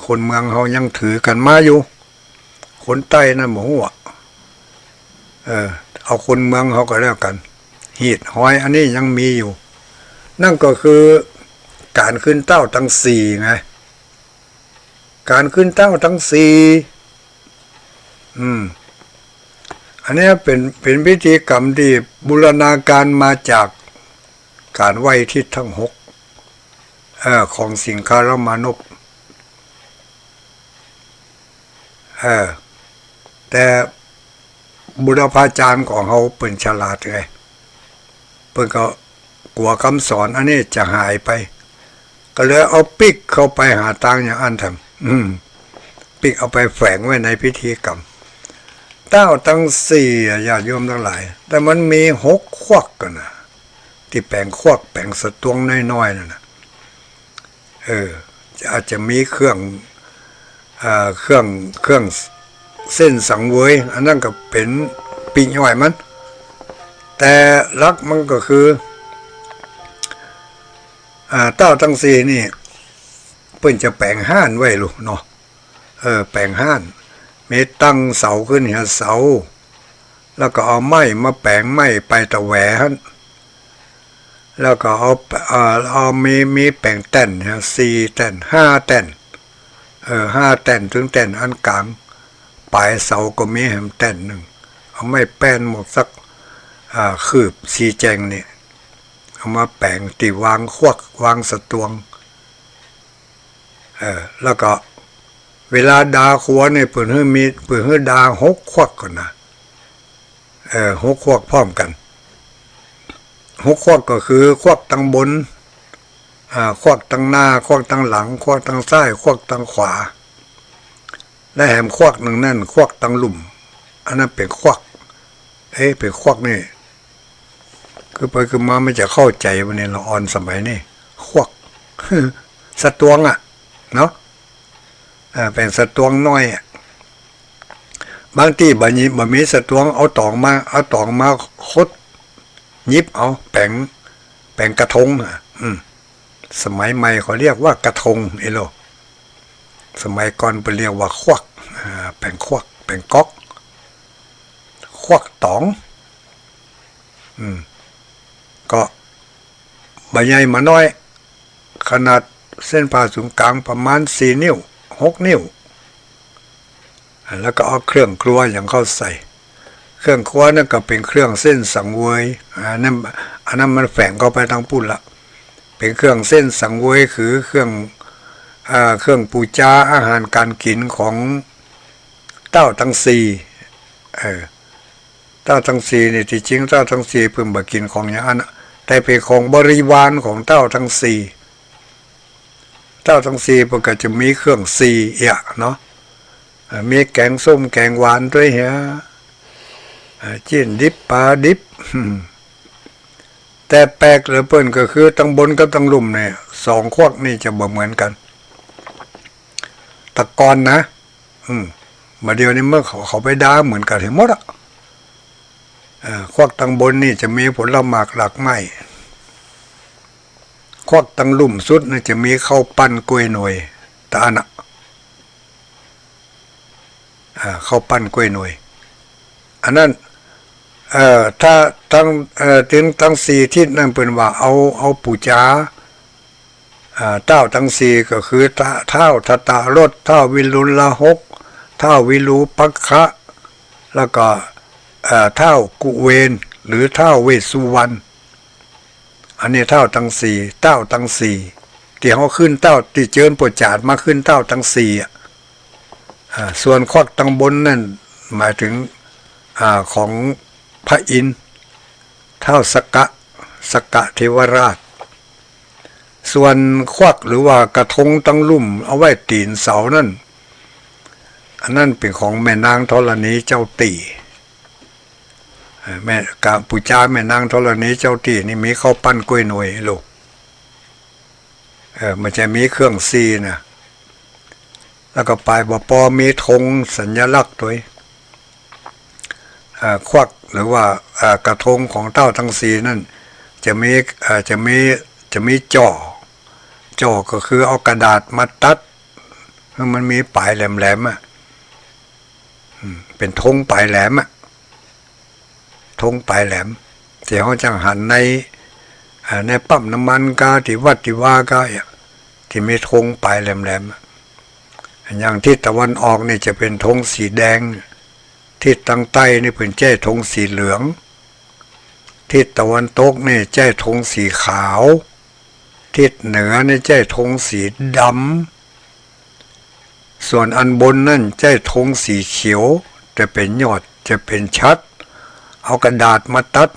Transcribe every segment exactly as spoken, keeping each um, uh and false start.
คนเมืองเฮายังถือกั๋นมาอยู่ คนใต้นั่นบ่ฮู้อะ เออ เอาคนเมืองเฮาก็แล้วกั๋น หีดหอยอันนี้ยังมีอยู่ นั่นก็คือก๋านขึ้นเต้าตังสี่ไง ก๋านขึ้นเต้าตังสี่ อืม อันเนี้ยเป๋น เป๋นพิธีกรรมตี้บูรณาการมาจากก๋านไหว้ทิศตังหก เอ่อ ของสิงคารมานพ เออ แต่บุรพาจารย์ของเฮาเปิ้นฉลาดไง เปิ้นก็กั๋วกำสอนอันนี้จะหายไป ก็เลยเอาปิ๊กเข้าไปหาตางอย่างอั้นแถม อืม ปิ๊กเอาไปแฝงไว้ในพิธีกรรม เต้าตังสี่อะ ญาติโยมตังหลาย แต่มันมีหกขวักกั๋นนะ ตี้แป๋งขวักแป๋งสตวงน้อยๆ นั่นนะ เออ อาจจะมีเครื่อง เอ่อ เครื่อง เครื่องเส้นสังเวย อันนั้นก็เป๋นปีกย่อยมัน แต่หลักมันก็คือ อ่า เต้าตังสี่นี่ เปิ้นจะแป๋งฮ่านไว้ลูกเนาะ เออ แป๋งฮ่าน มีตั้งเสาขึ้นเหียเสา แล้วก็เอาไม้มาแป๋ง ไม้ไปตะแหวหั้น แล้วก็เอา เอ่อ เอามี มีแป๋งแต้นเหีย สี่แต้น ห้าแต้น เออ ห้าแต้น เถิงแต้นอันก๋าง ป๋ายเสาก็มีแหมแต้นนึ่ง เอาไม้แป้นหมวกสัก อ่า คืบ สี่แจ้งนี่ เอามาแป๋งตี้วางขวัก วางสตวง เออ แล้วก็เวลาดาขัวนี่ เปิ้นหื้อมี เปิ้นหื้อดาหกขวักกั๋นนะ เออ หกขวักพร้อมกั๋น หกขวักก็คือขวักตังบน อ่า ขวักตังหน้า ขวักตังหลัง ขวักตังซ้าย ขวักตังขวา และแหมขวักนึ่งนั่น ขวักตังลุ่ม อันนั้นเป๋นขวัก เอ๊ะ เป๋นขวักนี่ คือไปคือมามันจะเข้าใจ๋บ่เนี่ย ละอ่อนสมัยนี่ ขวัก สตวงอะ เนาะ เออ เป๋นสตวงน้อยอะ บางตี้บ่มี บ่มีสตวง เอาต๋องมา เอาต๋องมาขด หยิบเอา แป๋ง แป๋งกระทงอะ อืม สมัยใหม่เขาเรียกว่ากระทง เอโล สมัยก่อนเปิ้นเรียกว่าขวัก อ่า แป๋งขวัก แป๋งก๊อก ขวักต๋อง อืม ก็บ่ใหญ่บ่น้อย ขนาดเส้นผ่าศูนย์กลางประมาณสี่นิ้ว หกนิ้ว อ่า แล้วก็เอาเครื่องครัวหยังเข้าใส่ เครื่องครัวนั่นก็เป๋นเครื่องเส้นสังเวย อ่า นั่น อันนั้นมันแฝงเข้าไปตางปุ้นละ เป๋นเครื่องเส้นสังเวย คือเครื่อง อ่า เครื่องปูจา อาหารก๋านกิ๋นของเต้าตังสี่ เออ เต้าตังสี่นี่ ตี้จริงเต้าตังสี่เปิ้นบ่กิ๋นของอย่างอั้นนะ แต่เป๋นของบริวารของเต้าตังสี่ เต้าตังสี่เปิ้นก็จะมีเครื่องสี่เอี้ยเนาะ เอ่อ มีแก๋งส้มแก๋งหวานตวยเหีย เอ่อ จิ๊นดิบป๋าดิบ แต่แปลกเหลือเปิ้นก็คือตังบนกับตังลุ่มเนี่ย สองขวักนี่จะบ่เหมือนกั๋น แต่ก่อนนะ อืม บ่าเดี่ยวนี้เมื่อเขา เขาไปดาเหมือนกั๋นหื้อหมดอะ เอ่อ ขวักตังบนนี่จะมีผลหมากหลากไม้ ขวักตังลุ่มสุดนี่จะมีข้าวปั้นก๊วยหน่วย ตะอั้นอะ อ่า ข้าวปั้นก๊วยหน่วย อันนั้น เอ่อ ถ้าตัง เอ่อ เถิงตังสี่ทิศนั่นเปิ้นว่าเอา เอาปู๋จา อ่า เต้าตังสี่ก็คือท้า- ท้าวทัตตรส ท้าววิรุฬหก ท้าววิรูปักขะ แล้วก็ เอ่อ ท้าวกุเวน หรือท้าวเวสสุวรรณ อันนี้เต้าตังสี่ เต้าตังสี่ ตี้เฮาขึ้นเต้า ตี้เจิญป้อจ๋าดมาขึ้นเต้าตังสี่อะ อ่า ส่วนขวักตังบนนั่นหมายเถิง อ่า ของพระอินทร์ ท้าวสักกะ สักกะเทวราช ส่วนขวักหรือว่ากระทงตังลุ่มเอาไว้ตี๋นเสานั่น อันนั้นเป๋นของแม่นางธรณีเจ้าตี้ เอ่อ แม่ ก๋านปู๋จาแม่นางธรณีเจ้าตี้นี่มีข้าวปั้นก๊วยหน่วยลูก เออ มันจะมีเครื่องสี่นะ แล้วก็ป๋ายบ่ปอมีธงสัญลักษณ์ตวย เอ่อ ขวักหรือว่า เอ่อ กระทงของเต้าตังสี่นั่น จะมี เอ่อ จะมี จะมีจ้อ จ้อก็คือเอากระดาษมาตัด มันมีป๋ายแหลมๆ อะ อืม เป๋นธงป๋ายแหลมอะ ธงป๋ายแหลม ตี้เฮาจั่งหันใน อ่า ในปั๊มน้ำมันกา ตี้วัดตี้วากา ตี้มีธงป๋ายแหลมๆ อะ อย่างทิศตะวันออกนี่จะเป๋นธงสีแดง ทิศตางใต้นี่เปิ้นใจ๊ธงสีเหลือง ทิศตะวันตกนี่ใจ๊ธงสีขาว ทิศเหนือนี่ใจ๊ธงสีดำ ส่วนอันบนนั่นใจ๊ธงสีเขียว จะเป๋นยอด จะเป๋นฉัตร เอากระดาษมาตัด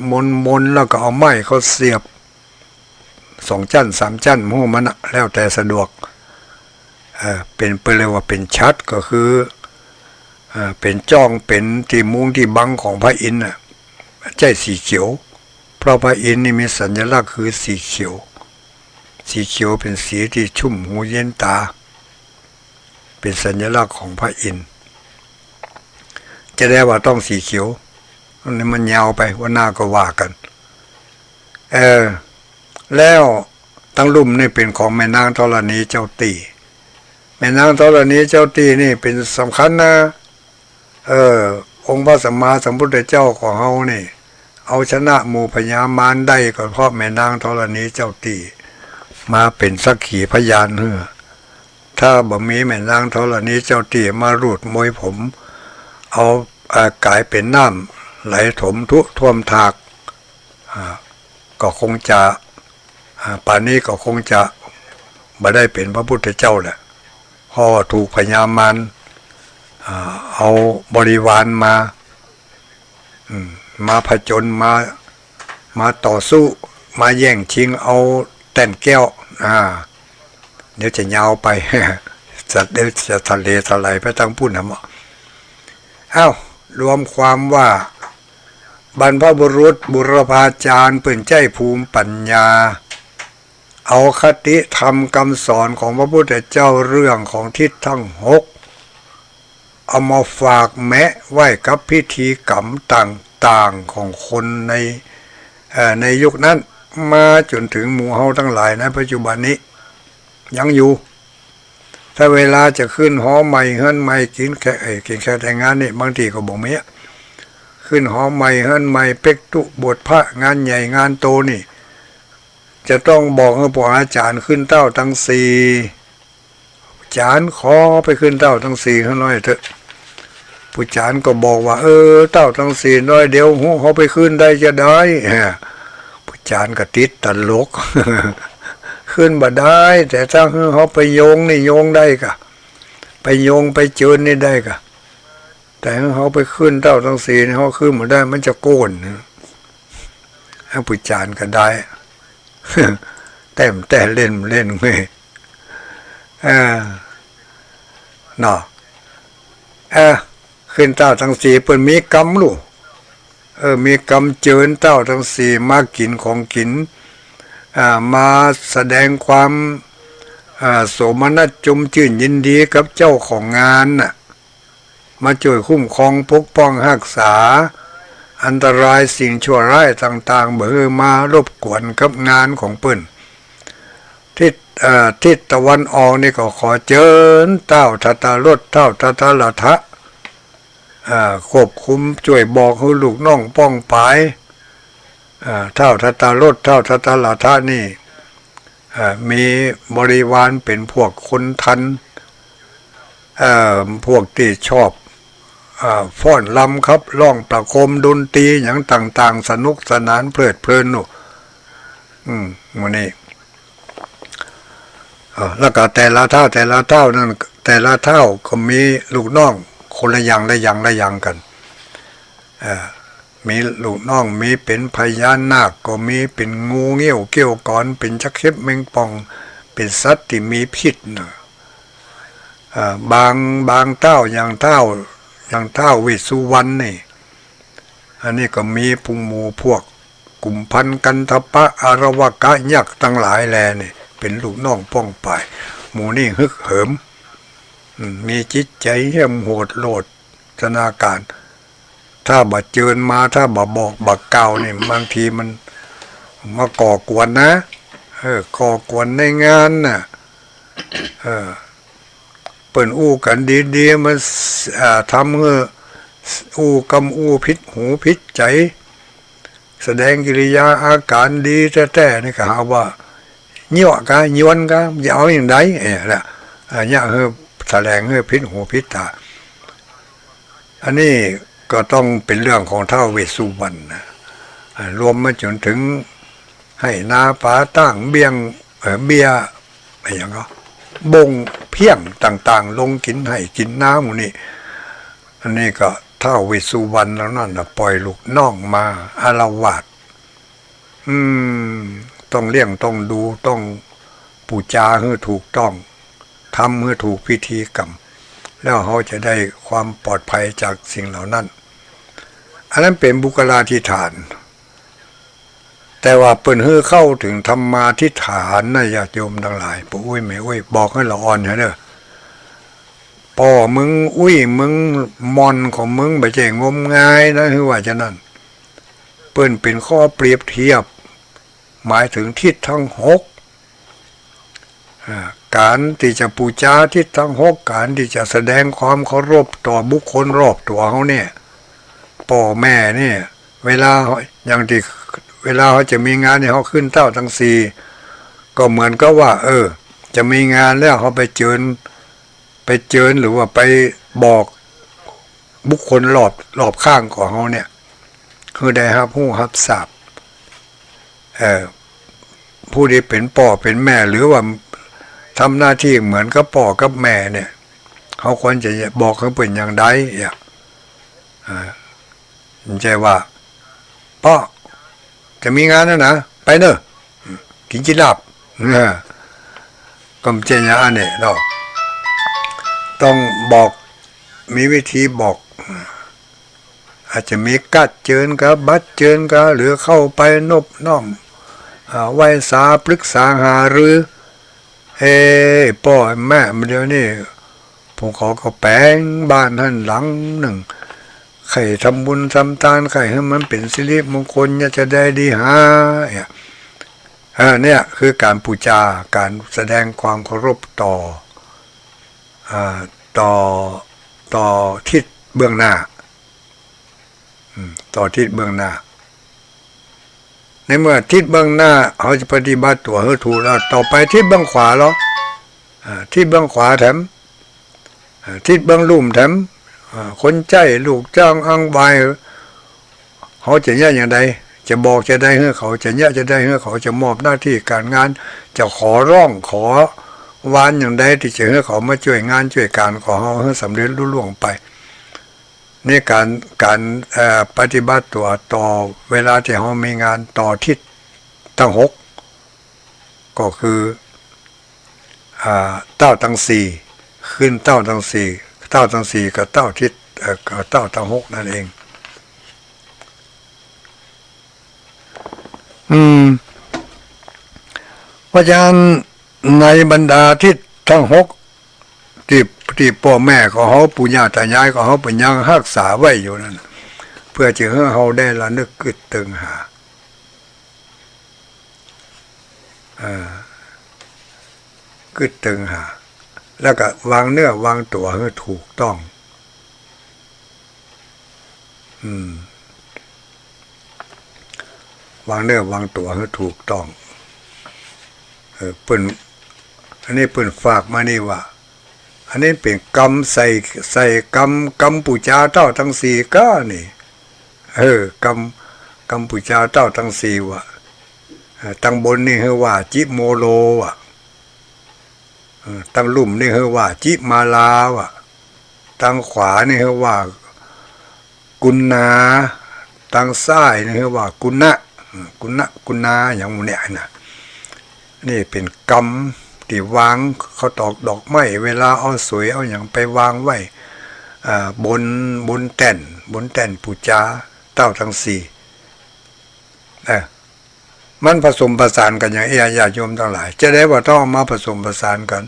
มนๆ แล้วก็เอาไม้เข้าเสียบ สองจั้นสามจั้น บ่ฮู้มันน่ะ แล้วแต่สะดวก เอ่อ เป๋น เปิ้นเรียกว่าเป๋นฉัตร ก็คือ เอ่อ เป๋นจ้อง เป๋นตี้มุงตี้บังของพระอินทร์น่ะ ใจ๊สีเขียว เพราะพระอินทร์นี่มีสัญลักษณ์คือสีเขียว สีเขียวเป๋นสีตี้ชุ่มหูเย็นต๋า เป๋นสัญลักษณ์ของพระอินทร์ จะได้ว่าต้องสีเขียว อันนี้มันยาวไป วันหน้าก็ว่ากั๋น เออ แล้วตังลุ่มนี่เป๋นของแม่นางธรณีเจ้าตี้ แม่นางธรณีเจ้าตี้นี่เป๋นสำคัญนะ เออ องค์พระสัมมาสัมพุทธเจ้าของเฮานี่ เอาชนะหมู่พญามารได้ก็เพราะแม่นางธรณีเจ้าตี้ มาเป๋นสักขีพยานหื้อ ถ้าบ่มีแม่นางธรณีเจ้าตี้มาลูดมวยผม เอา อ่า ก๋ายเป๋นน้ำไหลถมทุท่วมถาก อ่า ก็คงจะ อ่า ป่านนี้ก็คงจะบ่ได้เป๋นพระพุทธเจ้าแหละ เพราะว่าถูกพญามาร อ่า เอาบริวารมา อืม มาผจญ มา มาต่อสู้ มาแย่งชิงเอาแต้นแก้ว อ่า เดี๋ยวจะยาวไป จะ เดี๋ยวจะทะเลทลายไปตังปู้นนะเมาะ อ้าว รวมความว่า บรรพบุรุษบุรพาจารย์เปิ้นใจ๊ภูมิปัญญา เอาคติธรรมกำสอนของพระพุทธเจ้าเรื่องของทิศตังหก เอามาฝากแมะไว้กับพิธีกรรมต่างๆ ของคนใน เอ่อ ในยุคนั้น มาจ๋นเถิงหมู่เฮาตังหลายในปัจจุบันนี้ ยังอยู่ ถ้าเวลาจะขึ้นหอใหม่เฮือนใหม่ กิ๋นแค่ เอ่อ กิ๋นแค่แต่งงานนี่ บางตี้ก็บ่มีอะ ขึ้นหอใหม่เฮือนใหม่ เป๊กตุบวชพระ งานใหญ่งานโตนี่ จะต้องบอกหื้อพวกอาจ๋ารย์ขึ้นเต้าตังสี่ อาจ๋ารย์ขอไปขึ้นเต้าตังสี่หื้อหน้อยเต๊อะ ผู้อาจ๋ารย์ก็บอกว่า เออ เต้าตังสี่หน้อย เดี๋ยวหื้อเฮาไปขึ้นได้จาใด ผู้อาจ๋ารย์ก็ติดตลก ขึ้นบ่ได้ แต่ถ้าหื้อเฮาไปโยงนี่โยงได้ก่ะ ไปโยงไปเจิญนี่ได้ก่ะ แต่หื้อเฮาไปขึ้นเต้าตังสี่นี่ เฮาขึ้นบ่ได้ มันจะโก้น ผู้อาจ๋ารย์ก็ได้ แต้มแต่เล่นเล่นเว้ย เออ เนาะ เออ ขึ้นเต้าตังสี่เปิ้นมีกรรมลูก เออ มีกรรมเจิญเต้าตังสี่มากิ๋นของกิ๋น อ่า มาแสดงความ อ่า โสมนัสจมจื้นยินดีกับเจ้าของงานน่ะ มาจ้วยคุ้มครองปกป้องฮักษา อันตรายสิ่งชั่วร้ายต่างๆ บ่หื้อมารบกวนกับงานของเปิ้น ทิศ เอ่อ ทิศตะวันออกนี่ก็ขอเจิญเต้าทาตารถ เต้าทาตาละทะ เอ่อ ควบคุมจ้วยบอกหื้อลูกน้องป้องปาย เอ่อ เต้าทาตารถ เต้าทาตาละทะนี่ เอ่อ มีบริวารเป๋นพวกคนทัน เอ่อ พวกตี้ชอบ เอ่อ ฟ้อนรำขับร้องประโคมดนตรีหยังต่างๆ สนุกสนานเพลิดเพลินนู่น อืม หมู่นี้ เอ่อ แล้วก็แต่ละเต้า แต่ละเต้านั่น แต่ละเต้าก็มีลูกน้องคนละอย่างละอย่างละอย่างกั๋น เอ่อ มีลูกน้อง มีเป๋นพญานาคก็มี เป๋นงูเงี้ยวเขี้ยวขอน เป๋นจักเข็บแมงป่อง เป๋นสัตว์ตี้มีพิษน่ะ เอ่อ บาง บางเต้า อย่างเต้า อย่างเต้าเวสสุวรรณนี่ อันนี้ก็มีปุงหมู่พวกกุมภัณฑ์ กัณฑปะ อารวากะ ยักษ์ตังหลายแลนี่ เป๋นลูกน้องป้องปาย หมู่นี้ฮึกเหิม อืม มีจิตใจ๋เหี้ยมโหดโลด ชนาการ ถ้าบ่เจิญมา ถ้าบ่บอกบ่กล่าวนี่ บางทีมันมาก่อกวนนะ เออ ก่อกวนในงานน่ะ เออ ปิ้นอู้กั๋นดีๆ มา อ่า ทำหื้ออู้กำอู้ผิดหูผิดใจ๋ แสดงกิริยาอาก๋านดีแต๊ๆ นี่ก็หาว่า เยียะกา ยวนกา จะเอาอย่างใด เอ๊ะ ละ อ่า เยียะหื้อ แสดงหื้อผิดหูผิดต๋า อันนี้ก็ต้องเป๋นเรื่องของท้าวเวสสุวรรณนะ อ่า รวมมาจ๋นเถิงไฮ่นาป๋าต้าง เบี้ยง เอ่อ เบี้ย อะหยังก็ บ้งเพี้ยงต่างๆ ลงกิ๋นไฮ่กิ๋นนาหมู่นี้ อันนี้ก็ท้าวเวสสุวรรณเหล่านั้นน่ะ ป่อยลูกน้องมาอาละวาด อืม ต้องเลี้ยง ต้องดู ต้องปู๋จาหื้อถูกต้อง ทำหื้อถูกพิธีกรรม แล้วเฮาจะได้ความปลอดภัยจากสิ่งเหล่านั้น อันนั้นเป๋นบุคลาธิฐาน แต่ว่าเปิ้นหื้อเข้าเถิงธรรมาธิฐานนะ ญาติโยมตังหลาย ป้ออุ๊ยแม่อุ๊ย บอกหื้อละอ่อนเถาะเน่อ ป้อมึงอุ๊ยมึงม่อนของมึงบ่ใจ้งมงายนะ หื้อว่าจานั้น เปิ้นเป๋นข้อเปรียบเทียบ หมายเถิงทิศตังหก อ่า ก๋านตี้จะปู๋จาทิศตังหก ก๋านตี้จะแสดงความเคารพต่อบุคคลรอบตั๋วเฮาเนี่ย ป้อแม่เนี่ย เวลา อย่างตี้ เวลาเฮาจะมีงานนี่ เฮาขึ้นเต้าตังสี่ ก็เหมือนกับว่า เออ จะมีงานแล้ว เฮาไปเจิญ ไปเจิญ หรือว่าไปบอกบุคคลรอบ รอบข้างของเฮาเนี่ย หื้อได้ฮับฮู้ฮับทราบ เอ่อ ผู้ตี้เป๋นป้อเป๋นแม่ หรือว่าทำหน้าตี้เหมือนกับป้อกับแม่เนี่ย เฮาควรจะบอกหื้อเปิ้นอย่างใด อ่ะ อ่า บ่ใจ้ว่า ป้อ จะมีงานแล้วนะ ไปเน่อ กิ๋นจิลาภ เออ ก็บ่ใจ้อย่างอั้นเนี่ยเนาะ ต้องบอก มีวิธีบอก อาจจะมีการ์ดเจิญกา บัตรเจิญกา หรือเข้าไปนบน้อม อ่า ไหว้สา ปรึกษาหารือ เอ้ ป้อแม่ เดี๋ยวนี้ พวกเขาก็แป๋งบ้านหั้นหลังนึ่ง ใค่ทำบุญทำตาน ใค่หื้อมันเป๋นสิริมงคล เนี่ยจะได้ดีหา เนี่ย เออ เนี่ยคือก๋านปู๋จา ก๋านแสดงความเคารพต่อ อ่า ต่อ ต่อทิศเบื้องหน้า อืม ต่อทิศเบื้องหน้า ในเมื่อทิศเบื้องหน้า เฮาจะปฏิบัติตั๋วหื้อถูกแล้ว ต่อไปทิศเบื้องขวาลอ อ่า ทิศเบื้องขวาแถม อ่า ทิศเบื้องลุ่มแถม อ่า คนใจ๊ลูกจ้างอังวาย เฮาจะเยียะอย่างใด จะบอกจะใดหื้อเขา จะเยียะจะใดหื้อเขา จะมอบหน้าตี้ก๋านงาน จะขอร้องขอวานอย่างใดตี้จะหื้อเขามาจ้วยงานจ้วยก๋านของเฮาหื้อสำเร็จลุล่วงไป ในก๋าน ก๋าน เอ่อ ปฏิบัติตั๋วต่อเวลาตี้เฮามีงานต่อทิศตังหก ก็คือ อ่า เต้าตังสี่ ขึ้นเต้าตังสี่ เต้าตังสี่กับเต้าทิศ เอ่อ กับเต้าตังหกนั่นเอง อืม เพราะฉะนั้นในบรรดาทิศตังหก ตี้ ตี้ป้อแม่ของเฮา ปู่ย่าต๋ายายของเฮา เปิ้นยังฮักษาไว้อยู่นั่นน่ะ เปื้อจะหื้อเฮาได้ระนึกกึ๊ดเติงหา อ่า กึ๊ดเติงหา แล้วก็วางเนื้อวางตั๋วหื้อถูกต้อง อืม วางเนื้อวางตั๋วหื้อถูกต้อง เออ เปิ้น อันนี้เปิ้นฝากมานี่ว่า อันนี้เป๋นกำใส่ ใส่กำ กำปู๋จาเต้าตังสี่ก้านี่ เออ กำ กำปู๋จาเต้าตังสี่ว่ะ เออ ตังบนนี่หื้อว่าจิโมโลว่ะ เออ ตังลุ่มนี่หื้อว่าจิมาลาว่ะ ตังขวานี่หื้อว่า กุณา ตังซ้ายนี่หื้อว่ากุณะ อืม กุณะ กุณา อย่างหมู่เนี่ยนะ นี่เป๋นกำตี้วาง เขาตอกดอกไม้ เวลาเอาสวยเอาหยังไปวางไว้ อ่า บน บนแต้น บนแต้นปู๋จาเต้าตังสี่ เออ มันผสมผสานกั๋นอย่างเอี้ย ญาติโยมตังหลาย จะใดว่าต้องเอามาผสมผสานกั๋น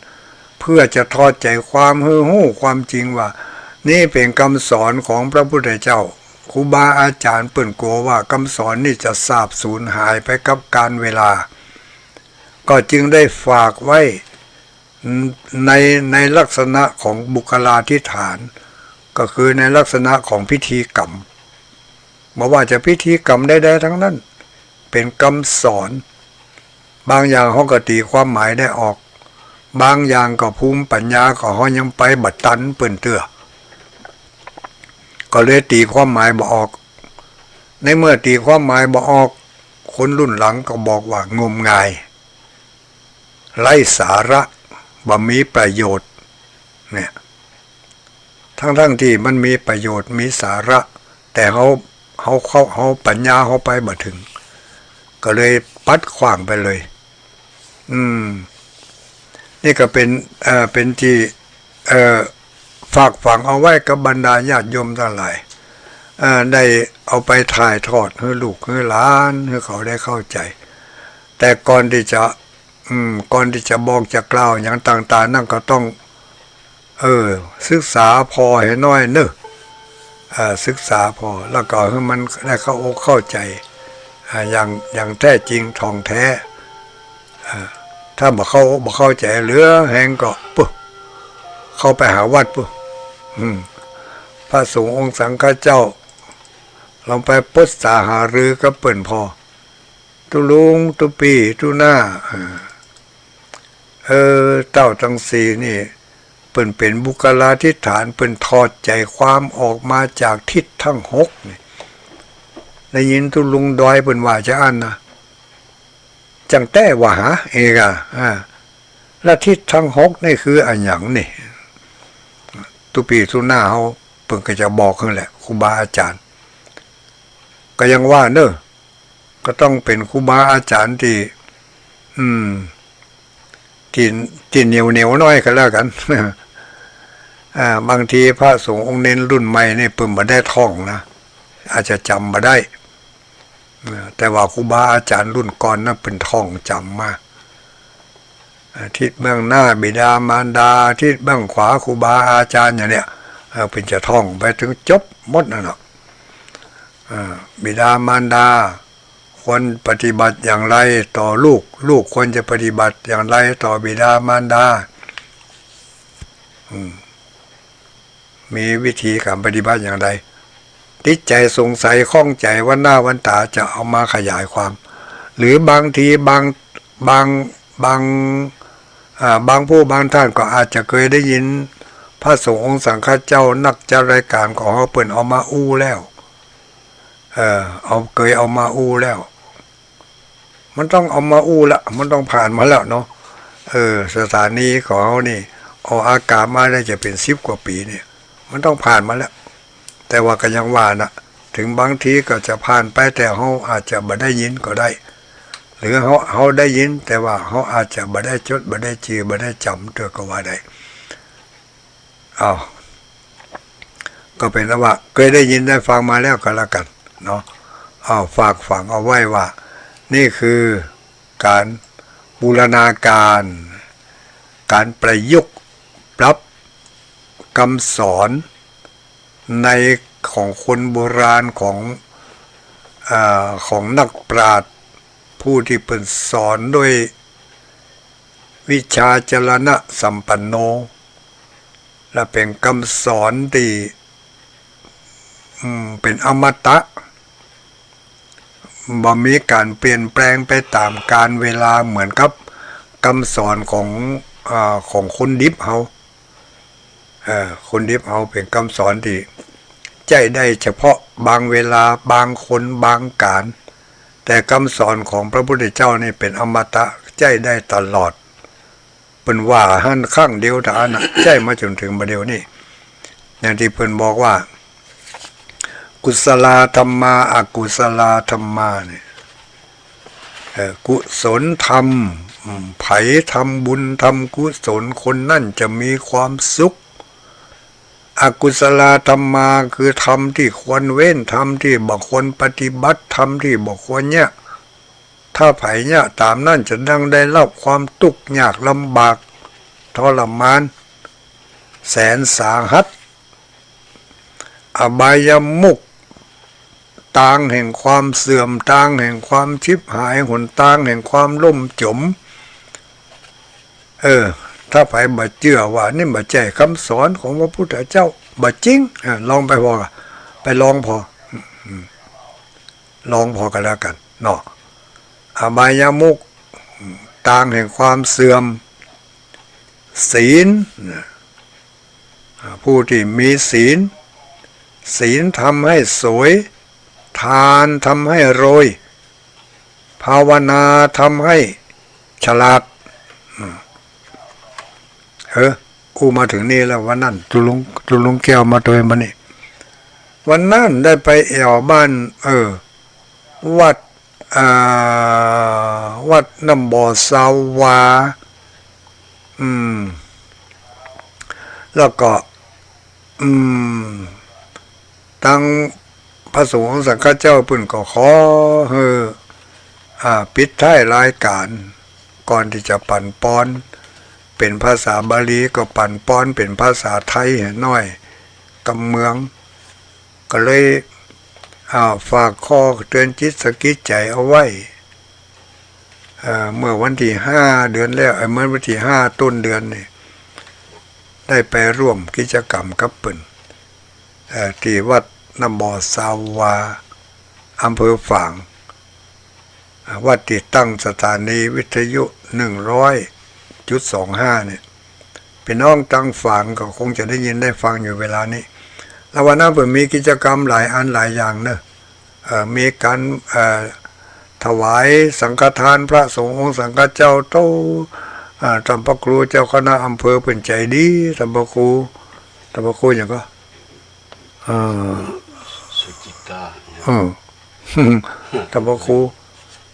เปื้อจะถอดใจ๋ความหื้อฮู้ความจริงว่า นี่เป๋นกำสอนของพระพุทธเจ้า ครูบาอาจ๋ารย์เปิ้นกั๋วว่ากำสอนนี่จะสาบสูญหายไปกับกาลเวลา ก็จึงได้ฝากไว้ ใน ในลักษณะของบุคลาธิฐาน ก็คือในลักษณะของพิธีกรรม บ่ว่าจะพิธีกรรมใดๆ ทั้งนั้น เป๋นกำสอน บางอย่างเฮาก็ตี๋ความหมายได้ออก บางอย่างก็ภูมิปัญญาของเฮายังไปบ่ตันเปิ้นเตื้อ ก็เลยตี๋ความหมายบ่ออก ในเมื่อตี๋ความหมายบ่ออก คนรุ่นหลังก็บอกว่างมงาย ไร้สาระ บ่มีประโยชน์ เนี่ย ทั้งๆ ตี้มันมีประโยชน์ มีสาระ แต่เฮา เฮาเข้า เฮาปัญญาเฮาไปบ่เถิง ก็เลยปัดขว้างไปเลย อืม นี่ก็เป๋น เอ่อ เป๋นตี้ เอ่อ ฝากฝังเอาไว้กับบรรดาญาติโยมตังหลาย เอ่อ ได้เอาไปถ่ายทอดหื้อลูกหื้อหลาน หื้อเขาได้เข้าใจ๋ แต่ก่อนตี้จะ อืม ก่อนตี้จะบอกจะกล่าวหยังต่างๆ นั้นก็ต้อง เออ ศึกษาผ่อหื้อน้อยเนาะ เอ่อ ศึกษาผ่อ แล้วก็หื้อมันได้เข้าอกเข้าใจ๋ อ่า อย่าง อย่างแท้จริงถ่องแท้ อ่า ถ้าบ่เข้าอกบ่เข้าใจ๋ เหลือแฮงก็ปุ๊บ เข้าไปหาวัดปุ๊บ อืม พระสงฆ์องค์สังฆเจ้า ลองไปปรึกษาหารือกับเปิ้นผ่อ ตุ๊ลุง ตุ๊ปี้ ตุ๊หน้า เออ เออ เต้าตังสี่นี่ เปิ้นเป๋นบุคลาธิฐาน เปิ้นถอดใจ๋ความออกมาจากทิศตังหกนี่ ได้ยินตุ๊ลุงดอยเปิ้นว่าจาอั้นนะ จังแต๊ว่าหา เอกะ อ่า แล้วทิศตังหกนี่คืออะหยังนี่ ตุ๊ปี้ตุ๊หน้าเฮา เปิ้นก็จะบอกหื้อแหละ ครูบาอาจ๋ารย์ ก็ยังว่าเนาะ ก็ต้องเป๋นครูบาอาจ๋ารย์ตี้ อืม ตี้ ตี้เหนียวๆ หน้อยก็แล้วกั๋น อ่า บางทีพระสงฆ์องค์เณรรุ่นใหม่นี่เปิ้นบ่ได้ท่องนะ อาจจะจ๋ำบ่ได้ อ่า แต่ว่าครูบาอาจ๋ารย์รุ่นก่อนนะเปิ้นท่องจ๋ำมา อ่า ทิศเบื้องหน้าบิดามารดา ทิศเบื้องขวาครูบาอาจ๋ารย์อย่างเนี้ย เอ่อ เปิ้นจะท่องไปเถิงจบหมดนั่นแหละ อ่า บิดามารดาควรปฏิบัติอย่างไรต่อลูก ลูกควรจะปฏิบัติอย่างไรต่อบิดามารดา อืม มีวิธีก๋านปฏิบัติอย่างใด ติดใจ๋สงสัยข้องใจ๋วันหน้าวันต๋าจะเอามาขยายความ หรือบางทีบาง บาง บาง อ่า บางผู้บางท่านก็อาจจะเกยได้ยินพระสงฆ์องค์สังฆเจ้านักจัดรายก๋านของเฮาเปิ้นเอามาอู้แล้ว เออ เอา เกยเอามาอู้แล้ว มันต้องเอามาอู้ละ มันต้องผ่านมาแล้วเนาะ เออ สถานีของเฮานี่ ออกอากาศมาได้จะเป๋นสิบกว่าปี๋เนี่ย มันต้องผ่านมาแล้ว แต่ว่าก็ยังว่านะ เถิงบางทีก็จะผ่านไป แต่เฮาอาจจะบ่ได้ยินก็ได้ หรือเฮา เฮาได้ยิน แต่ว่าเฮาอาจจะบ่ได้จด บ่ได้จือ บ่ได้จ๋ำเตื้อก็ว่าได้ อ้าว ก็เป๋นอันว่าเกยได้ยินได้ฟังมาแล้วก็แล้วกั๋นเนาะ อ้าว ฝากฝังเอาไว้ว่า นี่คือก๋านบูรณาการ ก๋านประยุกต์ปรับกำสอนในของคนโบราณ ของ เอ่อ ของนักปราชญ์ ผู้ตี้เปิ้นสอนด้วยวิชาจรณะสัมปันโน และเป๋นกำสอนตี้ อืม เป๋นอมตะ บ่มีก๋านเปลี่ยนแปลงไปต๋ามกาลเวลาเหมือนกับกำสอนของ อ่า ของคนดิบเฮา เอ่อ คนดิบเฮาเป๋นกำสอนตี้ใจ๊ได้เฉพาะบางเวลา บางคน บางก๋าน แต่กำสอนของพระพุทธเจ้านี่เป๋นอมตะ ใจ๊ได้ตลอด เปิ้นว่าหั้นครั้งเดียวเต้าอั้นนะ ใจ๊มาจ๋นเถิงบ่าเดี่ยวนี้ อย่างตี้เปิ้นบอกว่า กุศลาธัมมา อกุศลาธัมมา เนี่ย เอ่อ กุศลธรรม อืม ใผทำบุญทำกุศล คนนั้นจะมีความสุข อกุศลาธัมมา คือธรรมตี้ควรเว้น ธรรมตี้บ่ควรปฏิบัติ ธรรมตี้บ่ควรเยียะ ถ้าใผเยียะต๋ามนั้นจะต้องได้รับความตุ๊กข์ยากลำบาก ทรมาน แสนสาหัส อบายมุข ตางแห่งความเสื่อม ตางแห่งความฉิบหาย หนตางแห่งความล่มจม เออ ถ้าใผบ่เจื้อว่านี่บ่ใจ้กำสอนของพระพุทธเจ้า บ่จริง เออ ลองไปผ่อ ไปลองผ่อ อืม ลองผ่อกั๋นแล้วกั๋นเนาะ อบายมุข ตางแห่งความเสื่อม ศีล อ่า ผู้ตี้มีศีล ศีลทำให้สวย ทานทำให้รวย ภาวนาทำให้ฉลาด อืม เออ อู้มาเถิงนี่แล้ว วันนั้นตุ๊ลุง ตุ๊ลุงแก้วมาตวยมานี่ วันนั้นได้ไปแอ่วบ้าน เออ วัด อ่า วัดน้ำบ่อซาววา อืม แล้วก็ อืม ตังพระสงฆ์สังฆเจ้าเปิ้นก็ขอหื้อ อ่า ปิดท้ายรายก๋าน ก่อนตี้จะปั๋นปอน เป๋นภาษาบาลีก็ปั๋นปอนเป๋นภาษาไทยหน้อย กำเมือง ก็เลย อ่า ฝากข้อเตือนจิตสะกิดใจ๋เอาไว้ เอ่อ เมื่อวันตี้ห้าเดือนแล้ว เอ่อ เมื่อวันตี้ห้าต้นเดือนนี่ ได้ไปร่วมกิจกรรมกับเปิ้น เอ่อ ตี้วัดน้ำบ่อซาววา อำเภอฝาง อ่า วัดตี้ตั้งสถานีวิทยุหนึ่งร้อยจุดสองห้าเนี่ย ปี้น้องตางฝางก็คงจะได้ยินได้ฟังอยู่เวลานี้ แล้ววันนั้นเปิ้นมีกิจกรรมหลายอันหลายอย่างเนอะ เอ่อ มีก๋าน เอ่อ ถวายสังฆทานพระสงฆ์องค์สังฆเจ้าโต อ่า ต้านพระครูเจ้าคณะอำเภอเปิ้นใจ๋ดี ต้านพระครู ต้านพระครูหยังก็ เอ่อ สุจิตา เออ ต้านพระครู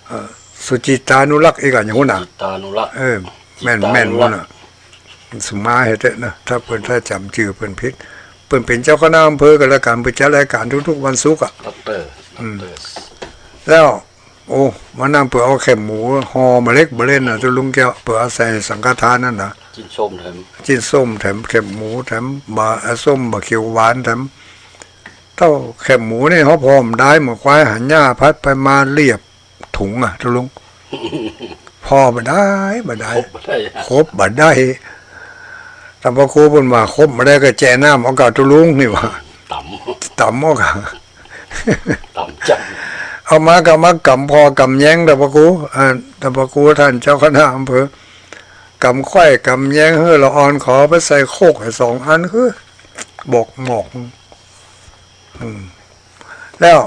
เอ่อ สุจิตานุรักษ์ อีกอะหยังหั้นน่ะ จิตานุรักษ์ เออ แม่น จิตานุรักษ์ แม่นหั้นน่ะ สุมาเหตุเต๊อะนะ ถ้าเปิ้น ถ้าจ๋ำจื้อเปิ้นผิด เปิ้นเป๋นเจ้าคณะอำเภอกั๋นแล้วกั๋น เปิ้นจัดรายก๋านทุกๆ วันศุกร์อะ ด็อกเตอร์ อืม ด็อกเตอร์ แล้ว โอ้ วันนั้นเปิ้นเอาแคบหมูห่อบ่าเล็กบ่าเล่นน่ะ ตุ๊ลุงแก้ว เปิ้นเอาใส่สังฆทานนั่นน่ะ จิ๊นส้มแถม จิ๊นส้มแถม แคบหมูแถม บ่า เอ่อ ส้ม บ่าเขียวหวานแถม เต้าแคบหมูนี่เฮาผ่อบ่ได้ เหมือนควายหันหญ้าพัดไปมาเรียบ ถุงอะ ตุ๊ลุง ผ่อบ่ได้ บ่ได้ ครบบ่ได้อะ ครบบ่ได้ ต้านพระครูเปิ้นว่า ครบบ่ได้ก็แจะน้ำเอาก่าตุ๊ลุงนี่หว่า ต๋ำ ต๋ำเอาก่า ต๋ำจัง เอามาก็มากำผ่อกำแยง ต้านพระครู อ่า ต้านพระครูต้านเจ้าคณะอำเภอ กำไขว้กำแยงหื้อละอ่อน ขอไปใส่โคกหื้อสองอัน คือ บอกหมอก อืม แล้ว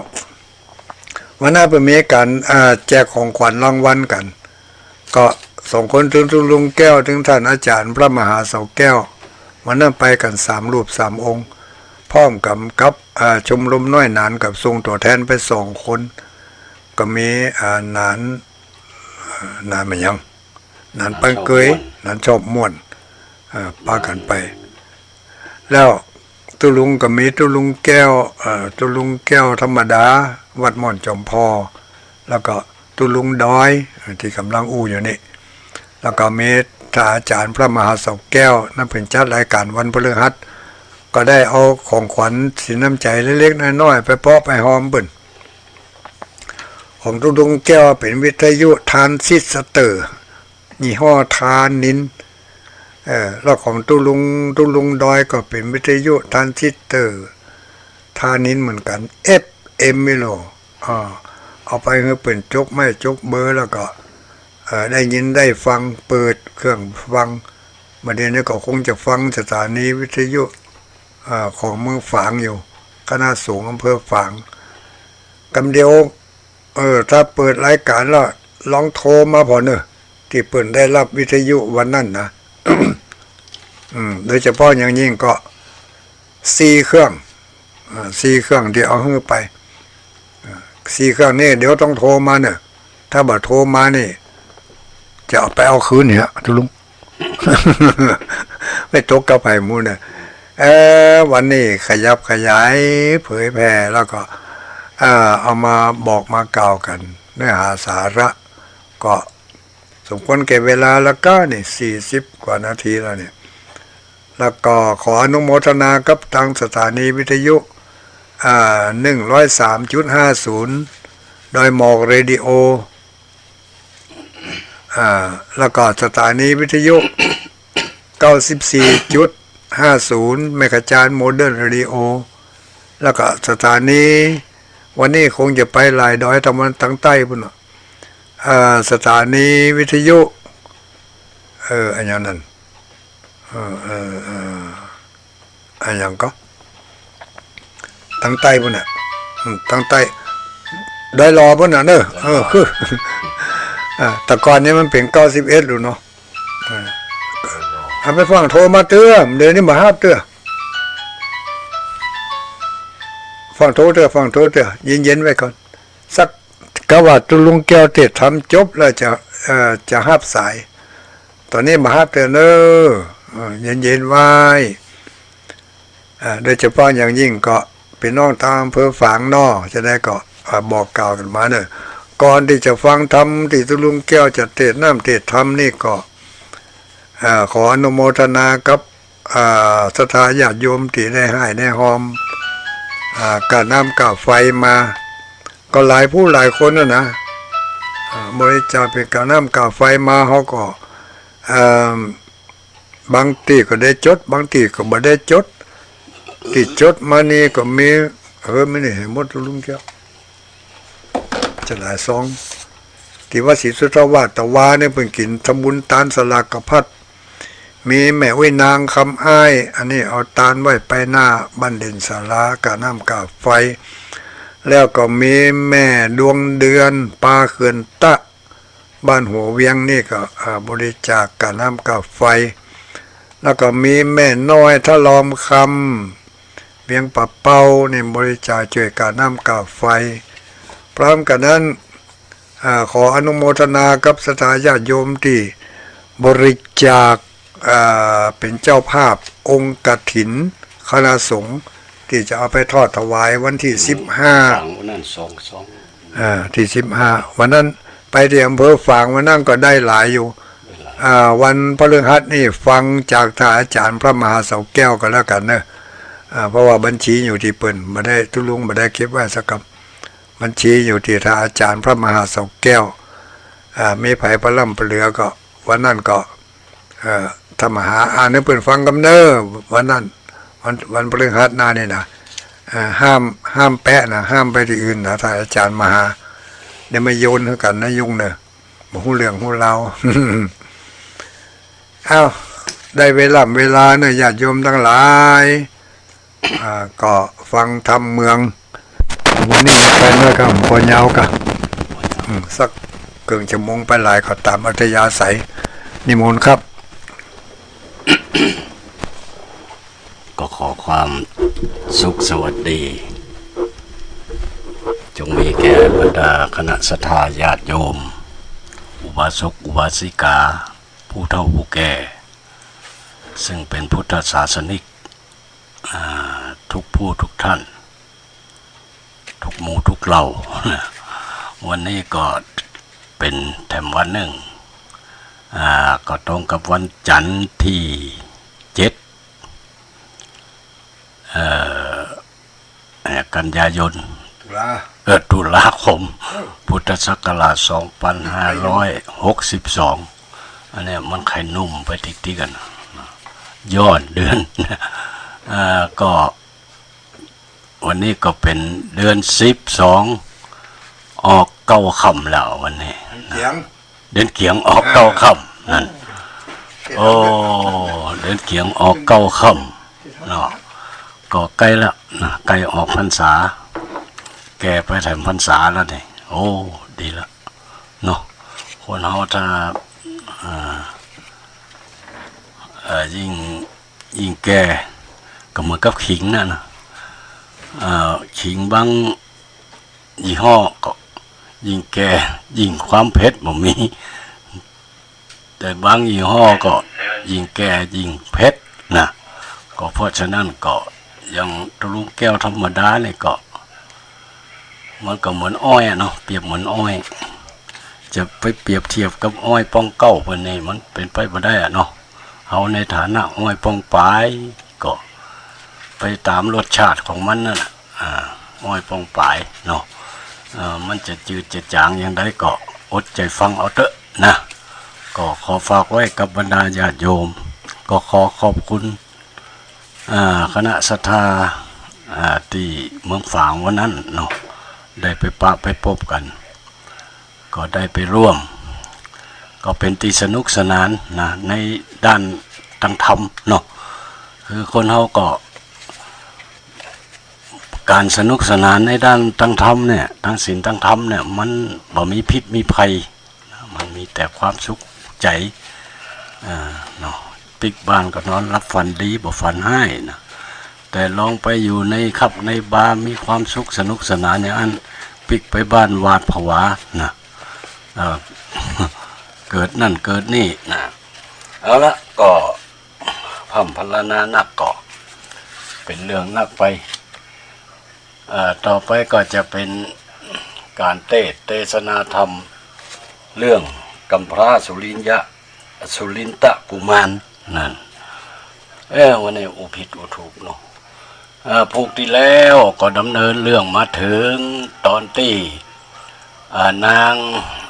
วันนั้นเปิ้นมีก๋าน อ่า แจกของขวัญรางวัลกั๋น ก็สองคน ตึงตุ๊ลุงแก้ว ตึงต้านอาจ๋ารย์พระมหาเสาแก้ว วันนั้นไปกั๋นสามรูปสามองค์ พร้อมกั๋นกับ อ่า ชมรมน้อยหนาน ก็ส่งตั๋วแทนไปสองคน ก็มี อ่า หนาน อ่า หนานแม่นหยัง หนานปานเกย หนานชอบม่วน หนานชอบม่วน อ่า ปากั๋นไป แล้วตุ๊ลุงก็มีตุ๊ลุงแก้ว เอ่อ ตุ๊ลุงแก้วธรรมดา วัดม่อนจอมพอ แล้วก็ตุ๊ลุงดอย เอ่อ ตี้ก่ำลังอู้อยู่นี่ แล้วก็มีต้านอาจ๋ารย์พระมหาเสาแก้ว นั้นเปิ้นจัดรายก๋านวันพฤหัส ก็ได้เอาของขวัญสินน้ำใจ๋เล็กๆ น้อยๆ ไปเปาะไปฮอมเปิ้น ของตุ๊ลุงแก้วเป๋นวิทยุทรานซิสเตอร์ ยี่ห้อธานินทร์ เอ่อ แล้วของตุ๊ลุง ตุ๊ลุงดอยก็เป๋นวิทยุทรานซิสเตอร์ ธานินทร์เหมือนกั๋น เอฟเอ็ม นี่แหละ อ่า เอาไปหื้อเปิ้นจกไม้จกเบอร์ แล้วก็ เอ่อ ได้ยินได้ฟัง เปิดเครื่องฟัง บ่าเดี่ยวนี้ก็คงจะฟังสถานีวิทยุ เอ่อ ของเมืองฝางอยู่ คณะสงฆ์อำเภอฝาง กำเดียว เออ ถ้าเปิดรายก๋านแล้ว ลองโทรมาผ่อเน่อ ตี้เปิ้นได้ฮับวิทยุวันนั้นนะ อืม โดยเฉพาะอย่างยิ่งก็สี่เครื่อง อ่า สี่เครื่องตี้เอาหื้อไป อ่า สี่เครื่องนี่เดี๋ยวต้องโทรมาเน่อ ถ้าบ่โทรมานี่ จะเอาไปเอาคืนเนี่ย ตุ๊ลุง ไปตกกับไผหมู่เนี่ย เอ่อ วันนี้ขยับขยายเผยแผ่ แล้วก็ เอ่อ เอามาบอกมากล่าวกั๋น เนื้อหาสาระ ก็สมควรแก่เวลาแล้วก็นี่ สี่สิบกว่านาทีแล้วเนี่ย แล้วก็ขออนุโมทนากับตางสถานีวิทยุ อ่า หนึ่งร้อยสามจุดห้าศูนย์ ดอยหมอกเรดิโอ อ่า แล้วก็สถานีวิทยุ เก้าสิบสี่จุดห้าศูนย์ เมกะจาน โมเดิร์นเรดิโอ แล้วก็สถานี วันนี้คงจะไปหลายดอยตะวันตางใต้ปุ้นน่ะ เอ่อ สถานีวิทยุ เออ อะหยังนั้น เออ เออ เออ อะหยังก็ ตางใต้ปุ้นน่ะ อืม ตางใต้ ดอยหล่อปุ้นน่ะเนอะ เออ คือ อ่า แต่ก่อนนี้มันเป๋น เก้าสิบเอ็ด อยู่เนาะ อ่า เอาไปฟังโทรมาเตื้อ เดี๋ยวนี้บ่ฮับเตื้อ ฟังโทรเตื้อ ฟังโทรเตื้อ เย็นๆ ไว้ก่อน สัก กะว่าตุ๊ลุงแก้วเตศน์ธรรมจบแล้วจะ เอ่อ จะฮับสาย ต๋อนนี้บ่ฮับเตื้อเนอะ เออ เย็นๆ ไว้ อ่า โดยเฉพาะอย่างยิ่งก็ปี้น้องตางอำเภอฝางเนาะ จะได้ก็ อ่า บอกกล่าวกั๋นมาเนอะ ก่อนตี้จะฟังธรรมตี้ตุ๊ลุงแก้วจะเตศน์น้ำเตศน์ธรรมนี่ก็ อ่า ขออนุโมทนากับ อ่า ศรัทธาญาติโยมตี้ได้ฮ่ายได้ฮอม อ่า ก้าน้ำก้าไฟมา ก็หลายผู้หลายคนน่ะนะ อ่า บริจาคเป๋นก้าน้ำก้าไฟมา เฮาก็ เอ่อ บางตี้ก็ได้จด บางตี้ก็บ่ได้จด ตี้จดมานี่ก็มี เออ มีนี่ หื้อหมดตุ๊ลุงแก้ว จะหลายซอง ตี้วัดศรีสุทธาวาสตะวาเนี่ย เปิ้นกิ๋นทำบุญตานสลากพัด มีแม่อุ๊ยนางคำอ้าย อันนี้เอาตานไว้ไปหน้าบ้านเด่นศาลา ก้าน้ำก้าไฟ แล้วก็มีแม่ดวงเดือน ปาเขื่อนตะ บ้านหัวเวียงนี่ก็ อ่า บริจาคก้าน้ำก้าไฟ แล้วก็มีแม่น้อยทะลอมคำ เวียงป่าเป้านี่บริจาคจ้วยก้าน้ำก้าไฟ พร้อมกั๋นนั้น อ่า ขออนุโมทนากับศรัทธาญาติโยมตี้บริจาค อ่า เป๋นเจ้าภาพองค์กฐินคณะสงฆ์ตี้จะเอาไปทอดถวายวันตี้สิบห้า สองวันนั้น สอง สอง อ่า ตี้สิบห้า วันนั้นไปตี้อำเภอฝาง วันนั้นก็ได้หลายอยู่ อ่า วันพฤหัสนี่ฟังจากท่านอาจ๋ารย์พระมหาเสาแก้วก็แล้วกั๋นเนอะ อ่า เพราะว่าบัญชีอยู่ตี้เปิ้น บ่ได้ ตุ๊ลุงบ่ได้เก็บไว้สักกำ บัญชีอยู่ตี้ท่านอาจ๋ารย์พระมหาเสาแก้ว อ่า มีใผปล้ำปเหลือก็ วันนั้นก็ เอ่อ ท่านมหาอ่านหื้อเปิ้นฟังกำเน่อ วันนั้น วัน วันพฤหัสหน้านี่นะ เอ่อ ห้าม ห้ามแปะนะ ห้ามไปตี้อื่นนะ ท่านอาจ๋ารย์มหา เดี๋ยวมาโยนหื้อกั๋นนะ ยุ่งเน่อ บ่ฮู้เรื่องฮู้ราว อ้าว ได้เวลา เวลาเน่อ ญาติโยมตังหลาย อ่า ก็ฟังธรรมเมือง วันนี้ไปเน่อ ก็บ่ยาวกะ อืม สักเกิ่งชั่วโมงไปหลายก็ต๋ามอัธยาศัย นิมนต์ครับ ก็ขอความสุขสวัสดี จงมีแก่บรรดาคณะศรัทธาญาติโยม อุบาสกอุบาสิกา ผู้เฒ่าผู้แก่ ซึ่งเป๋นพุทธศาสนิก อ่า ทุกผู้ทุกท่าน ทุกหมู่ทุกเหล่า วันนี้ก็เป๋นแถมวันนึ่ง อ่า ก็ตรงกับวันจันทร์ตี้เจ็ด เอ่อ เอ่อ กันยายน ตุลา เอ่อ ตุลาคม เออ พุทธศักราช สองปันห้าร้อยหกสิบสอง อันเนี้ยมันใค่หนุ่มไปติ๊กๆ กั๋น ย้อนเดือน อ่า ก็ วันนี้ก็เป๋นเดือนสิบสอง ออกเก้าค่ำแล้ววันนี้ เดือนเกียง เดือนเกียงออก อ่า เก้าค่ำนั่น โอ้ เดือนเกียงออกเก้าค่ำเนาะ ก็ใก้ละนะ ใก้ออกพรรษา แก่ไปแถมพรรษาแล้วนี่ โอ้ ดีละเนาะ คนเฮาถ้า อ่า เอ่อ ยิ่ง ยิ่งแก่ ก็เหมือนกับขิงนั่นนะ เอ่อ ขิงบางยี่ห้อก็ยิ่งแก่ยิ่งความเผ็ดบ่มี แต่บางยี่ห้อก็ยิ่งแก่ยิ่งเผ็ดนะ ก็เพราะฉะนั้นก็อย่างตุ๊ลุงแก้วธรรมดานี่ก็ มันก็เหมือนอ้อยอะเนาะ เปรียบเหมือนอ้อย จะไปเปรียบเทียบกับอ้อยป้องเก้าเปิ้นนี่มันเป๋นไปบ่ได้อะเนาะ เฮาในฐานะอ้อยป้องปาย ก็ไปต๋ามรสชาติของมันนั่นน่ะ อ่า อ้อยป้องปายเนาะ เอ่อ มันจะจืดจะจ๋างอย่างใดก็อดใจ๋ฟังเอาเต๊อะนะ ก็ขอฝากไว้กับบรรดาญาติโยม ก็ขอขอบคุณ อ่า คณะศรัทธา อ่า ตี้เมืองฝางวันนั้นเนาะ ได้ไปปะไปปบกั๋น ก็ได้ไปร่วม ก็เป๋นตี้สนุกสนานนะ ในด้านตางธรรมเนาะ คือคนเฮาก็ ก๋านสนุกสนานในด้านตางธรรมเนี่ย ตางศีลตางธรรมเนี่ย มันบ่มีพิษมีภัย มันมีแต่ความสุขใจ๋ อ่า เนาะ ปิ๊กบ้านก็นอนหลับฝันดี บ่ฝันฮ้ายนะ แต่ลองไปอยู่ในผับในบาร์ มีความสุขสนุกสนานอย่างอั้น ปิ๊กไปบ้านหวาดผวานะ เอ่อ เกิดนั่นเกิดนี่นะ เอาละ ก็พร่ำพรรณนานัก ก็เป๋นเรื่องนักไป เอ่อ ต่อไปก็จะเป๋นก๋านเตสน์เตสนาธรรม เรื่องก๋ำพร้าสุรินยะ สุรินทกุมารนั่น เอ๊ะ วันนี้อู้ผิดอู้ถูกเนาะ เอ่อ ผูกตี้แล้วก็ดำเนินเรื่องมาเถิงต๋อนตี้ อ่า นาง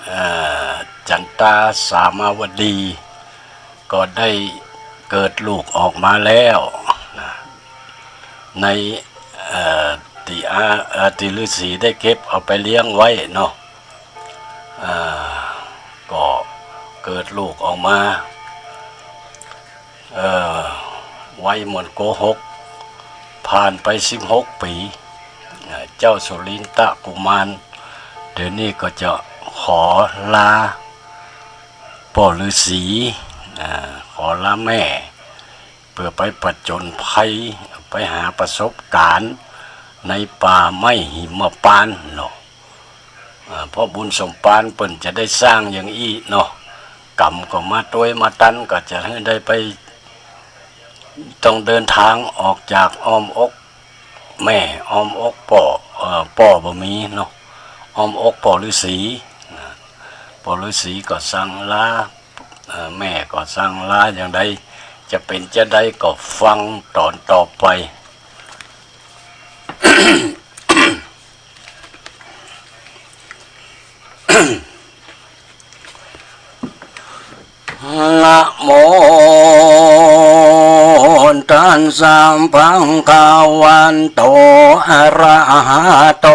เอ่อ จันตาสามาวดี ก็ได้เกิดลูกออกมาแล้วนะ ใน เอ่อ ตี้อา เอ่อ ตี้ฤๅษีได้เก็บเอาไปเลี้ยงไว้เนาะ อ่า ก็เกิดลูกออกมา เอ่อ ไวเหมือนโกหก ผ่านไปสิบหกปี๋ เอ่อ เจ้าสุรินทกุมาร เดี๋ยวนี้ก็จะขอลาป้อฤๅษี อ่า ขอลาแม่ เปื้อไปผจญภัย ไปหาประสบก๋ารณ์ในป่าไม้หิมพานต์เนาะ อ่า เพราะบุญสมภารเปิ้นจะได้สร้างอย่างอี้เนาะ กรรมก็มาตวยมาตัน ก็จะหื้อได้ไป ต้องเดินทางออกจากอ้อมอกแม่ อ้อมอกป้อ เอ่อ ป้อบ่มีเนาะ อ้อมอกป้อฤๅษีนะ ป้อฤๅษีก็สั่งลา เอ่อ แม่ก็สั่งลาอย่างใด จะเป๋นจะใดก็ฟังต๋อนต่อไป นะโม ตัสสะ ภะคะวะโต อะระหะโต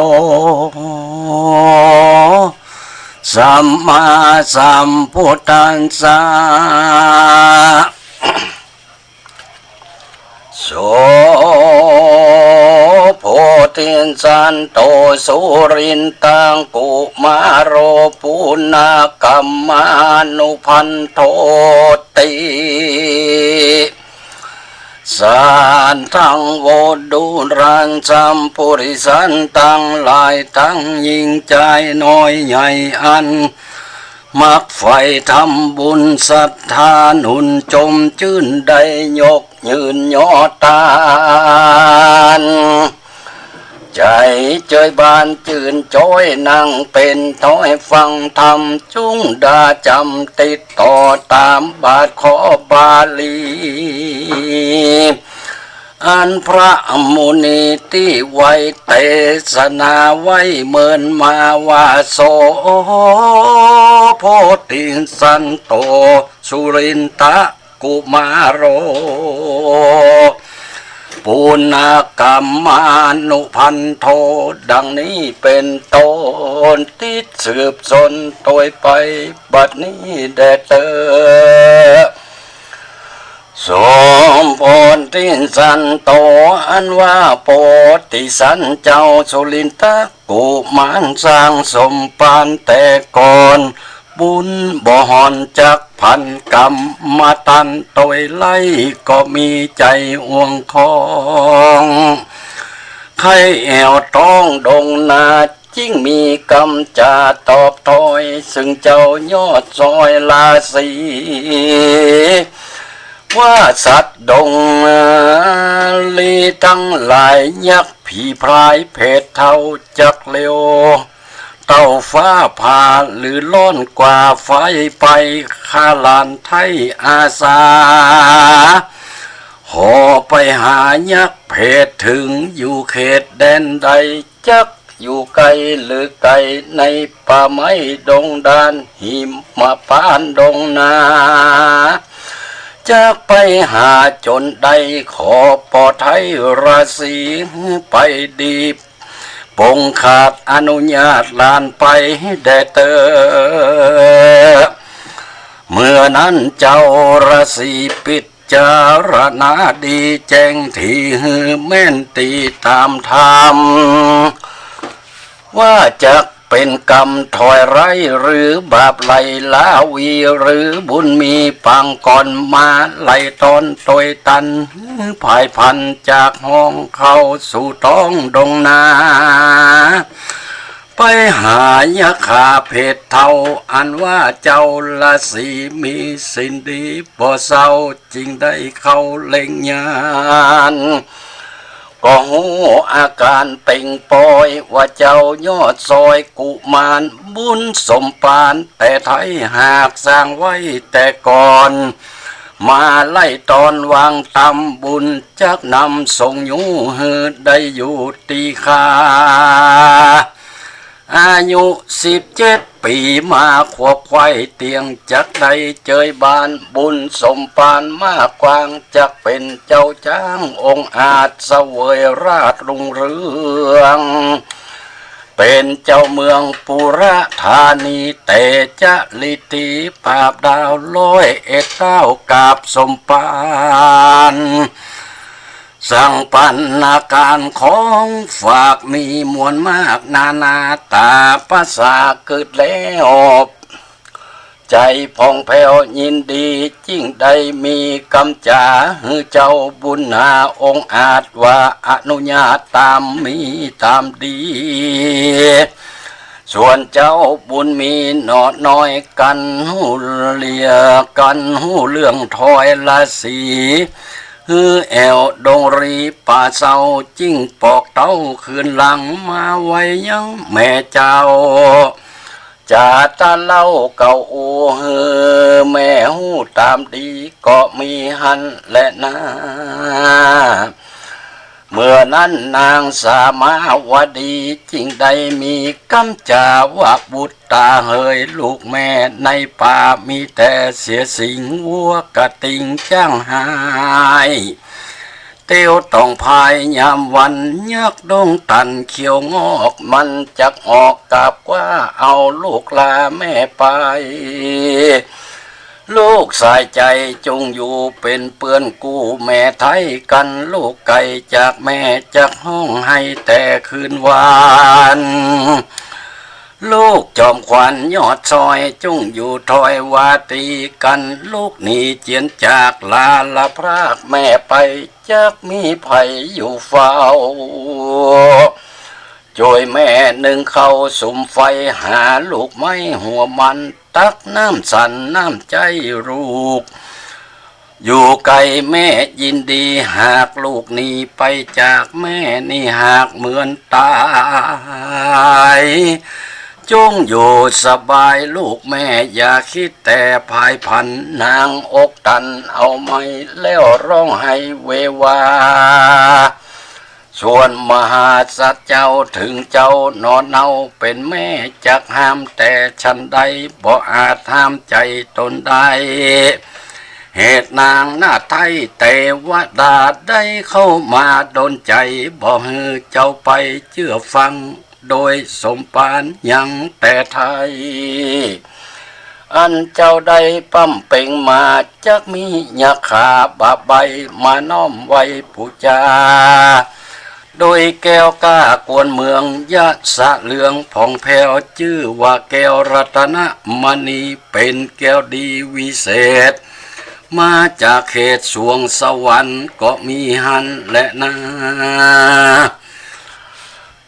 สัมมาสัมพุทธัสสะ โส โพธิสัตโต สุรินทกุมารโต ปุณณกัมมานุพันโทติ สัตถัง โวดุรัสสัมปุริสัน ตังหลายตัง ญิงจายน้อยใหญ่อัน มักใฝ่ทำบุญศรัทธาหนุนจมจื้น ได้ยกยืนยอต้าน ใจ๋เจยบานจื้นจ้อย นั่งเป๋นถ้อยฟังธรรม จุ่งดาจ๋ำติดต่อต๋ามบาทขอบาลี อันพระมุนีตี้ไว้เตสนาไว้เมินมาว่า โส โพธิสัตโต สุรินทกุมารโต ปุณณกัมมานุพันโท ดังนี้เป๋นต้น ติดสืบสนตวยไป บัดนี้แด่เต๊อะ โส โพธิสัตโต อันว่าโพธิสัตว์เจ้าสุรินทกุมารสร้างสมภารแต่ก่อน บุญบ่ห่อนจักพัน กรรมมาตันตวยไล่ ก็มีใจ๋อ่วงคอง ใค่แอ่วต้องดงนา จึงมีกำจาตอบถ้อย ซึ่งเจ้ายอดซอยราศี ว่าสัตว์ดงลีตังหลาย ยักษ์ผีพรายเผดเฒ่า จักเร็วเต้าฟ้าผ่า หรือร้อนกว่าไฟไป ข้าหลานไท้อาสา เหาะไปหายักษ์เผด เถิงอยู่เขตแดนใด จักอยู่ไกลหรือใก้ ในป่าไม้ดงดาน หิมพานต์ดงนา จักไปหาจ๋นได้ ขอป้อไทยราศีไปดี ปงขาดอนุญาตหลานไปแด่เต๊อะ เมื่อนั้นเจ้าราศีปิจารณาดี แจ้งตี้หื้อแม่นตี้ต๋ามธรรม ว่าจักเป๋นกรรมถอยร้ายหรือบาปไหลล้าหวี หรือบุญมีปางก่อนมาไหลตอนตวยตัน ผายผันจากห้องเข้าสู่ต๊องดงนา ไปหายาขาเพศเฒ่า อันว่าเจ้าราศีมีศีลดีบ่เศร้า จึงได้เข้าเล็งญาณ ก็ฮู้อาก๋านเป่งปอย ว่าเจ้ายอดซอยกุมาร บุญสมปานแต่ไท้หากสร้างไว้แต่ก่อน มาไล่ตอนวางต๋ามบุญ จักนำส่งยู้หื้อได้อยู่ตี้ข้า อายุสิบเจ็ดปี๋มาขวบไขว่เตี้ยง จักได้เจยบาน บุญสมปานมากกว้าง จักเป๋นเจ้าจ๊างองอาจ เสวยราชรุ่งเรือง เป๋นเจ้าเมืองปุระธานี แต่จริตดีปราบดาวร้อยเอ็ดเต้า กราบสมปาน สั่งปันอาก๋านของฝากมีมวลมากนานา ต๋าประสาเกิดแล้ว ใจ๋ผ่องแผ้วยินดี จึงได้มีกำจ๋าหื้อเจ้าบุญนาองอาจ ว่าอนุญาตต๋ามมีต๋ามดี ส่วนเจ้าบุญมีหนอน้อย กั๋นฮู้เรื่อง กั๋นฮู้เรื่องถอยราศี หื้อแอ่วดงรีป่าเซา จึงปอกเต้าคืนหลังมาไว้ยังแม่เจ้า จ๋าตะเล่าเก่าอู้ หื้อแม่ฮู้ต๋ามดี ก็มีหั้นแลนา เมื่อนั้นนางสามาวดี จึงได้มีกำจ๋าว่า บุตรต๋าเหย ลูกแม่ในป่ามีแต่เสือสิงห์วัวกระติ่งจ๊างฮ้าย เตียวต้องพายยามวัน ยักษ์ดงตันเขี้ยวงอก มันจักออกกราบคว้าเอาลูกลาแม่ไป ลูกสายใจ๋จุ่งอยู่เป๋นเปื้อนกู้แม่ไท้กั๋น ลูกไก๋จากแม่จักฮ้องไห้แต่คืนวาน ลูกจอมขวัญยอดซอยจุ่งอยู่ถอยวาตีกั๋น ลูกหนีเจียนจากลาละพรากแม่ไป จักมีใผอยู่เฝ้า จ้วยแม่นึ่งข้าวสุมไฟ หาลูกไม้หัวมัน ตักน้ำสันน้ำใจ๊ลูก อยู่ใก้แม่ยินดี หากลูกหนีไปจากแม่นี่หากเหมือนต๋าย จุ่งอยู่สบายลูกแม่ อย่าคิดแต่ผายผัน นางอกตันเอาไม้แล้วฮ้องไห้เววา ส่วนมหาสัตว์เจ้า เถิงเจ้าหนอเนาเป๋นแม่ จักห้ามแต่ฉันใด บ่อาจห้ามใจ๋ต๋นได้ เหตุนางนาฏไท้เตวดา ได้เข้ามาดลใจ๋ บ่หื้อเจ้าไปเจื้อฟัง โดยสมปานยังแต่ไท้ อันเจ้าได้ปำเป๋งมา จักมียาขาบาใบมาน้อมไหว้ปู๋จา โดยแก้วก้ากวนเมือง ยะสะเหลืองผ่องแผ้ว จื้อว่าแก้วรัตนมณี เป๋นแก้วดีวิเศษ มาจากเขตสวงสวรรค์ก็มีหั้นแลนา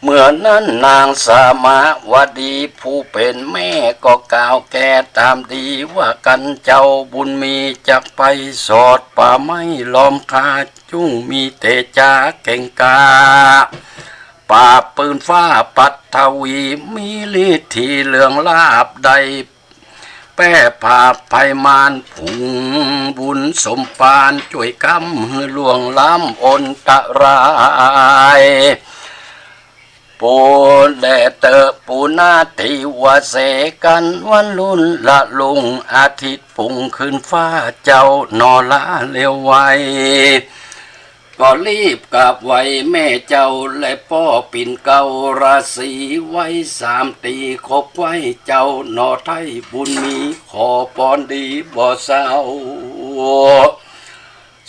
เมื่อนั้นนางสามาวดีผู้เป๋นแม่ก็กล่าวแก่ต๋ามดีว่า กั๋นเจ้าบุญมีจักไปสอดป่าไม้ล้อมคา จุ่งมีเตจาเก่งกล้า ปราบปืนฟ้าปัทวี มีฤทธีเหลืองลาบ ได้แป้ผาบภัยมาร ผุงบุญสมปานจ้วยก๊ำหื้อล่วงล้ำอนตราย ปูแลเต๊อะ ปูนาทิวเสกั๋น วันรุ่นละรุ่ง อาทิตย์ปุงขึ้นฟ้า เจ้าหนอลาเร็วไว ก็รีบกราบไหว้แม่เจ้า และป้อปิ่นเกล้าราศีไว้สามตี ขบไหว้เจ้าหนอไท้บุญมี ขอปอนดีบ่เศร้า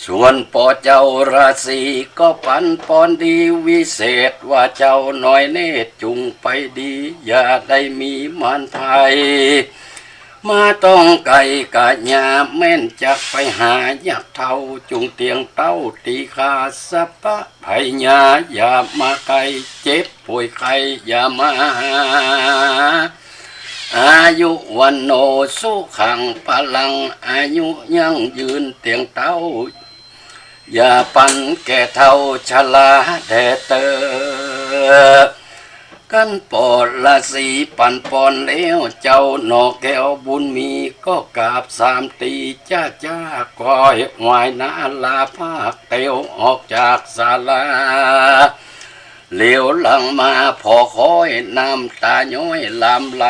ส่วนป้อเจ้าราศีก็ปั๋นปอนดีวิเศษ ว่าเจ้าน้อยเนตรจุ่งไปดี อย่าได้มีมารภัย มาต้องไกลกะยา แม่นจักไปหายักษ์เฒ่า จุ่งเตียงเต้าตีข้า สัพพะภัยยาอย่ามาใก้ เจ็บป่วยไข้อย่ามาหา อายุวัณโณ สุขัง พลัง อายุยั่งยืนเตียงเต้า อย่าปั๋นแก่เฒ่าชราแด่เต๊อะ กันป้อราศีปั๋นปอนแล้ว เจ้าหนอแก้วบุญมี ก็กราบสามตี จ๊ะจ๊ะก้อยไหว้หน้าลาภาคเตียวออกจากศาลา เหลียวหลังมาผ่อค้อย น้ำตาย้อยหลั่งไหล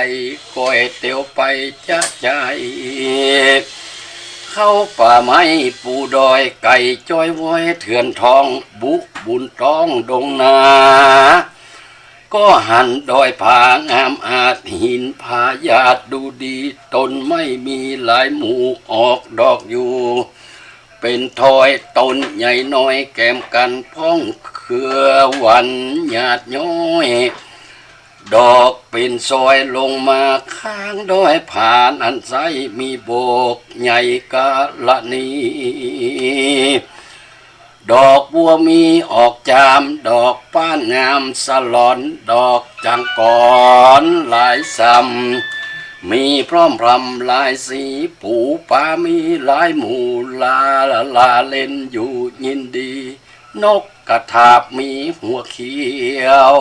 ก้อยเตียวไปจ๊ะจาย เข้าป่าไม้ปูดอย ไก่จ้อยว้อยเถื่อนทอง บุบุญต้องดงนา ก็หันดอยผางามอาจ หินผาหยาดดูดี ต้นไม้มีหลายหมู่ ออกดอกอยู่เป๋นทอย ต้นใหญ่น้อยแกมกั๋น พ่องเครือหวันหยาดย้อย ดอกเป๋นซอยลงมา ข้างดอยผาอันใส มีโบกใหญ่กรณี ดอกบัวมีออกจาม ดอกป้านงามสะหลอน ดอกจังกรหลายส่ำ มีพร่อมพรำหลายสี ปูปลามีหลายหมู่ ลาลาเล่นอยู่ยินดี นกกระทาบมีหัวเขียว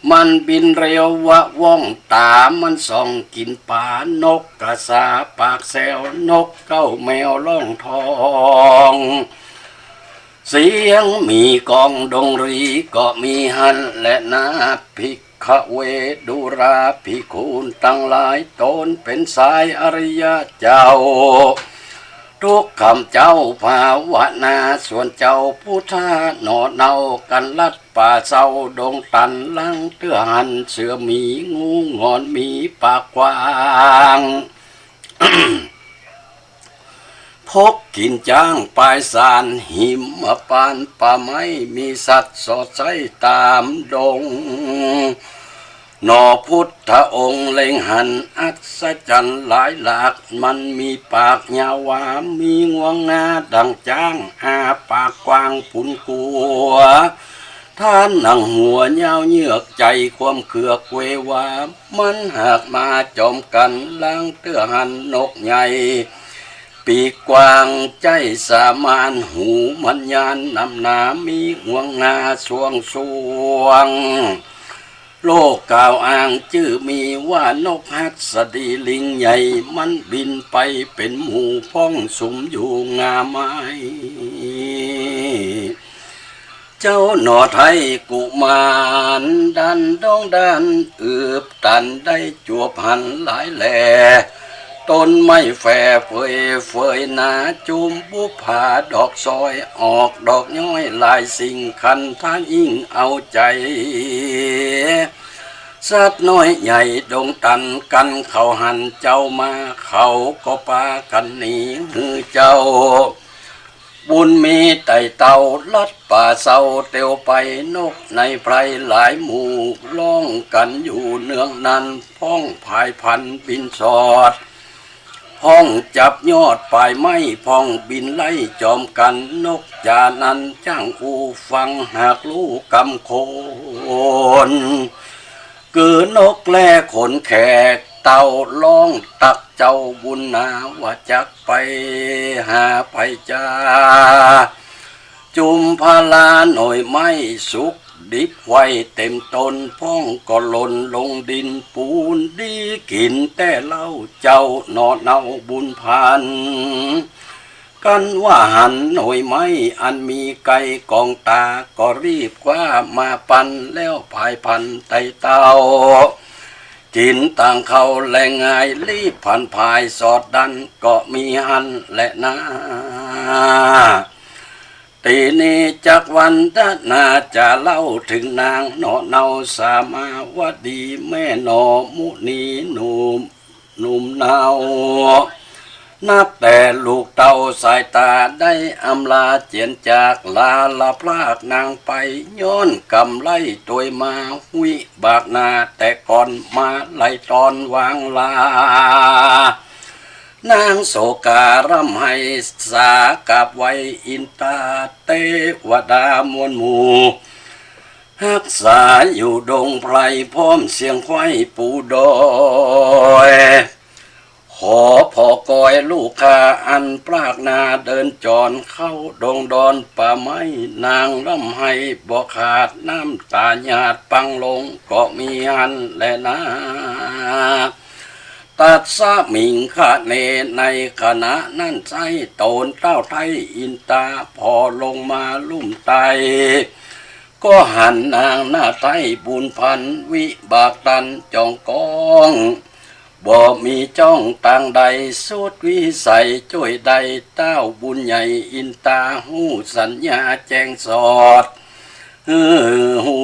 มันบินเร็ววะว่อง ต๋ามันส่องกิ๋นป๋า นกกระสาปากแซว นกเก๊าแมวร้องทอง เสียงมีกองดงรีก็มีหั้นแลนา ภิกขเว ดูราภิกขุตังหลาย ต๋นเป๋นสายอริยะเจ้า ทุกคำเจ้าภาวนา ส่วนเจ้าพุทธะหนอเนา กั๋นลัดป่าเซาดงตัน หลังเตื้อหันเสือหมี งูหงอนหมีปากกว้าง พกกิ๋นจ๊างปายสาร หิมพานต์ป่าไม้ มีสัตว์สอดใสต๋ามดง หนอพุทธองค์เล็งหันอัศจรรย์หลายหลาก มันมีปากยาวหวา มีงวงงาดั่งจ๊าง อาปากกว้างปูนกั๋ว ต้านหนังหัวยาวเยือก ใจ๋ความเคืองเกวงวา มันหากมาจอมกั๋น หลังเตื้อหันนกใหญ่ ปีกกว้างใจ๊สามาน หูมันยานหนำหนา มีงวงงาสวงสวง โลกกล่าวอ้างจื้อมีว่านกหัสดีลิงใหญ่ มันบินไปเป๋นหมู่ พ่องสุมอยู่ง่าไม้ เจ้าหนอไท้กุมารดันดงดัน อืบตันได้จวบหันหลายแล ต้นไม้แฝเฟยเฟยหนา จุมบุปผาดอกซอย ออกดอกย้อยหลายสิ่ง คันทายิ่งเอาใจ๋ สัตว์น้อยใหญ่ดงตัน กั๋นเขาหันเจ้ามา เขาก็ปากั๋นหนี หื้อเจ้า บุญมีไต่เต้าลัดป่าเซาเตียวไป นกในไพรหลายหมู่ ร้องกั๋นอยู่เนืองนั้น พ่องผายพันบินสอด พ่องจับยอดปายไม้ พ่องบินไล่จอมกั๋น นกจ๋านั้นจ้างอู้ฟัง หากฮู้กำโขน กือนกแลขนแขก เต้าร้องตักเจ้าบุญนา ว่าจักไปหาไผจา จุมพาราหน่อยไม้สุกดิบไว้เต็มต้น พ่องก็หล่นลงดิน ปูนดีกิ๋นแต่เหล้า เจ้าหนอเนาบุญพัน กันว่าหันหน่วยไม้อันมีไกลก๋องต๋า ก็รีบคว้ามาปัน แล้วผายพรรณไต่เต้า กิ๋นตางเขาแลง่าย รีบผลันผายสอดดัน ก็มีหั้นแลนา ตี้นี้จักวันดนาจะเล่าเถิงนางหน่อเนาสามาวดี แม่หน่อมุนีหนุ่ม หนุ่มเนา นับแต่ลูกเต้าสายต๋าได้อำลาเจียนจาก ลาละพรากนางไป ย้อนกรรมไร้ตวยมา วิบากนาแต่ก่อนมาไหลตอนวางลา นางโศการ่ำไห้สากราบไหว้อินตาเตวดามวลหมู่ ฮักษาอยู่ดงไพรพร้อมเสียงไคว้ปูดอย ขอผ่อกอยลูกข้าอันพรากนาเดินจรเข้าดงดอนป่าไม้ นางร่ำไห้บ่ขาดน้ำต๋าหยาดปังลงก็มีหั้นแลนา ตัสมิงคะเน ในขณะนั้นไส้ต๋นเต้าไท้อินตาผ่อลงมาลุ่มไต ก็หันนางหน้าไท้บุญพรรณวิบากตันจ่องก้อง บ่มีจ้องตางใด สุดวิสัยจ้วยได้เต้าบุญใหญ่อินตาฮู้สัญญาแจ้งสอด หื้อฮู้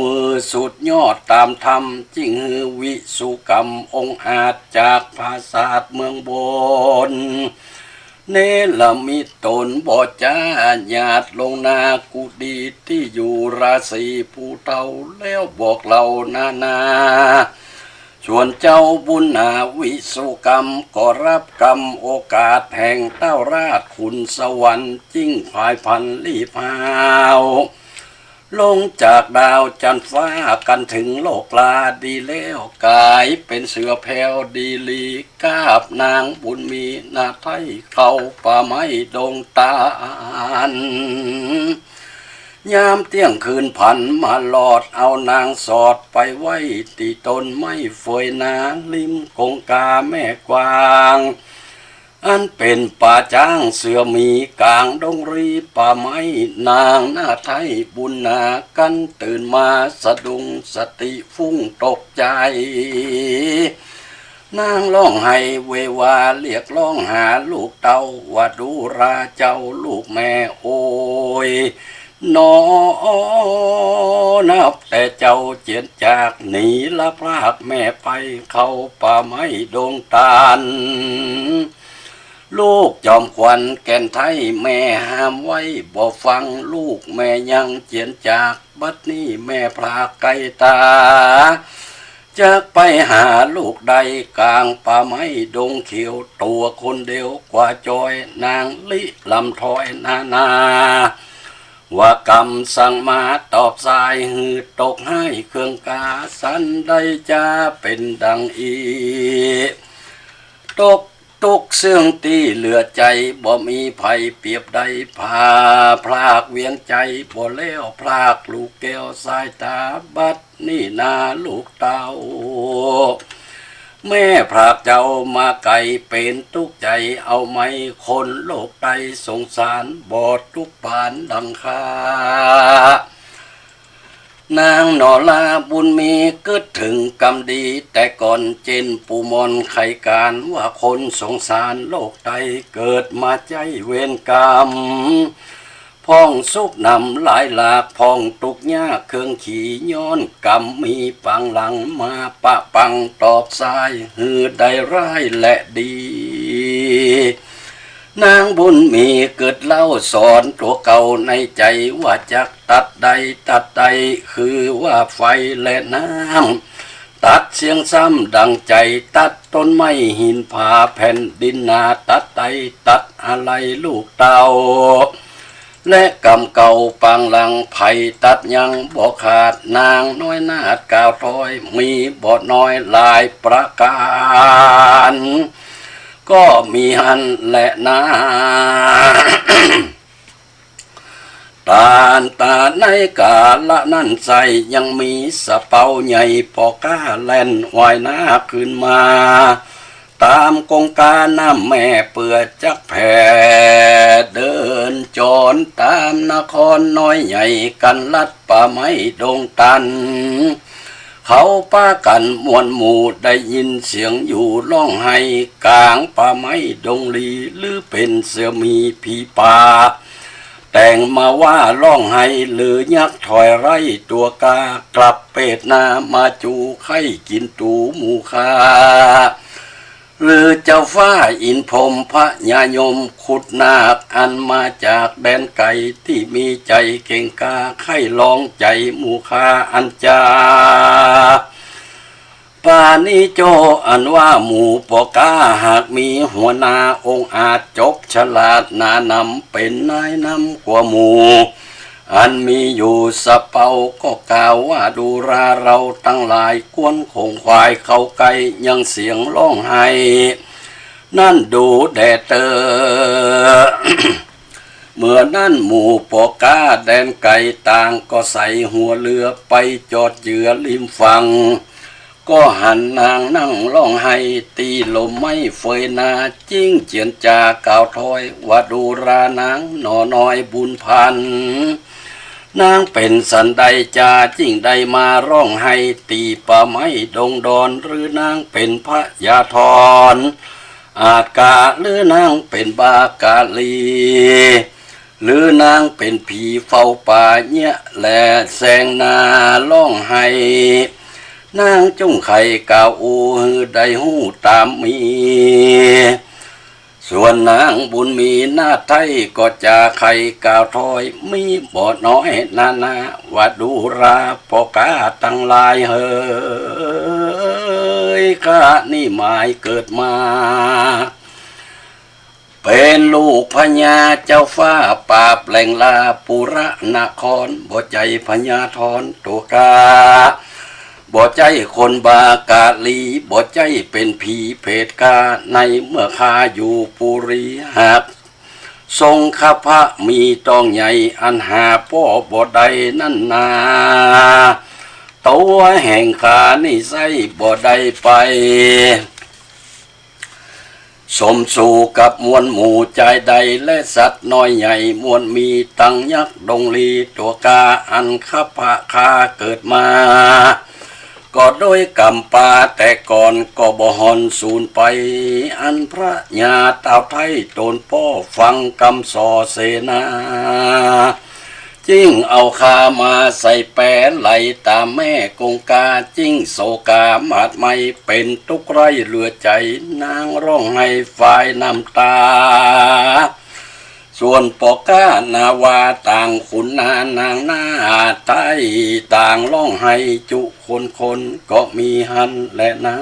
สุดยอดต๋ามธรรม จึงหื้อวิสุกรรมองอาจจากผาสาทเมืองบน เนรมิตต๋นบ่จ๊าหยาดลงนากุฏิตี้อยู่ราศีผู้เฒ่า แล้วบอกเล่านานา ส่วนเจ้าบุญนาวิสุกรรมก็รับกรรมโอกาสแห่งเต้าราชขุนสวรรค์ จึงผายพรรณลีบหาว ลงจากดาวจันทร์ฟ้ากันเถิงโลกลาดีแล้ว ก๋ายเป๋นเสือแผวดีหลี กราบนางบุญมีหน้าไท้เข้าป่าไม้ดงตาล ยามเตี้ยงคืนพรรณมาลอด เอานางสอดไปไว้ตี้ต้นไม้เฟยนา ริมกงกาแม่กว้าง อันเป๋นป่าจ๊างเสือหมีก๋างดงรีป่าไม้ นางหน้าไท้บุญนากันตื่นมาสะดุ้งสติฟุ้งตกใจ๋ นางฮ้องไห้เววาเรียกฮ้องหาลูกเต้าว่า ดูราเจ้าลูกแม่โอย หนอ นับแต่เจ้าเจียนจากหนีละพรากแม่ไปเข้าป่าไม้ดงตาล ลูกจอมขวัญแก่นไท้แม่ห้ามไว้บ่ฟัง ลูกแม่ยังเจียนจาก บัดนี้แม่พรากไกลต๋า จักไปหาลูกได้ก๋างป่าไม้ดงเขียว ตั๋วคนเดียวกว่าจอย นางลิลำถอยนานา ว่ากำสั่งมาตอบสายหื้อตกไห้เคืองกา สันใดจะเป๋นดังอี้ ตก ตุ๊กข์เสื่องตี้เหลือใจ๋ บ่มีใผเปรียบได้ ผ่าพรากเวียงใจ๋ บ่แล้วพรากลูกแก้วสายต๋า บัดนี้นาลูกเต้า แม่พรากเจ้ามาไก๋เป๋นตุ๊กข์ใจ๋ เอาไหมคนโลกไต้สงสาร บ่ตุ๊กข์ปานดังข้า นางหนอลาบุญมีกึ๊ดเถิงกรรมดี แต่ก่อนเจ้นปู่หม่อนไขก๋าน ว่าคนสงสารโลกไต้เกิดมาใจ๊เวรกรรม พ่องสุขนำหลายหลาก พ่องตุ๊กข์ยากเคืองขี ย้อนกรรมมีปางหลัง มาปะปังตอบสายหื้อได้ร้ายและดี นางบุญมีกึ๊ดเล่าสอนตั๋วเก่าในใจ๋ ว่าจักตัดได้ตัดได้ คือว่าไฟและน้ำ ตัดเสี้ยงซ้ำดั่งใจ๋ ตัดต้นไม้หินผาแผ่นดินนา ตัดได้ตัดอะไรลูกเต้า และกรรมเก่าปางหลัง ใผตัดยังบ่ขาด นางน้อยนาฏกล่าวถ้อย มีบ่น้อยหลายประก๋าน ก็มีหั้นแหละนา ตานตาในกาละนั้นไส้ ยังมีสะเปาใหญ่ปอก้าแล่นว่ายน้าขึ้นมา ต๋ามกงกาน้ำแม่เปื้อจักแผ่ เดินจ๋อนต๋ามนครน้อยใหญ่ กั๋นลัดป่าไม้ดงตัน เขาปากั๋นมวลหมู่ได้ยินเสียงอยู่ฮ้องไห้ ก๋างป่าไม้ดงลี หรือเป๋นเสือหมีผีป่า แต่งมาว่าฮ้องไห้ หรือยักษ์ถอยไล่ตั๋วกล้า กลับเปดหน้ามาจู๋ ใค่กิ๋นตั๋วหมู่ข้า หรือเจ้าฟ้าอินทร์พรหมพญายม ขุดนาคอันมาจากแดนไก๋ ตี้มีใจ๋เก่งกล้า ใค่ลองใจ๋หมู่ข้าอันจา ป่านี้โจ้ อันว่าหมู่ป้อก๊า หากมีหัวหน้าองอาจ จบฉลาดหนานำ เป๋นนายนำกว่าหมู่ อันมีอยู่สะเปา ก็กล่าวว่า ดูราเราตังหลาย กวนขงขวายเข้าใก้ ยังเสียงฮ้องไห้ นั้นดูแด่เต๊อะ เมื่อนั้นหมู่ป้อก๊าแดนไก๋ต่าง ก็ใส่หัวเฮือไปจอดเยื้อริมฝั่ง ก็หันนางนั่งฮ้องไห้ ตี้ล่มไม้เฟยนา จึงเจียรจากล่าวถอย ว่าดูรานางหนอน้อยบุญพัน นางเป๋นสันใดจา จึงได้มาฮ้องไห้ ตี้ป่าไม้ดงดอน หรือนางเป๋นพญาธร อาจกา หรือนางเป๋นบากาลี หรือนางเป๋นผีเฝ้าป่าเยียะ แลแสงหน้าฮ้องไห้ นางจุ่งใค่กล่าวอู้ หื้อได้ฮู้ต๋ามมี ส่วนนางบุญมีนาฏไท้ ก็จาใค่กล่าวถอย มีบ่น้อยนานา ว่าดูราป้อก๊าตังหลายเหย ข้านี้หมายเกิดมา เป๋นลูกพญาเจ้าฟ้า ปราบแหล่งลาปุระนคร บ่ใจ้พญาธรตั๋วกล้า บ่ใจ้คนบากาลี บ่ใจ้เป๋นผีเผตกล้า ในเมื่อข้าอยู่ปุรี หากทรงคภะมีต้องใหญ่ อันหาป้อบ่ได้นั้นนา ตั๋วแห่งข้านี้ไส้บ่ได้ไป สมสู่กับมวลหมู่จายใด และสัตว์น้อยใหญ่มวลมี ตังยักษ์ดงลีตั๋วกล้า อันคภะข้าเกิดมา ก็โดยก๋ำปาแต่ก่อน ก็บ่ห่อนสูญไป อันพระญาต้าวไท้ต๋นป้อฟังกำส่อเสนา จึงเอาข้ามาใส่แปไหลต๋ามแม่กงกา จึงโศกามาดไหม้เป๋นตุ๊กข์ไร้เหลือใจ๋ นางฮ้องไห้ฝายน้ำต๋า ส่วนป้อก๊านาวาต่างขุนนานางนาฏไท้ ต่างฮ้องไห้จุคนคน ก็มีหั้นแลนา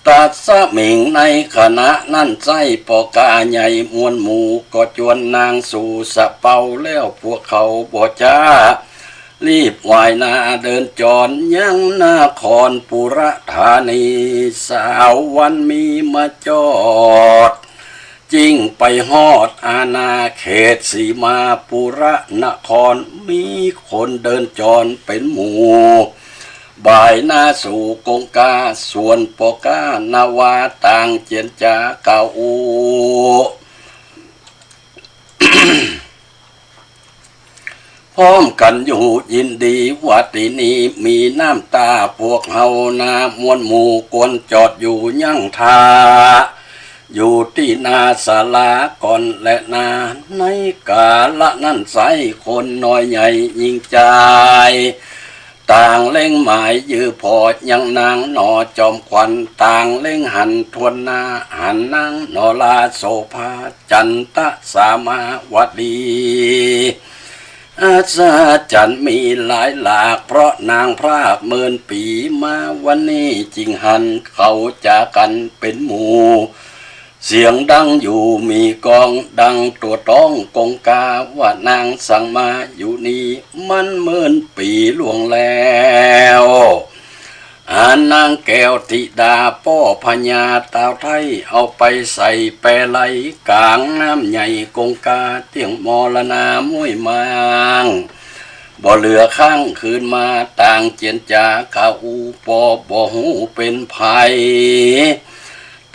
ตัดสมิงในขณะนั้นไส้ ป้อก๊าใหญ่มวลหมู่ ก็จวนนางสู่สะเปา แล้วพวกเขาบ่จ๊า รีบว่ายนาเดินจ๋อนยังนครปุระธานี สาววันมีมาจอด จึงไปฮอดอาณาเขตสีมาปุระนคร มีคนเดินจ๋อนเป๋นหมู่ บ่ายหน้าสู่กงกา ส่วนป้อก๊านาวาต่างเจียรจากล่าวอู้ พร้อมกั๋นอยู่ยินดี ว่าตี้นี้มีน้ำต๋า พวกเฮานามวลหมู่ควรจอดอยู่ยังท่า อยู่ตี้หน้าศาลาก่อนแลนา ในกาละนั้นไส้ คนน้อยใหญ่ญิงจาย ต่างเล็งหมายยื้อผ่อยังนางหนอจอมขวัญ ต่างเล็งหันถ้วนหน้า หันนางหนอลาโสภา จันตะสามาวดี อัศจรรย์มีหลายหลาก เพราะนางพรากเมินปี๋ มาวันนี้จึงหันเขาจากั๋นเป๋นหมู่ เสียงดังอยู่มีก้อง ดังตั๋วต้องกงกา ว่านางสังมาอยู่นี้ มันเมินปี๋ล่วงแล้ว อันนางแก้วธิดาป้อพญาต้าวไท้ เอาไปใส่แปไหลก๋างน้ำใหญ่กงกา เตี้ยงมรณามุ้ยมาง บ่เหลือข้างคืนมา ต่างเจียรจ๋า ข้าอู้ปอบ่ฮู้เป๋นใผ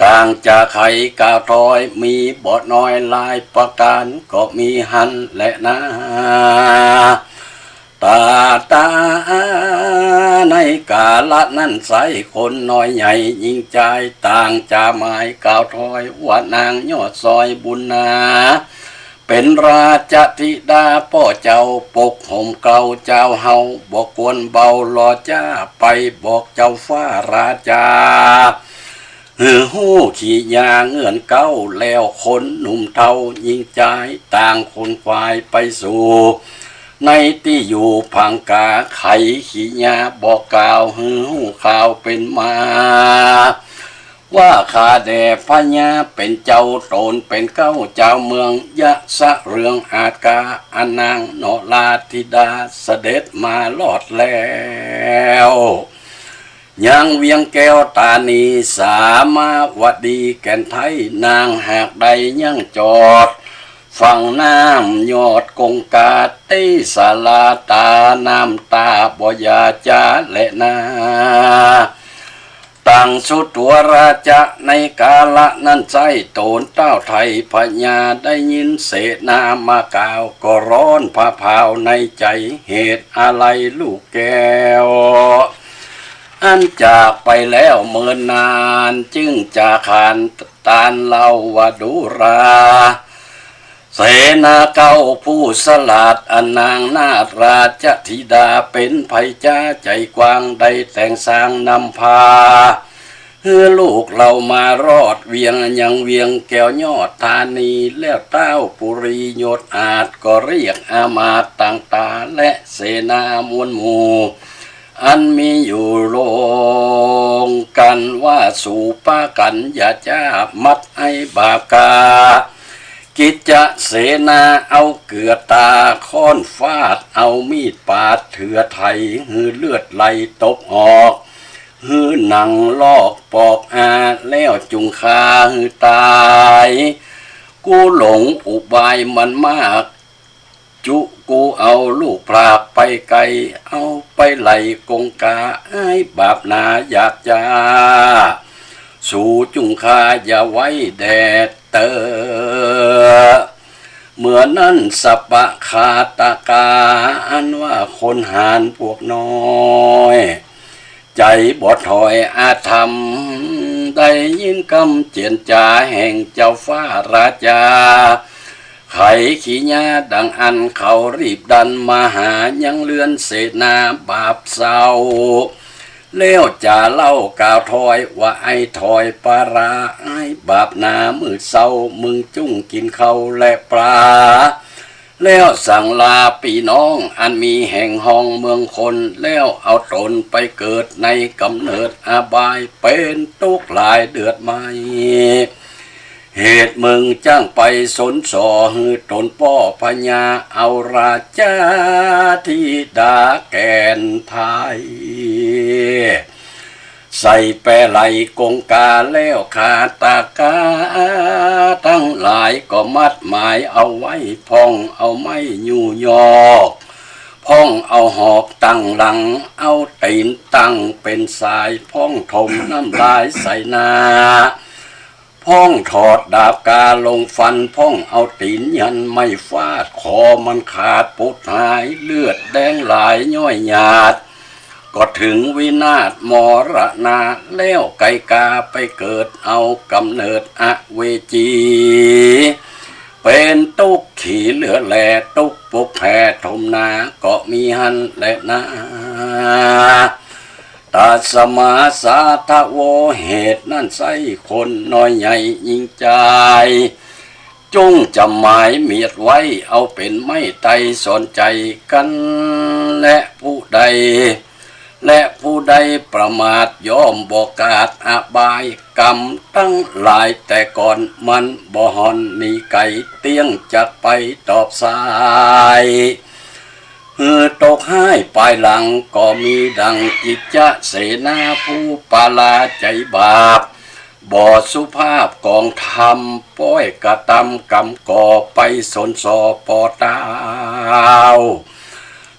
ต่างจ๋าไขกล่าวถอย มีบ่น้อยหลายประก๋าน ก็มีหั้นแหละนา ต๋าต๋า ในกาละนั้นไส้ คนน้อยใหญ่ญิงจาย ต่างจ๋าหมายกล่าวถอย ว่านางยอดซอยบุญนา เป๋นราชธิดาป้อเจ้า ปกห่มเกล้าเจ้าเฮา บ่ควรเบาหล่อจ๊า ไปบอกเจ้าฟ้าราชา หื้อฮู้ขียาเงื่อนเก๊า แล้วคนหนุ่มเฒ่าญิงจาย ต่างขนขวายไปสู่ ในตี้อยู่ผางกา ไขขียาบอกกล่าว หื้อฮู้ข่าวเป๋นมา ว่าข้าแด่พญาเป๋นเจ้า ต๋นเป๋นเก๊าจาวเมืองยะสะเรืองอาจกา อันนางนราธิดาเสด็จมารอดแล้ว ยังเวียงแก้วธานี สามาวดีแก่นไทย นางหากได้ยังจอด ฝั่งน้ำยอดกงกา ตี้ศาลาต๋าน้ำต๋าบ่อย่าจ๊าแลนา ตังสุตัวราชะ ในกาละนั้นไส้ ต๋นเต้าไทยพญา ได้ยินเสนามากล่าว ก็ร้อนผะเพาในใจ๋ เหตุอะไรลูกแก้ว อันจากไปแล้วเมินนาน จึงจะขานตานเล่าว่าดูรา เสนาเก๊าผู้สลาด อันนางนาถราชธิดาเป๋นใผจ๊าใจ๋กว้าง ได้แต่งสร้างนำพา หื้อลูกเฮามารอดเวียง ยังเวียงแก้วยอดธานี แล้วต้าวปุรียศอาจ ก็เรียกอามาตย์ต่างต๋า และเสนามวลหมู่ อันมีอยู่ลงกั๋นว่า สูปากั๋นอย่าจ๊า หมั่นไอ้บาปกา กิจจะเสนาเอาเกือต๋า ค้อนฟาดเอามีดปาด เถื่อไถหื้อเลือดไหลตกออก หื้อหนังลอกปอกอา แล้วจุ่งฆ่าหื้อต๋าย กูหลงอุบายมันมาก จุกูเอาลูกพรากไปไก๋ เอาไปไหล่กงกา อ้ายบาปหนาหยาบจ๊า สูจุ่งฆ่าอย่าไว้แด่เต๊อะ เมื่อนั้นสปะฆาตกา อันว่าคนหาญพวกน้อย ใจ๋บ่ถอยอาธรรม ได้ยินกำเจียรจ๋าแห่งเจ้าฟ้าราชา ไขขียาดังอั้น เขารีบดันมาหา ยังเฮือนเสนาบาปเศร้า แล้วจ๋าเล่ากล่าวถอยว่า ไอ้ถอยปารา ไอ้บาปหนา มื้อเซ้ามึงจุ่งกิ๋นข้าวและปลา แล้วสั่งลาปี้น้อง อันมีแห่งห้องเมืองคน แล้วเอาต๋นไปเกิดในก๋ำเนิดอบาย เป๋นตุ๊กข์หลายเดือดไหม้ เหตุมึงจ้างไปสนส่อ หื้อต๋นป้อพญา เอาราชธิดาแก่นไทย ใส่แปไหล่กงกา แล้วฆาตกาตังหลาย ก็มัดหมายเอาไว้ พ่องเอาไม้ยู่ยอก พ่องเอาหอกตั้งหลัง เอาตี๋นตั้งเป๋นสาย พ่องถมน้ำลายใส่หน้า พ่องถอดดาบกาลงฟัน พ่องเอาตี๋นยันไม้ฟาด คอมันขาดปุดหาย เลือดแดงหลายย้อยหยาด ก็เถิงวินาศมรณา แล้วไก๋กาไปเกิดเอาก๋ำเนิดอเวจี เป๋นตุ๊กข์ขี้เหลือแล ตุ๊กข์ปุกแผ่ถมหนา ก็มีหั้นแลนา ตัสมาสาทะโว เหตุนั้นไส้คนน้อยใหญ่ญิงจาย จุ่งจ๋ำหมายเมียดไว้ เอาเป๋นไม้ไต้สอนใจ๋กั๋น และผู้ใด และผู้ใดประมาทย่อมบ่ขาดอบาย กรรมตังหลายแต่ก่อน มันบ่ห่อนหนีไก๋ เตี้ยงจักไปตอบสาย หื้อตกฮ้ายปายหลัง ก็มีดังกิจจะเสนาผู้ปาราใจ๋บาป บ่สุภาพกองธรรม ป้อยกระตำกรรมก่อ ไปสนส่อป้อเต้า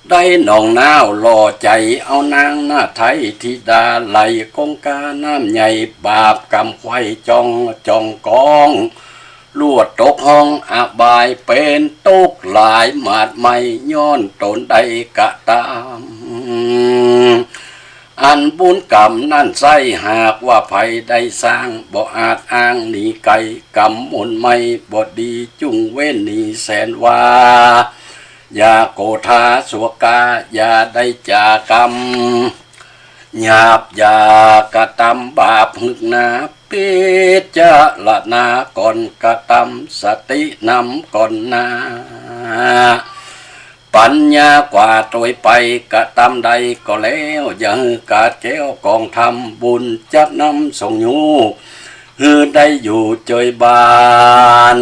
ได้หนองน้าวหล่อใจ๋ เอานางนาไทยธิดา ไหลคงคาน้ำใหญ่ บาปกรรมไขว่จ่อง จ่องกอง ลวดตกห้องอบาย เป๋นตุ๊กข์หลายหมาดไหม้ ย้อนต๋นได้กระตำ อันบุญกรรมนั้นไส้ หากว่าใผได้สร้าง บ่อาจอ้างหนีไกล กรรมมนต์ไหม้บ่ดี จุ่งเว้นหนีแสนว่า อย่าโกธาสวกา อย่าได้จ๋ากำหยาบ อย่ากระตำบาปหื้อนา พิจารณาก่อนกระตำ สตินำก่อนนา ปัญญากว่าตวยไป กระตำใดก็แล้ว อย่าหื้อขาดแคลนกองธรรม บุญจักนำส่งอยู่ หื้อได้อยู่เจยบาน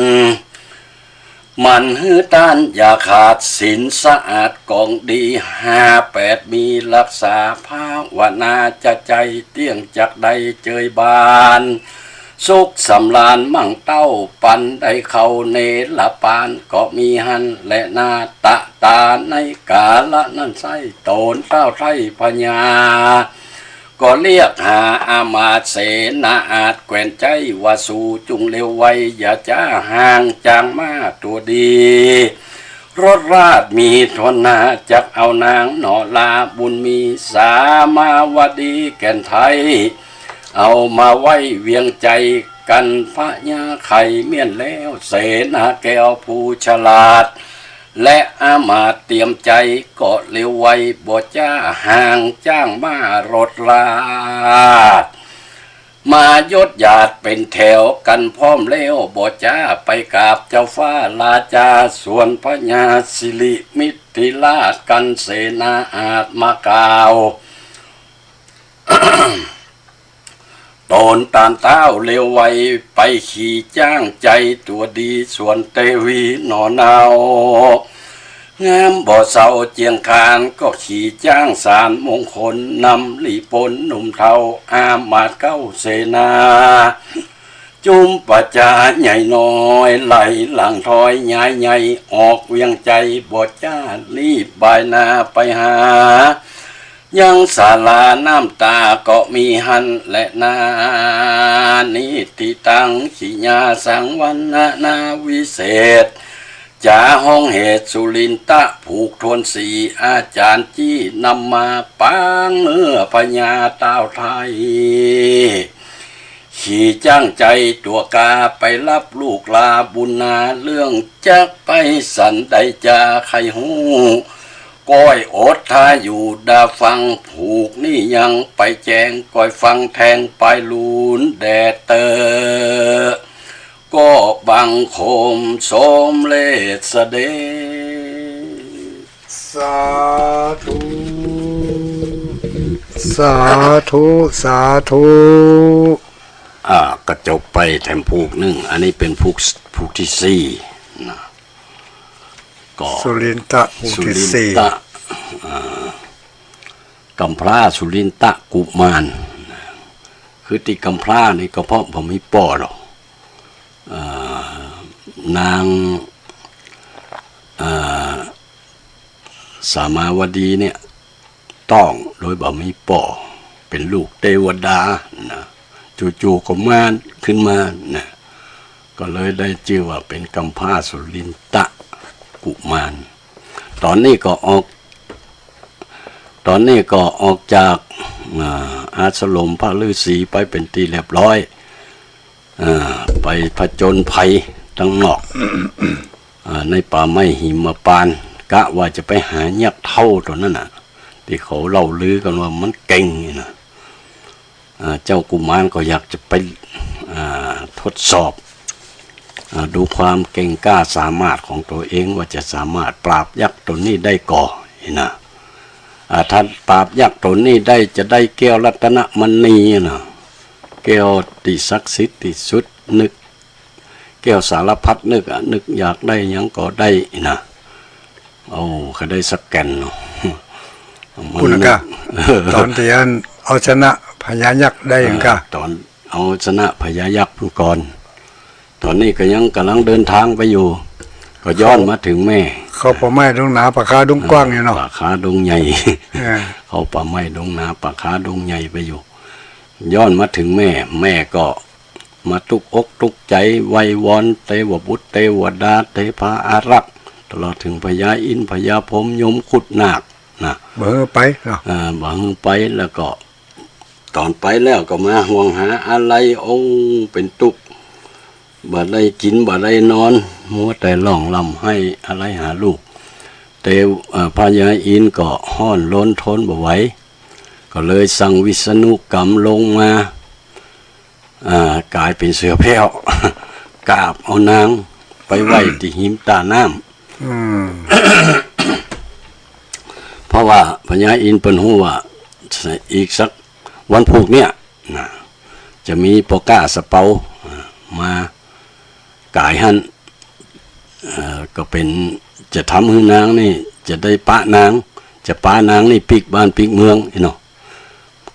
หมั่นหื้อต้านอย่าขาด ศีลสะอาดของดี ห้าแปดมีรักษา ภาวนาจะใจ๋เตี้ยง จักได้เจยบาน สุขสำราญมั่งเต้า ปันได้เข้าเนรปาน ก็มีหั้นแลนา ตะต๋าในกาละนั้นไส้ ต๋นเต้าไท้พญา ก็เรียกหาอามาตย์เสนาอาดแคว้นใจ๊ ว่าสูจุ่งเร็วไว อย่าจ๊า ห่างจ้างม้าตั๋วดี รถราชมีถ้วนหน้า จักเอานางหนอลา บุญมีสามาวดีแก่นไทย เอามาไว้เวียงใจ๋ กันพญาไข่เมี้ยนแล้ว เสนาแก้วผู้ฉลาด และอามาตย์เตรียมใจ๋ ก็เร็วไวบ่จ๊า ห่างจ้างม้ารถราช มายศหยาดเป๋นแถว กันพร้อมแล้วบ่จ๊า ไปกราบเจ้าฟ้าราจา ส่วนพญาสิริมิถิราช กันเสนาอาดมากล่าว ต๋นต๋านเต้าเร็วไว ไปขี่จ๊างใจ๋ตั๋วดี ส่วนเตวีหนอเนา งามบ่เศร้าเจียงคาน ก็ขี่จ๊างสารมงคล นำหลีปนหนุ่มเฒ่า อามาตย์เก้าเสนา จุมประจาใหญ่น้อย ไหลหลังถอยย้ายใหญ่ ออกเวียงใจ๋บ่จ๊า รีบบายหน้าไปหา ยังศาลาน้ำต๋าก็มีหั้นแลนา นิทธิตัง ขิยาสัง วรรณนาวิเศษ จ๋าฮ้องเหตุสุรินทะ ผูกถ้วนสี่ อาจ๋ารย์จี้นำมา ปางเมื่อพญาเต้าไท้ ขี่จ๊างใจ๋ตั๋วกา ไปฮับลูกลาบุญนา เรื่องจักไปสันใดจาใค่ฮู้ ก้อยอดถ้าอยู่ดาฟัง ผูกนี้ยังไปแจ้ง ก้อยฟังแทงปายลูนแด่เต๊อะ ก็บังคมสมเร็จเสด็จ สาธุ สาธุ สาธุ อ่า ก็จบไปแถมผูกนึ่ง อันนี้เป๋นผูก ผูกตี้สี่นะ ก็ สุรินทะผูกตี้สี่ สุรินทะ อ่า กำพร้าสุรินทะกุมาร คือตี้กำพร้านี่ก็เพราะบ่มีป้อดอก อ่า นาง อ่า สามาวดีเนี่ย ต้องโดยบ่มีป้อ เป๋นลูกเตวดานะ จู่ๆ ก็มาขึ้นมานะ ก็เลยได้จื้อว่าเป๋นกำพร้าสุรินทะกุมาร ต๋อนนี้ก็ออก ต๋อนนี้ก็ออกจาก อ่า อาสรมพระฤๅษีไปเป๋นตี้เรียบร้อย อ่า ไปผจญภัยตังนอก อ่า ในป่าไม้หิมพานต์ กะว่าจะไปหายักษ์เฒ่าตั๋วนั้นน่ะ ตี้เขาเล่าลือกั๋นว่ามันเก่งนี่นะ อ่า เจ้ากุมารก็อยากจะไป อ่า ทดสอบ อ่า ดูความเก่งกล้าสามารถของตั๋วเอง ว่าจะสามารถปราบยักษ์ตั๋วนี้ได้ก่อนี่นะ อ่า ถ้าปราบยักษ์ตั๋วนี้ได้จะได้แก้วรัตนมณีนะ แก้วตี้ศักดิ์สิทธิ์ตี้สุด นึก แก้วสารพัดนึกอะ นึกอยากได้หยังก็ได้นะ โอ้ ก็ได้สักแก่นเนาะ ปุ้นกะ ต๋อนตี้อันเอาชนะพญายักษ์ได้หั้นกะ อ่า ต๋อนเอาชนะพญายักษ์พุ้นก่อน ต๋อนนี้ก็ยังก่ำลังเดินตางไปอยู่ ก็ย้อนมาเถิงแม่ เข้าป่าไม้ดงหนาป่าคาดงกว้างอยู่เนาะ ป่าคาดงใหญ่ เออ เข้าป่าไม้ดงหนาป่าคาดงใหญ่ไปอยู่ ย้อนมาเถิงแม่ แม่ก็มาตุ๊กอกตุ๊กใจ๋ ไหว้วอนเตวบุตรเตวดา เทพาอารักษ์ ตลอดเถิงพญาอินทร์ พญาพรหม ยม ครุฑ นาค นะ บ่หื้อไปเนาะ เออ บ่หื้อไป แล้วก็ ต๋อนไปแล้วก็มาห่วงหาอาลัย โอ้ เป๋นตุ๊กข์ บ่ได้กิ๋น บ่ได้นอน มัวแต่ร้องร่ำไห้อาลัยหาลูก แต่ เอ่อ พญาอินทร์ก็ฮ้อนรนทนบ่ไหว ก็เลยสั่งวิษณุกรรมลงมา อ่า ก๋ายเป๋นเสือแผ้ว กาบเอานางไปไว้ตี้ฮิมต้าน้ำ อืม เพราะว่าพญาอินทร์เปิ้นฮู้ว่า อีกสักวันพูกเนี่ยนะ จะมีป้อก้าสะเปา อ่า มาก๋ายหั้น เอ่อ ก็เป๋น จะทำหื้อนางนี่ จะได้ปะนาง จะปะนางนี่ปิ๊กบ้านปิ๊กเมืองอี้เนาะ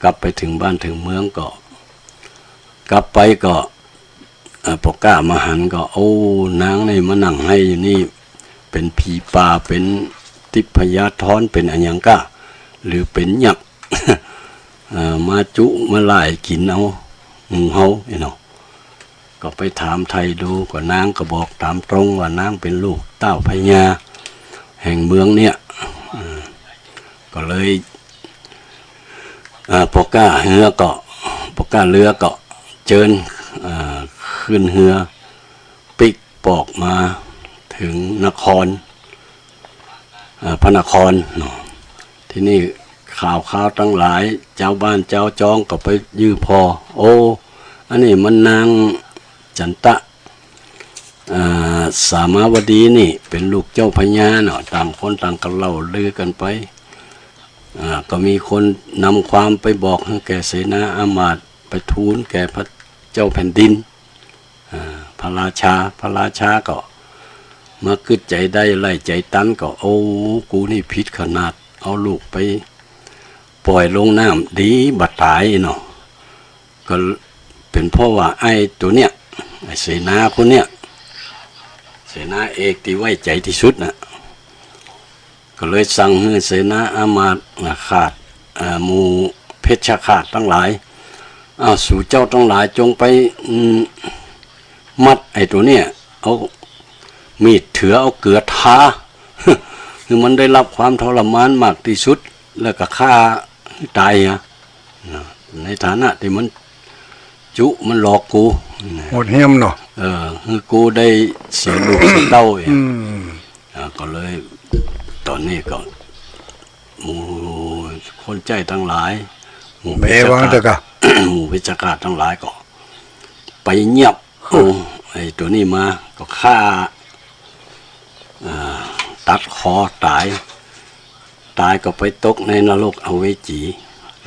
กลับไปเถิงบ้านเถิงเมืองก็ กลับไปก็ เอ่อ ป้อก้ามาหันก็ โอ้ นางนี่มานั่งไห้อยู่นี่ เป๋นผีป่า เป๋นทิพยาธร เป๋นอะหยังก้า หรือเป๋นยักษ์ เอ่อ มาจุมาล่ายกิ๋นเอาหมู่เฮาอี้เนาะ ก็ไปถามไถ่ดู ก็นางก็บอกต๋ามตรงว่านางเป๋นลูกต้าวพญาแห่งเมืองเนี่ย เอ่อ ก็เลย อ่า ป้อก้าเฮือก็ ป้อก้าเฮือก็เจิญ อ่า ขึ้นเฮือ ปิ๊กปอกมาเถิงนคร อ่า พระนครเนาะ ตี้นี่ข่าวคราวตังหลาย จาวบ้านจาวจองก็ไปยื้อผ่อ โอ้ อันนี้มันนางจันตะ อ่า สามาวดีนี่เป๋นลูกเจ้าพญาเนาะ ต่างคนต่างก็เล่าลือกั๋นไป อ่า ก็มีคนนำความไปบอกหื้อแก่เสนาอามาตย์ ไปทูลแก่พระเจ้าแผ่นดิน อ่า พระราชา พระราชาก็มากึ๊ดใจ๋ได้ ไล่ใจ๋ตันก็ โอ้ กูนี่ผิดขนาด เอาลูกไปป่อยลงน้ำดีบ่ต๋ายเนาะ ก็เป๋นเพราะว่าไอ้ตั๋วเนี่ย ไอ้เสนาคนเนี่ย เสนาเอกตี้ไว้ใจ๋ตี้สุดน่ะ ก็เลยสั่งหื้อเสนาอามาตย์ อ่า ข้า อ่า หมู่เพชฌฆาตตังหลาย อ้าว สูเจ้าตังหลายจงไป อืม มัดไอ้ตั๋วเนี่ย เอามีดเถือ เอาเกลือทา หื้อมันได้รับความทรมานมากตี้สุด แล้วก็ฆ่าหื้อต๋ายอะ นะ ในฐานะตี้มันจุมันหลอกกู นะ โหดเหี้ยมเนาะ เออ หื้อกูได้เสียลูกเสียเต้าอี้ อืม อ่า ก็เลย ต๋อนนี้ก็ หมู่คนใจ๊ตังหลาย หมู่เพชฌฆาต หมู่เพชฌฆาตตังหลายก็ ไปเยียบเอาไอ้ตั๋วนี้มา ก็ฆ่า อ่า ตัดคอต๋าย ต๋ายก็ไปตกในนรกอเวจี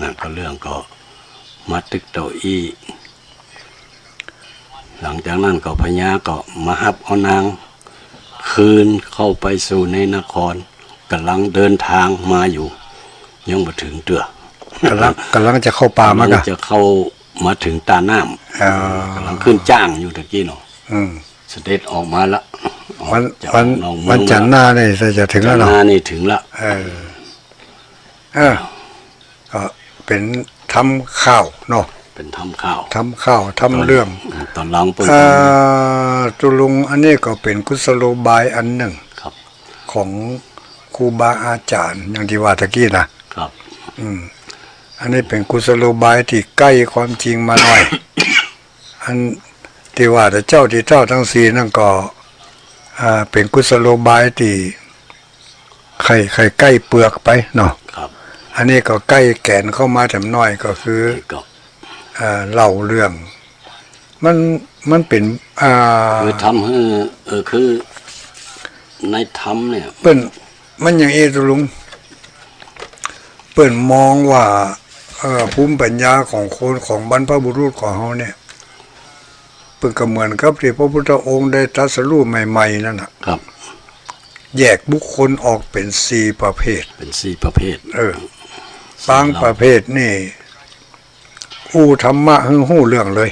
นั่นก็เรื่องก็มาตึกเต้าอี้ หลังจากนั้นก็พญาก็มาฮับเอานางคืนเข้าไปสู่ในนคร ก่ำลังเดินตางมาอยู่ ยังบ่เถิงเตื้อ ก่ำลัง ก่ำลังจะเข้าป่ามาก่ะ ก่ำลังจะเข้ามาเถิงต้าน้ำ อ๋อ ก่ำลังขึ้นจ๊างอยู่ตะกี้เนาะ อืม เสด็จออกมาละ วัน ออกจาก วัน นอกเมือง วันจันทร์หน้านี่จะเถิงแล้วเนาะ จันทร์หน้านี่เถิงละ เออ เออ ก็เป๋นทำข่าวเนาะ เป๋นทำข่าว ทำข่าว ทำเรื่อง ต๋อน ต๋อนหลังเปิ้น อ่า ก็ ตุลุง อันนี้ก็เป๋นกุศโลบายอันนึ่ง ครับ ของครูบาอาจ๋ารย์ อย่างตี้ว่าตะกี้นะ ครับ อืม อันนี้เป๋นกุศโลบายตี้ใก้ความจริงมาหน่อย อันตี้ว่าแต่เจ้าตี้เจ้าตังสี่นั่นก็ อ่า เป๋นกุศโลบายตี้ใค่ ใค่ใก้เปลือกไปเนาะ ครับ อันนี้ก็ใก้แก่นเข้ามาแถมหน่อย ก็คือ ก็ อ่า เล่าเรื่อง มัน มันเป๋น อ่า คือทำหื้อ เออ คือในธรรมเนี่ย เปิ้น มันอย่างอี้ตุลุง เปิ้นมองว่า เอ่อ ภูมิปัญญาของคน ของบรรพบุรุษของเฮาเนี่ย เปิ้นก็เหมือนกับตี้พระพุทธองค์ได้ตรัสรู้ใหม่ๆ นั่นน่ะ ครับ แยกบุคคลออกเป๋นสี่ประเภท เป๋นสี่ประเภท เออ สี่เหล่า บางประเภทนี่ อู้ธรรมะหื้อฮู้เรื่องเลย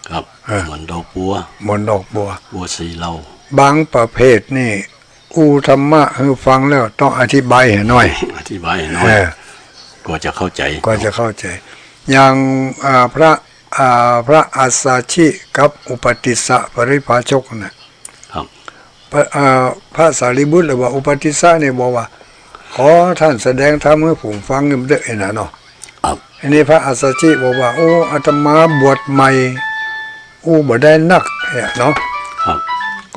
ครับ เออ เหมือนดอกบัว เหมือนดอกบัว บัวสี่เหล่า บางประเภทนี่ อู้ธรรมะหื้อฟังแล้วต้องอธิบายหื้อหน่อย อธิบายหื้อหน่อย เออ กว่าจะเข้าใจ๋ กว่าจะเข้าใจ๋ อย่าง อ่า พระ อ่า พระอัสสชิกับอุปติสสะปริพาชกน่ะ ครับ พระ อ่า พระสารีบุตรหรือว่าอุปติสสะนี่บอกว่า ขอท่านแสดงธรรมหื้อผมฟังนี่มันเต๊อะ ไอ้น่ะเนาะ ครับ อันนี้พระอัสสชิบอกว่า โอ้ อาตมาบวชใหม่ อู้บ่ได้นักเนี่ยเนาะ ครับ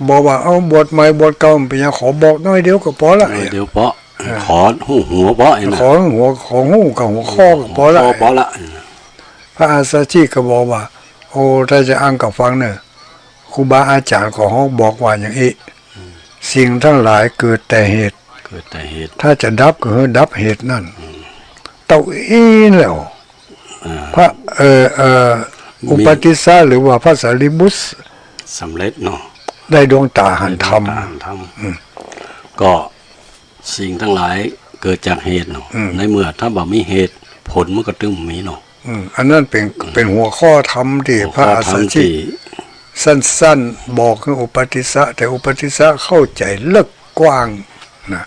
บอกว่า เอา บวชใหม่บวชเก่ามันเป๋นหยัง ขอบอกหน้อยเดียวก็ปอละ หน้อยเดียวปอ เออ ขอฮู้หัวปอ ไอ้น่ะ ขอหัว ขอฮู้กับหัวข้อก็ปอละ หัวข้อปอละ พระอัสสชิก็บอกว่า โอ้ ถ้าจะอ้างกับฟังเน่อ ครูบาอาจ๋ารย์ของเฮาบอกว่าอย่างอี้ สิ่งทั้งหลายเกิดแต่เหตุ เกิดแต่เหตุ ถ้าจะดับก็หื้อดับเหตุนั้น อืม เต้าอี้แล้ว อ่า พระ เอ่อ เอ่อ มี อุปติสสะหรือว่าพระสารีบุตร สำเร็จเนาะ ได้ดวงต๋าหันธรรม ได้ดวงต๋าหันธรรม อืม ก็สิ่งทั้งหลายเกิดจากเหตุเนาะ อืม ในเมื่อถ้าบ่มีเหตุ ผลมันก็ตึงบ่มีเนาะ อืม อันนั้นเป๋น อืม เป๋นหัวข้อธรรมตี้ หัวข้อธรรม พระอัสสชิ ตี้ สั้นๆ บอกหื้ออุปติสสะ แต่อุปติสสะเข้าใจ๋เลิกกว้างนะ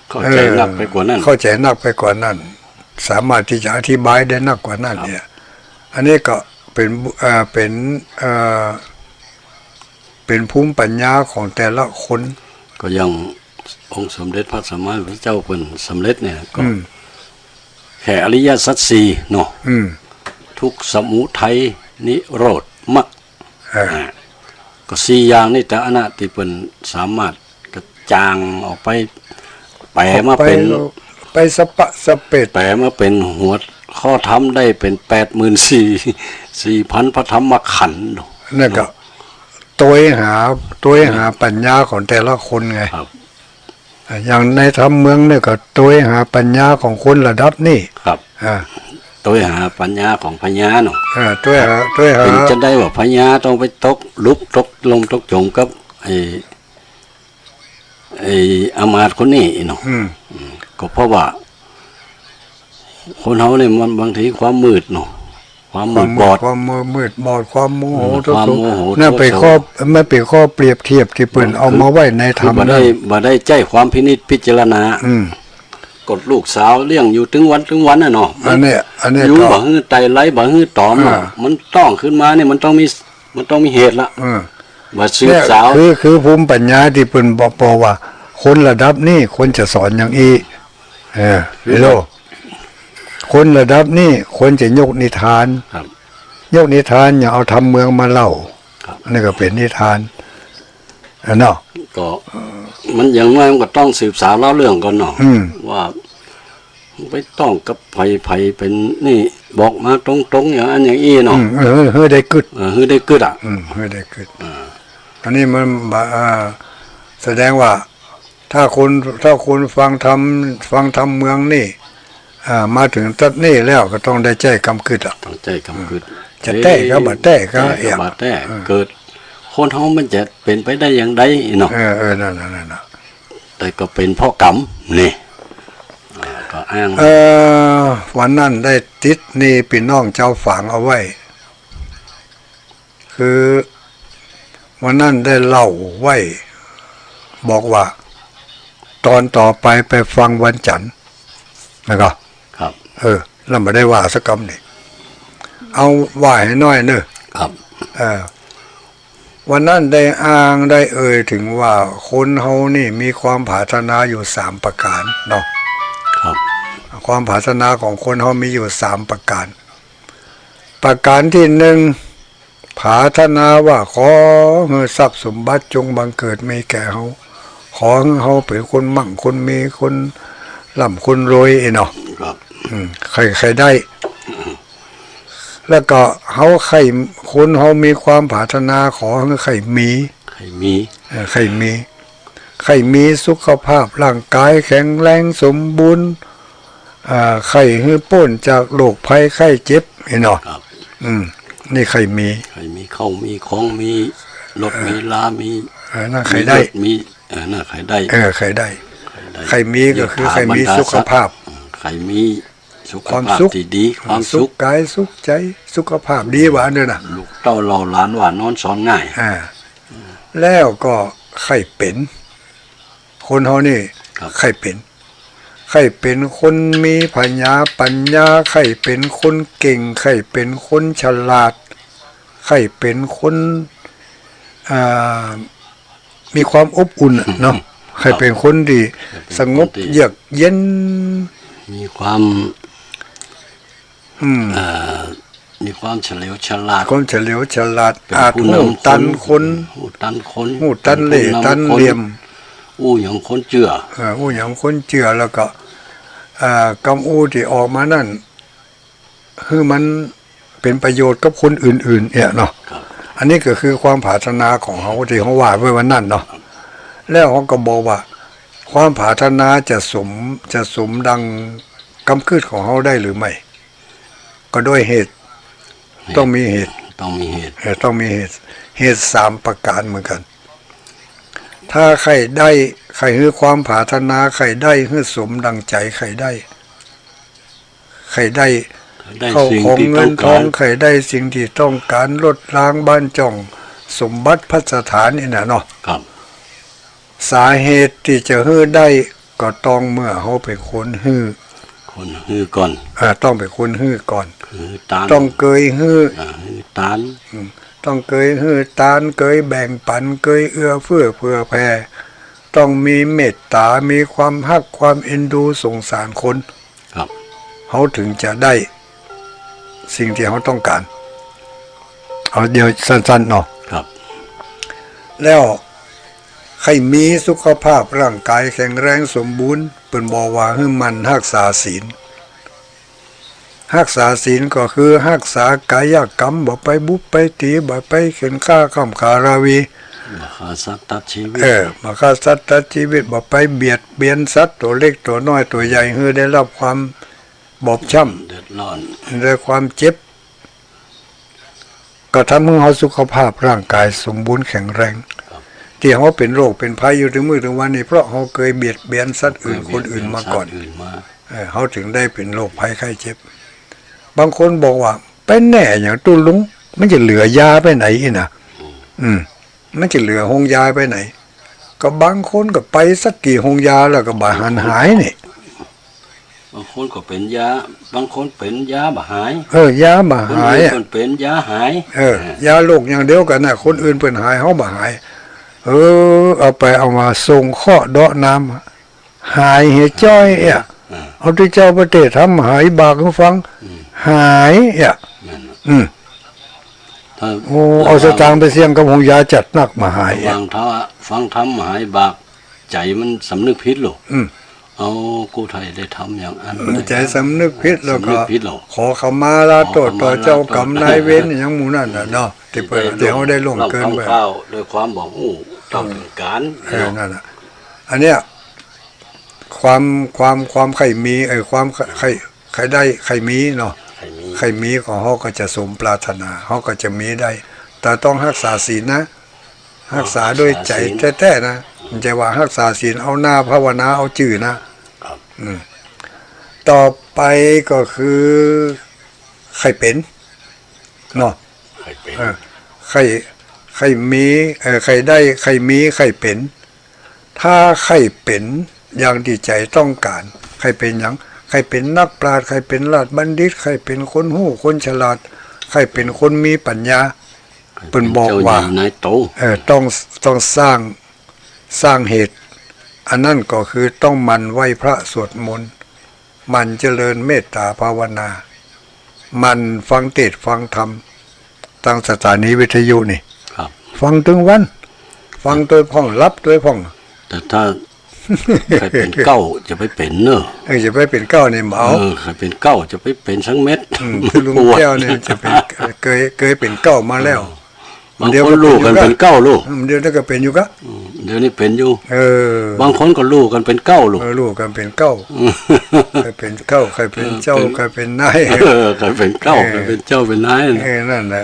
เข้าใจ๋นักไปกว่านั้น เออ เข้าใจ๋นักไปกว่านั้น สามารถตี้จะอธิบายได้นักกว่านั้น ครับ เนี่ย อันนี้ก็เป๋น เอ่อ เป๋น เอ่อ เป๋นภูมิปัญญาของแต่ละคน ก็อย่างองค์สมเด็จพระสัมมาสัมพุทธเจ้าเปิ้นสำเร็จเนี่ย ก็ อืม แค่อริยสัจสี่เนาะ อืม ทุกข์ สมุทัย นิโรธ มรรค เออ อ่า ก็สี่อย่างนี่แต่อันน่ะตี้เปิ้นสามารถกระจ่างออกไป แป๋มาเป๋น ไปสะปะสะเปด แป๋มาเป๋นหัวข้อธรรมได้เป๋นแปดหมื่นสี่ สี่พันพระธรรมขันธ์เนาะ นั่นก็ เนาะ ตวยหา ตวยหาปัญญาของแต่ละคนไง ครับ อ่ะ อย่างในธรรมเมืองเนี่ยก็ตวยหาปัญญาของคนระดับนี้ ครับ อ่า ตวยหาปัญญาของพญาเนาะ อ่า ตวยหา ตวยหา เป๋นจะได้ว่าพญาต้องไปตกลุกตกลงตกจ๋มกับไอ้ ไอ้อำมาตย์คนนี้เนาะ อืม อืม ก็เพราะว่า คนเฮาเนี่ยมันบางทีความมืดเนาะ ความมืดบอด ความมืด ความมืดบอด ความโมโห อืม โทโส ความโมโห นั่นเป๋น โทโส ข้อ มันเป๋นข้อเปรียบเทียบตี้เปิ้น คือ เอามาไว้ในธรรม คือบ่ได้ นั่น บ่ได้ใจ๊ความพินิจพิจารณา อืม ก็ลูกสาวเลี้ยงอยู่ตึงวันตึงวันน่ะเนาะ อันเนี้ย อันเนี้ย อยู่ ก็ บ่หื้อไต้ไล บ่หื้อต๋อมเนาะ อ่า มันต้องขึ้นมาเนี่ยมันต้องมี มันต้องมีเหตุละ เออ ว่าสืบสาว เนี่ย คือ คือภูมิปัญญาตี้เปิ้นบอก บอกว่า คนระดับนี้ควรจะสอนอย่างอี้ เออ คือ ฮัลโหล คนระดับนี้ควรจะยกนิทาน ครับ ยกนิทาน อย่าเอาธรรมเมืองมาเล่า ครับ อันนี้ก็เป๋นนิทาน อ่ะเนาะ ก็มันอย่างน้อยมันก็ต้องสืบสาวเล่าเรื่องก่อนเนาะ อืม ว่าไปต้องกับใผ ใผเป๋นนี่ บอกมาตรงๆ อย่างอั้นอย่างอี้เนาะ อืม เออ หื้อได้กึ๊ด เออ หื้อได้กึ๊ดอ่ะ อืม หื้อได้กึ๊ด อ่า อันนี้มันบ่ อ่า แสดงว่า ถ้าคน ถ้าคนฟังธรรม ฟังธรรมเมืองนี่ อ่า มาเถิงตั๊ดนี่แล้วก็ต้องได้ใจ๊กำกึ๊ดอ่ะ ต้องใจ๊กำกึ๊ด จะแต๊ก็บ่แต๊ก็ เอ๊ะ จะแต๊ก็บ่แต๊ เออ เกิด คนเฮามันจะเป๋นไปได้อย่างใดเนาะ เออ เออ นั่นน่ะ นั่นน่ะ แต่ก็เป๋นเพราะกรรมนี่ อ่า ก็อ้าง เออ วันนั้นได้ติดหนี้ปี้น้องจาวฝางเอาไว้ คือวันนั้นได้เล่าไว้ บอกว่า ตอนต่อไปไปฟังวันจันทร์ นะก็ ครับ เออ แล้วบ่ได้ว่าสักกำนี่ เอาว่าหื้อหน้อยเน่อ ครับ เออ วันนั้นได้อ้างได้เอ่ยเถิงว่าคนเฮานี่มีความผาถนาอยู่สามประก๋านเนาะ ครับ ความผาถนาของคนเฮามีอยู่สามประก๋าน ประก๋านตี้หนึ่ง ผาถนาว่าขอหื้อทรัพย์สมบัติจงบังเกิดมีแก่เฮา ขอหื้อเฮาเป๋นคนมั่งคนมี คนร่ำคนรวยอี้เนาะ ครับ อืม ใค่ ใค่ได้ แล้วก็เฮาใค่ คนเฮามีความผาถนาขอหื้อใค่มี ใค่มี เออ ใค่มี ใค่มีสุขภาพร่างก๋ายแข็งแรงสมบูรณ์ อ่า ใค่หื้อป๊นจากโรคภัยไข้เจ็บ หั้นเนาะ ครับ อืม นี่ใค่มี ใค่มีข้าวมีของ มีรถ เออ มีลา มี เออ นั่นใค่ได้ มีรถ มี เออ นั่นใค่ได้ เออ ใค่ได้ ใค่ได้ ใค่มีก็คือ มี ใค่มีสุขภาพ เออ ใค่มีสุขภาพ ความสุข ตี้ดี ความสุข สุขก๋ายสุขใจ๋ สุขภาพดีว่าอั้นเน่อนะ ลูกเต้าเหล่าหลานว่านอนสอนง่าย อ่า แล้วก็ใค่เป๋น คนเฮานี่ ครับ ใค่เป๋น ใค่เป๋นคนมีผญาปั๋ญญา ใค่เป๋นคนเก่ง ใค่เป๋นคนฉลาด ใค่เป๋นคน อ่า มีความอบอุ่นน่ะเนาะ ครับ ใค่เป๋นคนตี้ ใค่เป๋นคนตี้ สงบเยือกเย็น มีความ อืม เอ่อ มีความเฉลียวฉลาด ความเฉลียวฉลาด เป๋น อาจ ผู้นำ ฮู้ตันคน คน ฮู้ตันคน ฮู้ตันเล่ห์ เป๋นผู้นำ ตันเหลี่ยม คน อู้หยังคนเจื้อ เอ่อ อู้หยังคนเจื้อ แล้วก็ เอ่อ กำอู้ตี้ออกมานั้น หื้อมันเป๋นประโยชน์กับคนอื่นๆ เนี่ยเนาะ ครับ อันนี้ก็คือความปรารถนาของเฮาตี้เฮาว่าไว้วันนั้นเนาะ แล้วเฮาก็บอกว่า ความปรารถนาจะสม จะสมดังกำกึ๊ดของเฮาได้หรือไม่ ก็ด้วยเหตุ เหตุ ต้องมีเหตุ ต้องมีเหตุ เออ ต้องมีเหตุ เหตุสามประก๋านเหมือนกั๋น ถ้าใค่ได้ ใค่หื้อความปรารถนา ใค่ได้หื้อสมดังใจ๋ ใค่ได้ ใค่ได้ ได้ ข้าว สิ่ง ของ ตี้เงิน ต้องก๋าน ทอง ใค่ได้สิ่งตี้ต้องก๋าน รถรางบ้านจ้อง สมบัติภัสถานนี่น่ะเนาะ ครับ สาเหตุตี้จะหื้อได้ ก็ต้องเมื่อเฮาเป๋นคนหื้อ คนหื้อก่อน อ่า ต้องเป๋นคนหื้อก่อน หื้อตาน ต้องเกยหื้อ อ่า หื้อตาน อืม ต้องเกยหื้อตาน เกยแบ่งปั๋น เกยเอื้อเฟื้อเผื่อแผ่ ต้องมีเมตต๋า มีความฮัก ความเอ็นดูสงสารคน ครับ เฮาเถิงจะได้สิ่งตี้เฮาต้องก๋าน เอาเดี๋ยวสั้นๆ เนาะ ครับ แล้วใค่มีสุขภาพร่างก๋ายแข็งแรงสมบูรณ์ เปิ้นบอกว่าหื้อหมั่นฮักษาศีล ฮักษาศีลก็คือฮักษากายกรรม บ่ไปบุบไปตี๋ บ่ไปเข่นฆ่าฆ่ำฆ่าราวี บ่ฆ่าสัตว์ตัดชีวิต เออ บ่ฆ่าสัตว์ตัดชีวิต บ่ไปเบียดเบียนสัตว์ตั๋วเล็กตั๋วน้อยตั๋วใหญ่ หื้อได้ฮับความบอบช้ำ เดือดร้อน ได้ความเจ็บ ก็ทำหื้อเฮาสุขภาพร่างก๋ายสมบูรณ์แข็งแรง ครับ ตี้เฮาเป๋นโรคเป๋นภัยอยู่เถิงมื้อเถิงวันนี้ เพราะเฮาเกยเบียดเบียนสัตว์อื่น เกยเบียดเบียน คนอื่นมาก่อน สัตว์อื่นมา เออ เฮาเถิงได้เป๋นโรคภัยไข้เจ็บ บางคนบอกว่า เป๋นแน่หยังตุ๊ลุง มันจะเหลือยาไปไหนอี้น่ะ อืม อืม มันจะเหลือโฮงยาไปไหน ก็บางคนก็ไปสักกี่โฮงยาแล้วก็บ่หันหายนี่ บางคนก็เป๋นยา บางคนเป๋นยาบ่หาย เออ ยาบ่หายอะ คนอื่นเปิ้นเป๋นยาหาย เออ อ่า ยาโรคอย่างเดียวกั๋นน่ะ คนอื่นเปิ้นหาย เฮาบ่หาย เออ เอาไปเอามาส่งเคราะห์เดาะน้ำ หายเหียจ้อยเอี้ย อ่า เอาตี้เจ้าประเทศทำหายบากหื้อฟัง อืม หายเอี้ย นั่นน่ะ อืม ถ้า โอ้ ระวัง เอาสตางค์ไปเสี่ยงกับโฮงยาจัดนักบ่หาย ระวัง ถ้าฟังธรรมหายบาก ใจ๋มันสำนึกผิดโลก อืม เอา กู้ไถ่ได้ทำอย่างอั้น อืม ใจ๋สำนึกผิดแล้วก็ สำนึกผิดโลก ขอขมาลาโต้ษต่อเจ้ากรรมนายเวร อย่างหมู่นั้นน่ะเนาะ ตี้เปิ้น ตี้เฮาได้ล่วงเกินไป เฮาได้ล่วงเกินไป ด้วยความบ่ฮู้เต้าเถิงก๋าน เออ เนาะ นั่นน่ะ อันเนี้ย ความ ความ ความใค่มี เอ่อ ความใค่ ใค่ได้ ใค่มีเนาะ ใค่มี ใค่มีของเฮาก็จะสมปรารถนา เฮาก็จะมีได้ แต่ต้องฮักษาศีลนะ ฮักษาด้วยใจ๋แต๊ๆ นะ บ่ใจ้ว่าฮักษาศีลเอาหน้าภาวนาเอาจื้อนะ ครับ อืม ต่อไปก็คือ ใค่เป๋น เนาะ ใค่เป๋น เออ ใค่ ใค่มี เออ ใค่ได้ ใค่มี ใค่เป๋น ถ้าใค่เป๋นอย่างตี้ใจ๋ต้องก๋าน ใค่เป๋นหยัง ใค่เป๋นนักปราชญ์ ใค่เป๋นราชบัณฑิต ใค่เป๋นคนฮู้ คนฉลาด ใค่เป๋นคนมีปั๋ญญา เปิ้นบอกว่า เป๋นเจ้าใหญ่นายโต เออ ต้อง ต้องสร้าง สร้างเหตุ อันนั้นก็คือต้องหมั่นไหว้พระสวดมนต์ หมั่นเจริญเมตตาภาวนา หมั่นฟังเทศน์ฟังธรรม ตางสถานีวิทยุนี่ ครับ ฟังตึงวัน ฟังโตยพ่อง หลับโตยพ่อง แต่ถ้าใค่เป๋นเก๊าจะไปเป๋นเนอะ เออ จะไปเป๋นเก๊านี่บ่เอา เออ ใค่เป๋นเก๊าจะไปเป๋นสักเม็ด อืม คือลุงแก้วนี่จะเป๋น เกย เกยเป๋นเก๊ามาแล้ว เออ บางคนลูกกั๋นเป๋นเก๊าลูก อืม เดี๋ยวนี้ก็เป๋นอยู่กะ อืม เดี๋ยวนี้เป๋นอยู่ เออ บางคนก็ลูกกั๋นเป๋นเก๊าลูก เออ ลูกกั๋นเป๋นเก๊า อืม ใค่เป๋นเก๊า ใค่เป๋นเจ้า เออ เป๋น ใค่เป๋นนาย เออ ใค่เป๋นเก๊า เออ ใค่เป๋นเจ้าเป๋นนาย เออ นั่นแหละ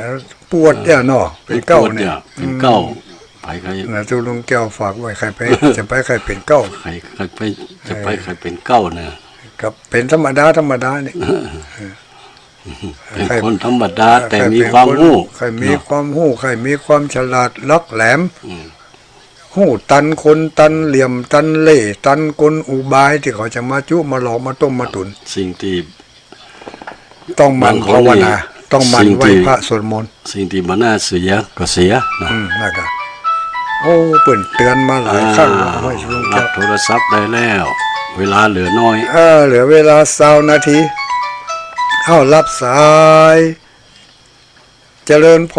ปวดเนี่ยเนาะ เป๋นเก๊าเนี่ย เป๋นเก๊า อืม ใค่ ใค่ นะ ตุ๊ลุงแก้วฝากไว้ ใค่ไป จะไปใค่เป๋นเก๊า ใค่ ใค่ไป จะไป เออ ใค่เป๋นเก๊านะ ก็เป๋นธรรมดา ธรรมดาเนี่ย เออ เป๋นคนธรรมดา แต่มีความฮู้ ใค่มีความฮู้ ใค่มีความฉลาดหลักแหลม อืม ฮู้ตันคน ตันเหลี่ยม ตันเล่ห์ ตันกลอุบายตี้เขาจะมาจุมาหลอกมาต้มมาตุ๋น สิ่งตี้ ต้องหมั่นภาวนา ต้องหมั่นไหว้พระสวดมนต์ สิ่งตี้บ่น่าเสียก็เสียนะ อืม นั่นก็ โอ้ เปิ้นเตื๋อนมาหลายครั้งแล้ว อ่า ห้วยลุงแก้ว รับโทรศัพท์ได้แล้ว เวลาเหลือน้อย เออ เหลือเวลาซาวนาที เอ้า รับสาย เจริญพ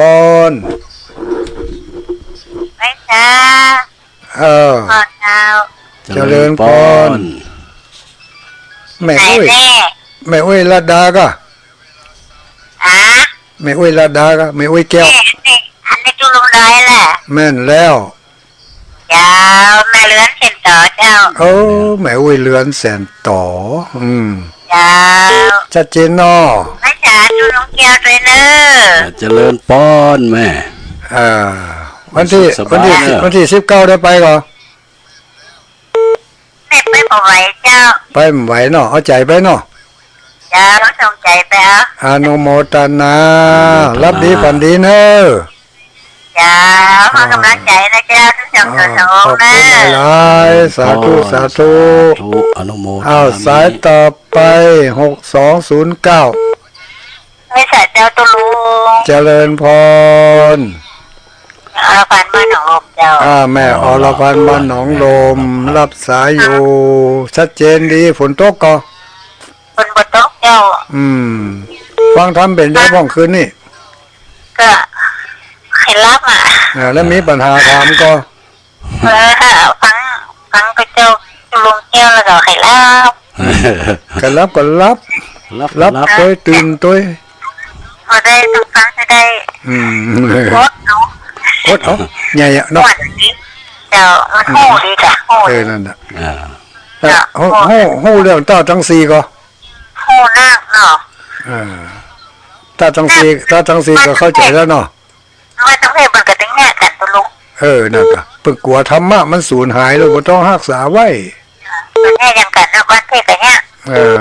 ร ไหว้สา เออ พ่อเจ้า เจริญพร เจริญพร แม่อุ๊ย ไหนแน่ แม่อุ๊ยรัตดาก่อ ฮะ แม่อุ๊ยรัตดาก่อ แม่อุ๊ยแก้ว แม่ แม่ อันนี้ตุ๊ลุงดอยแหละ แม่นแล้ว เจ้า แม่เรือนแสนต่อเจ้า โอ้ แม่อุ๊ยเรือนแสนต่อ อืม เจ้า ชัดเจนเนาะ ไหว้สาตุ๊ลุงแก้วตวยเน่อ เจริญพรแม่ อ่า วันตี้ สุขสบาย วันตี้ เน่อ วันตี้สิบเก้าได้ไปก่อ แม่ไปบ่ไหวเจ้า ไปบ่ไหวเนาะ เอาใจ๋ไปเนาะ เจ้า ส่งใจ๋ไปเอา อนุโมทนา อนุโมทนา หลับดีฝันดีเน่อ เจ้า ขอกำลังใจ๋นะเจ้า ทั้งสอง อ่า คนสององค์นะ ขอบคุณหลายๆ สาธุ สาธุ สาธุ อนุโมทนา อ้าว สายต่อไป หกสองศูนย์เก้า ไหว้สาเจ้าตุ๊ลุง เจริญพร อรพันธ์บ้านหนองลมเจ้า อ่า แม่อรพันธ์บ้านหนองลม รับสายอยู่ ชัดเจนดี ฝนตกก่อ ฝนบ่ตกเจ้า อืม ฟังธรรมเป๋นไงบ้างคืนนี้ ก็ใค่หลับอ่ะ อ่า แล้วมีปัญหาถามก่อ เออ ฟัง ฟังพระเจ้าตุ๊ลุงแก้วแล้วก็ใค่หลับ ใค่หลับก็หลับ หลับ หลับ หลับตวย ตื่นตวย บ่ได้ ต้องฟังหื้อได้ อืม อดเอา อดเอา ใหญ่อะเนาะ อดเอา เจ้า มันฮู้ดีจ้ะ ฮู้ เออ นั่นน่ะ อ่า เจ้า ฮู้ ฮู้ ฮู้เรื่องธาตุตังสี่ก่อ ฮู้นักเนาะ เออ ธาตุตังสี่ ธาตุตังสี่ก็เข้าใจ๋แล้วเนาะ ว่าต้องเฮ็ดมันก็ต้องแยกกั๋นตุ๊ลุง เออ นั่นก็ เปิ้นกั๋วธรรมะมันสูญหายแล้ว บ่ต้องฮักษาไว้ มันแยกกั๋นเนาะ บ้านเทศก็แยก เออ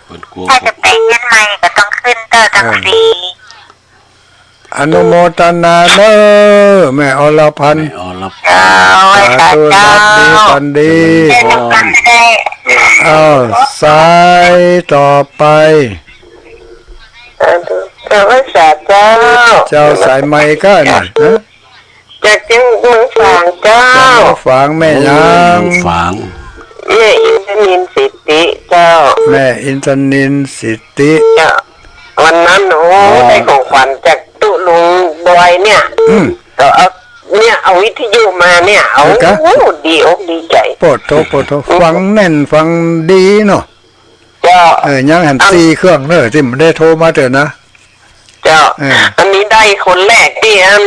เปิ้นกั๋ว ถ้าจะไปเฮียนใหม่ก็ต้องขึ้นเต้อตังสี่ เออ อนุโมทนาเน่อ แม่อรพันธ์ แม่อรพันธ์ เจ้า สาธุ สาธุ หลับดีฝันดี เจริญพร เอ้า สายต่อไป สาธุ เจ้า ไหว้สาเจ้า เจ้าสายใหม่ก่อเนี่ย ฮะ จากเจียงเมืองฝางเจ้า เจียงเมืองฝาง แม่หยัง เมืองฝาง แม่อินทนิลสิทธิเจ้า แม่อินทนิลสิทธิ เจ้า วันนั้น โอ้ อ๋อ ได้ของขวัญจากตุ๊ลุงบอยเนี่ย อืม ก็เอา เนี่ย เอาวิทยุมาเนี่ย เอา แล้วกะ โอ้ ดีอกดีใจ๋ โปดโธ โปดโธ ฟังแน่นฟังดีเนาะ เจ้า เออ ยังหัน อัน สี่เครื่องเน่อ ตี้บ่ได้โทรมาเตื้อนะ เจ้า เออ อันนี้ได้คนแรกตี้อัน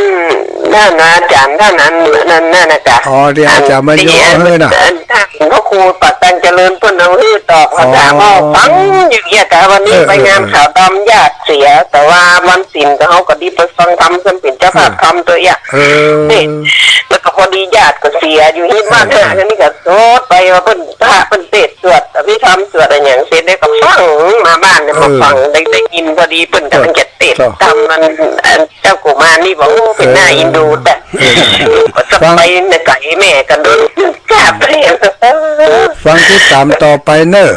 นั่นนะ อาจ๋ารย์ต้านอัน นั่น นั่นนะจ๊ะ อ๋อ ตี้อาจ๋ารย์มาโยกหื้อนะ อัน อัน ต้านพระครูปากตังเจริญเปิ้นเอาหื้อตอบ อ๋อ อาจ๋ารย์ก็ฟังอยู่เยียะ แต่วันนี้ เออ ไปงาน เออ ขาวดำญาติเสีย แต่ว่าวันศีลก็เฮาก็ดีไปฟังธรรม เปิ้นเป๋นเจ้าภาพธรรมตวยเยียะ เออ นี่ แล้วก็พอดีญาติก็เสียอยู่ฮี้บ้าน เออ เออ อันนี้ก็โสดไปว่าเปิ้น พระเปิ้นเตสน์สวดอภิธรรมสวดอะหยังเสร็จแล้วก็ฟังมาบ้านเนี่ย เออ มาฟังได้ ได้ยินพอดีเปิ้นก่ำลังจะเตสน์ เจ้า ทำมัน อันเจ้ากุมารนี่บอก โอ้ เป๋นหน้า เออ เอ็นดู แต่ เออ ก็จะ ฟัง ไปในไก่แม่กันโดนจับเลย ฟังติดต๋ามต่อไปเน่อ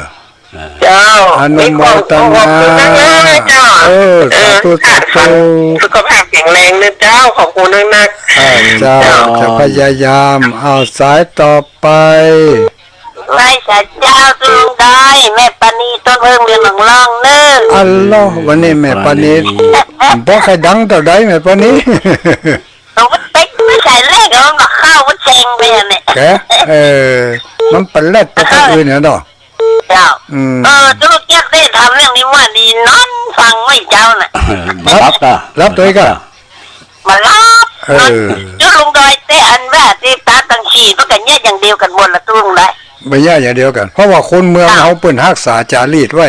เจ้า อนุโมทนา มีความสุขมากๆ เจ้า เออ สาธุ เออ สาธุ สุขภาพแข็งแรงนะเจ้า ขอบคุณนักๆ อ่า เจ้า เจ้า จะพยายาม เอาสายต่อไป ไหว้สาเจ้าตุ๊ลุงดอย แม่ปานีต้นเพิ่งเรือนหนองล่องเน่อ อัลลอฮ์ วันนี้แม่ปานี ปานี บ่ใค่ดังเต้าใดแม่ปานี เอาไป ไปใส่เลขเอามาเข้าวัดแจงไปอันเนี่ย แก เออ มันเป๋นแรดไปตางอื่นเนี่ยเนาะ เจ้า อืม เออ ตุ๊ลุงแก้วเต้ถามเรื่องนี้ว่าดีนอนฟังไหว้เจ้าน่ะ หลับ หลับตวยก่อ บ่หลับ เออ ตุ๊ลุงดอยเต้อันว่าตี้ตาตังสี่มันก็เยียะอย่างเดียวกั๋นหมดละตุ๊ลุงดอย บ่เยียะอย่างเดียวกั๋น เพราะว่าคนเมือง เจ้า เฮาเปิ้นฮักษาจารีตไว้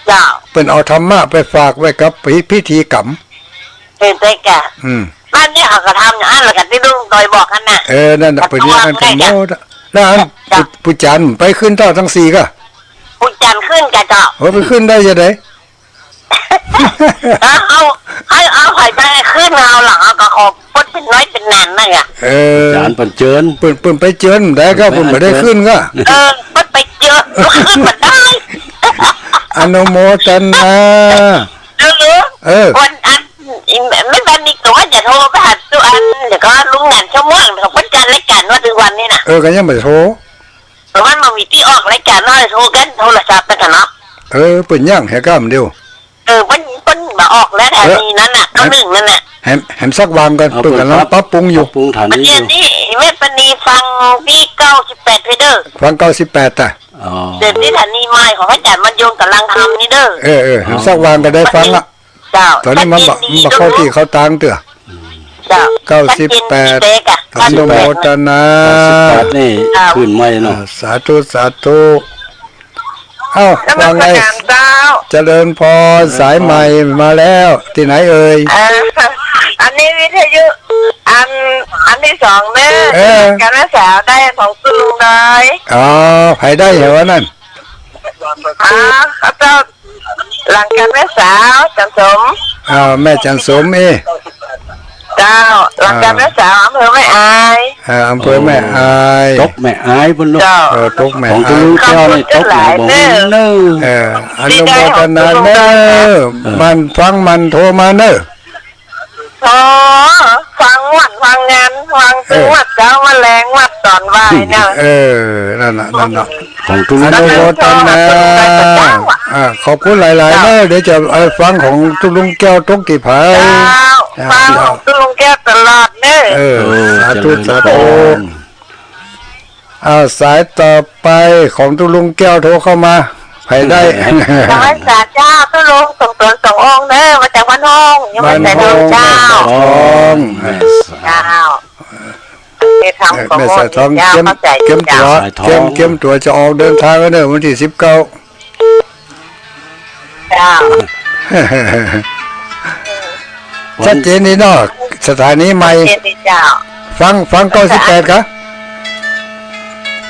เจ้า เปิ้นเอาธรรมะไปฝากไว้กับพิ พิธีกรรม เออ ใจ้ก่ะ อืม บ้านนี้เขาก็ทำอย่างนั้นแหละ กับตี้ลุงดอยบอกกันน่ะ เออ นั่นน่ะ เปิ้นเยียะกั๋นหมดอะ แล้วอัน เจ้า ผู้ ผู้จ๋ารย์ไปขึ้นเต้าตังสี่ก่อ ผู้จ๋ารย์ขึ้นก่อเจ้า เออ ไปขึ้นได้จะได เอา เอา เอา ใผจะหื้อขึ้น เอาหลัง เอาก็ขอเปิ้นเป๋นน้อยเป๋นนานนั่นแหละ เออ อาจ๋ารย์เปิ้นเจิญ เปิ้น เปิ้นไปเจิญได้ก็ เปิ้นบ่ได้ขึ้นก็ เออ เปิ้นไปเจิญ ขึ้นบ่ได้ อนุโมทนา เออ เออ วันอัน แม่นวันนี้ก็ว่าจะโทรไปหาสุอัน เดี๋ยวก็ลุงหนานชั่วโมง เดี๋ยวเปิ้นจัดรายก๋านว่าถึงวันนี้น่ะ เออ ก็ยังบ่ได้โทร แต่มันบ่มีตี้ออกรายก๋าน น้อยโทรกั๋นโทรศัพท์ไปเถาะเนาะ เออ เปิ้นยังแหะก้ำเดียว เออ เปิ้น เปิ้นบ่ออกแล้ว เออ ถานีนั้นน่ะ เก้าหนึ่ง นั่นน่ะ แหม แหมสักวางก่อน เอา เปิ้นก่อน เปิ้นกำลังปรับปรุงอยู่ ปรับปรุงถานีอยู่ เดี๋ยวนี้แม่ปณีฟังตี้เก้าสิบแปดไปเด้อ ฟังเก้าสิบแปดอ่ะ อ๋อ เดี๋ยวนี้ถานีใหม่ของอาจ๋ารย์บรรยงกำลังทำนี่เด้อ เออ เออ แหมสักวางก็ได้ฟังละ เจ้า ต๋อนนี้มันบ่ ชัดเจนดี มันบ่เข้าตี้เข้าตางเตื้อ เจ้า เก้าสิบแปด ชัดเจนดีเป๊กอะ อนุโมทนา เก้าสิบแปดนี่ เจ้า ขึ้นใหม่เนาะ อ่า สาธุ สาธุ เอ้า นมัสการ ว่าไง เจ้า เจริญพร สายใหม่มาแล้ว ตี้ไหนเอ่ย เออ อันนี้วิทยุ อัน อันตี้สองเน้อ เออ การรักษาได้ของคุณลุงดอย อ๋อ ใผได้เหรอวะนั่น อ๋อ เจ้า หลังก๋านแม่สาว จันทร์สม อ่า แม่จันทร์สมเอ้ย เจ้า หลังก๋านแม่สาว อำเภอแม่อาย อ่า อำเภอแม่อาย ตกแม่อายพุ้นเนาะ เจ้า เออ ตกแม่อาย ของตุ๊ลุงแก้วนี่ตกแม่อายบ่ฮู้เน้อ เออ อนุโมทนาเน้อ เออ หมั่นฟังหมั่นโทรมาเน้อ อ๋อ ฟังวันฟังงาน ฟังตึง เออ วัดเจ๊า วัดแลง วัดต๋อนบ่ายเนาะ เออ นั่นน่ะ นั่นน่ะ ของตุ๊ลุง อนุโมทนา อ่า ขอบคุณหลายๆ เจ้า เน้อ เดี๋ยวจะเอาฟังของตุ๊ลุงแก้วตกตี้ไผ เจ้า อ่า ฟังของตุ๊ลุงแก้วตลอดเน้อ เออ เออ สาธุ เจริญพร สาธุ อ้าว สายต่อไปของตุ๊ลุงแก้วโทรเข้ามา ใผได้ นมัสการเจ้า ตุ๊ลุง สองต๋นสององค์เน้อ มาจากบ้านฮ้อง ยังไม่ใส่ทองเจ้า บ้านฮ้อง แม่สายทอง แม่สายทอง เจ้า แม่สายทอง เข้าใจ เกียม เจ้า เกียมตั๋ว สายทอง เกียม เกียมตั๋วจะออกเดินทางแล้วเน้อ วันตี้สิบเก้า เจ้า ชัดเจนดีเนาะ สถานีใหม่ ชัดเจนดีเจ้า ฟัง ฟังเก้าสิบแปดกะ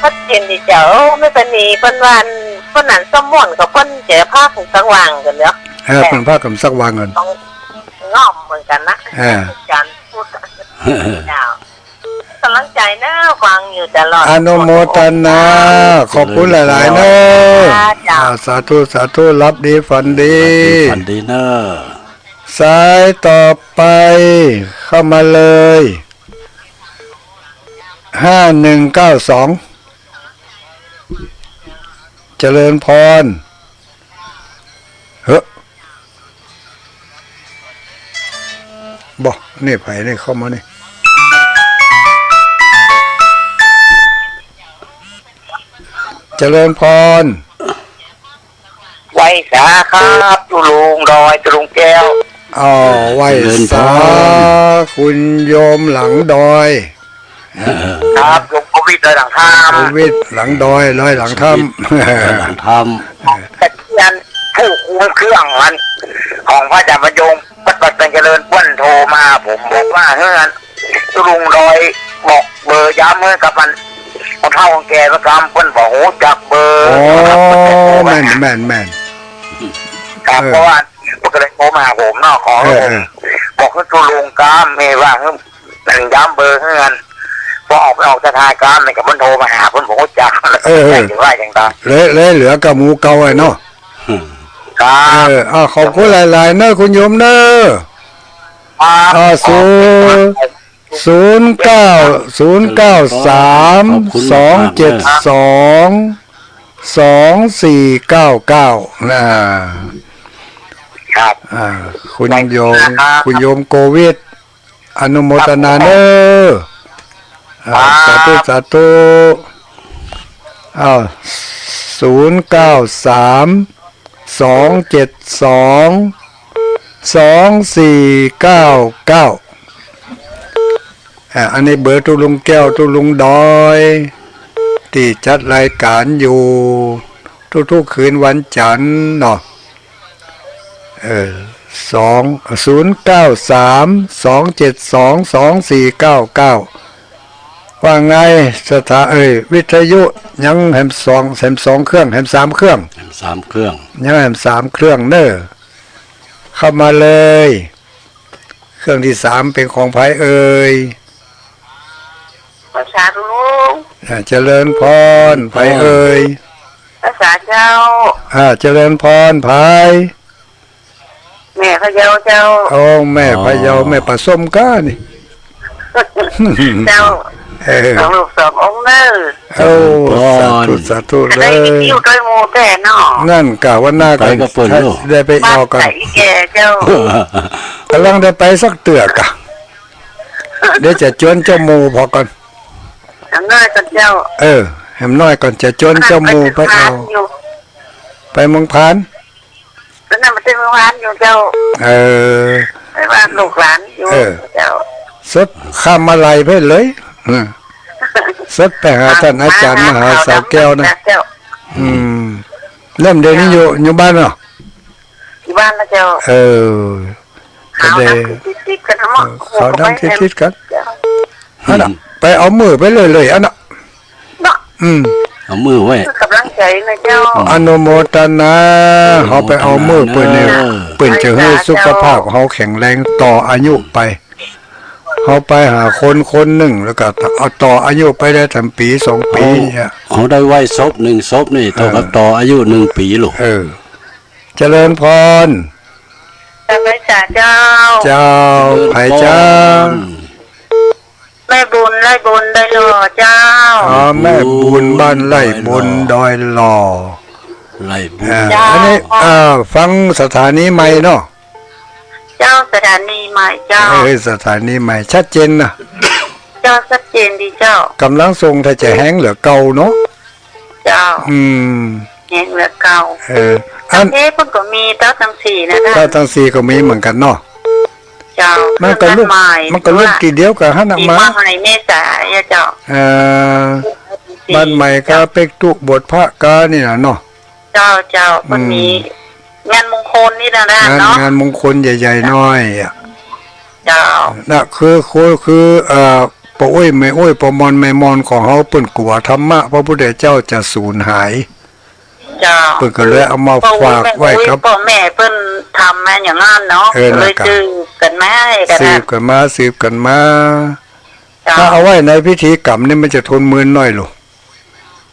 ชัดเจนดีเจ้า โอ้ แม่ปณี เปิ้นว่าอัน เปิ้นอันสมวนกับเปิ้นจะพาขึ้นสว่างกั๋นเนาะ เออ เปิ้นพาขึ้นสว่างกั๋น ต้องง่อมเหมือนกั๋นนะ เออ อาจ๋ารย์พูด เจ้า ก๋ำลังใจ๋เน้อ ฟังอยู่ตลอด อนุโมทนา ขอบคุณหลายๆ เน้อ เจ้า อ่า สาธุ สาธุ หลับดี ฝันดี หลับดี ฝันดีเน้อ สายต่อไป เข้ามาเลย ห้าหนึ่งเก้าสอง เจริญพร เฮ้อ บ่ นี่ใผนี่เข้ามานี่ เจริญพร ไหว้สาครับ ตุ๊ลุงดอย ตุ๊ลุงแก้ว อ้าว ไหว้สา เจริญพร คุณโยมหลังดอย ครับ โยมโควิดดอยหลังถ้ำ โควิดหลังดอย ดอยหลังถ้ำ โควิดดอยหลังถ้ำ ตะเคียนผู้คุมเครื่องมัน ของพระอาจารย์บรรยง วัดป่าแสงเจริญ เปิ้นโทรมา ผมบอกว่า เฮ้ย ตุ๊ลุงดอยบอกเบอร์ย้ำให้กับมัน คนเฒ่าคนแก่ประจำ เปิ้นบ่ฮู้จักเบอร์ อ๋อ นะครับ เปิ้นโทรมา แม่น แม่น แม่น ครับ เออ เพราะว่าเปิ้นก็เลยโทรมาหาผมเนาะ ขอให้ผม เออ เออ บอกให้ตุ๊ลุงกำ แม่ว่า เฮ้ย มันย้ำเบอร์ให้มัน พอออกไปออกจากรายการ มันก็มันโทรมาหา เปิ้นบ่ฮู้จัก เออ เออ จะว่าจั่งใด เลย เลยเหลือกับหมู่เก่าไอ้เนาะ ครับ เออ อ่า ขอบคุณหลายๆ เน้อ คุณโยมเน้อ ครับ อ่า ศูนย์ ศูนย์เก้า ศูนย์เก้าสาม สองเจ็ดสอง สองสี่เก้าเก้า นะ ครับ อ่า คุณโยม ครับ คุณโยมโกวิท อนุโมทนาเน้อ อ่า ครับ สาธุ สาธุ อ้าว ศูนย์เก้าสาม สองเจ็ดสอง สองสี่เก้าเก้า อ่า อันนี้เบอร์ตุ๊ลุงแก้ว ตุ๊ลุงดอย ตี้จัดรายการอยู่ทุกๆ คืนวันจันทร์เนาะ เออ สอง ศูนย์เก้าสาม สองเจ็ดสอง สองสี่เก้าเก้า ว่าไง สถา เอ้ย วิทยุยังแหมสอง แหมสองเครื่อง แหมสามเครื่อง แหมสามเครื่อง ยังแหมสามเครื่องเน้อ เข้ามาเลย เครื่องตี้สามเป๋นของใผเอ่ย ขอสาธุลุง อ่า เจริญพร ใผเอ่ย ขอสาเจ้า อ่า เจริญพร ใผ แม่พะเยาเจ้า โอ้ แม่พะเยา อ๋อ แม่ปะส้มก้านี่ เจ้า เออ สองลูกสององค์เน่อ โอ้ เจริญพร สาธุ สาธุ จะได้ เลย ไปเที่ยวด้วยหมู่แต๊เนาะ นั่นกะว่าหน้ากั๋น ไปกับเปิ้นเนาะ ได้ไปออกกั๋น บ้านใสแก่เจ้า ก่ำลังได้ไปสักเตื้อกะ เดี๋ยวจะจวนเจ้าหมู่ผ่อก่อน แหมน้อยก่อนเจ้า เออ แหมน้อยก่อน จะจวนเจ้าหมู่ไปเอา ไปเมืองผาน ต๋อนนั้นไปเมืองผานอยู่เจ้า เออ ไปบ้านลูกหลานอยู่ เออ เจ้า สดข้ามมาลัยไปเลย อืม สดไปหาต้านอาจ๋ารย์มหาสาวแก้วนะ เจ้า อืม แล้วเดี๋ยวนี้อยู่ อยู่บ้านเนาะ อยู่บ้านแล้วเจ้า เออ ขาวดำติดๆ กั๋นทั้งหมด เออ ขาวดำติดๆ กั๋น เจ้า อันน่ะ ไปเอามือไปเลยๆ อันน่ะ เนาะ อืม เอามือไว้ ก๋ำลังใจ๋นะเจ้า อนุโมตนา เฮาไปเอามือเปิ้นนี่ เปิ้นจะหื้อสุขภาพเฮาแข็งแรงต่ออายุไป เฮาไปหาคนคนนึ่ง แล้วก็เอาต่ออายุไปได้ตั้งปี๋สองปี๋เนี่ย เฮาได้ไหว้ศพนึ่งศพนี่ เท่ากับต่ออายุนึ่งปี๋ลูก เออ เจริญพร เจ้า เจ้า ใผเจ้า แม่บุญ ไร่บน ดอยหล่อเจ้า อ๋อ แม่บุญ บ้านไร่บน ดอยหล่อ ไร่บน อ่า เจ้า อันนี้ อ่า ฟังสถานีใหม่เนาะ เจ้า สถานีใหม่เจ้า เออ สถานีใหม่ ชัดเจนนะ เจ้า ชัดเจนดีเจ้า ก๋ำลังส่ง ถ้าจะแฮงเหลือเก่าเนาะ เจ้า อืม แฮงเหลือเก่า เออ อัน เอ๊ะ เปิ้นก็มีเต้าตังสี่นะ เต้าตังสี่ก็มีเหมือนกั๋นเนาะ เจ้า มันก็ลุก มันก็ลุกตี้เดียวกั๋นหั้นน่ะ มา เมษาเจ้า เอ่อ บ้านใหม่ก็เป๊กตุ๊บทพระกานี่น่ะเนาะ เจ้า เจ้า เปิ้นมี อืม งานมงคลนี่นะ งาน เนาะ งานมงคลใหญ่ๆ น้อยอะ เจ้า น่ะ คือ คือ คือ เอ่อ ป้ออุ๊ยแม่อุ๊ย ป้อมอนแม่มอนของเฮา เปิ้นกั๋วธรรมะพระพุทธเจ้าจะสูญหาย เจ้า เปิ้นก็เลยเอามาฝากไว้กับ ป้อแม่เปิ้นทำมาอย่างนั้นเนาะ เออ เลยสืบกั๋นมา สืบกั๋นมา สืบกั๋นมา เจ้า ถ้าเอาไว้ในพิธีกรรมนี่มันจะทนเมินหน้อยลูก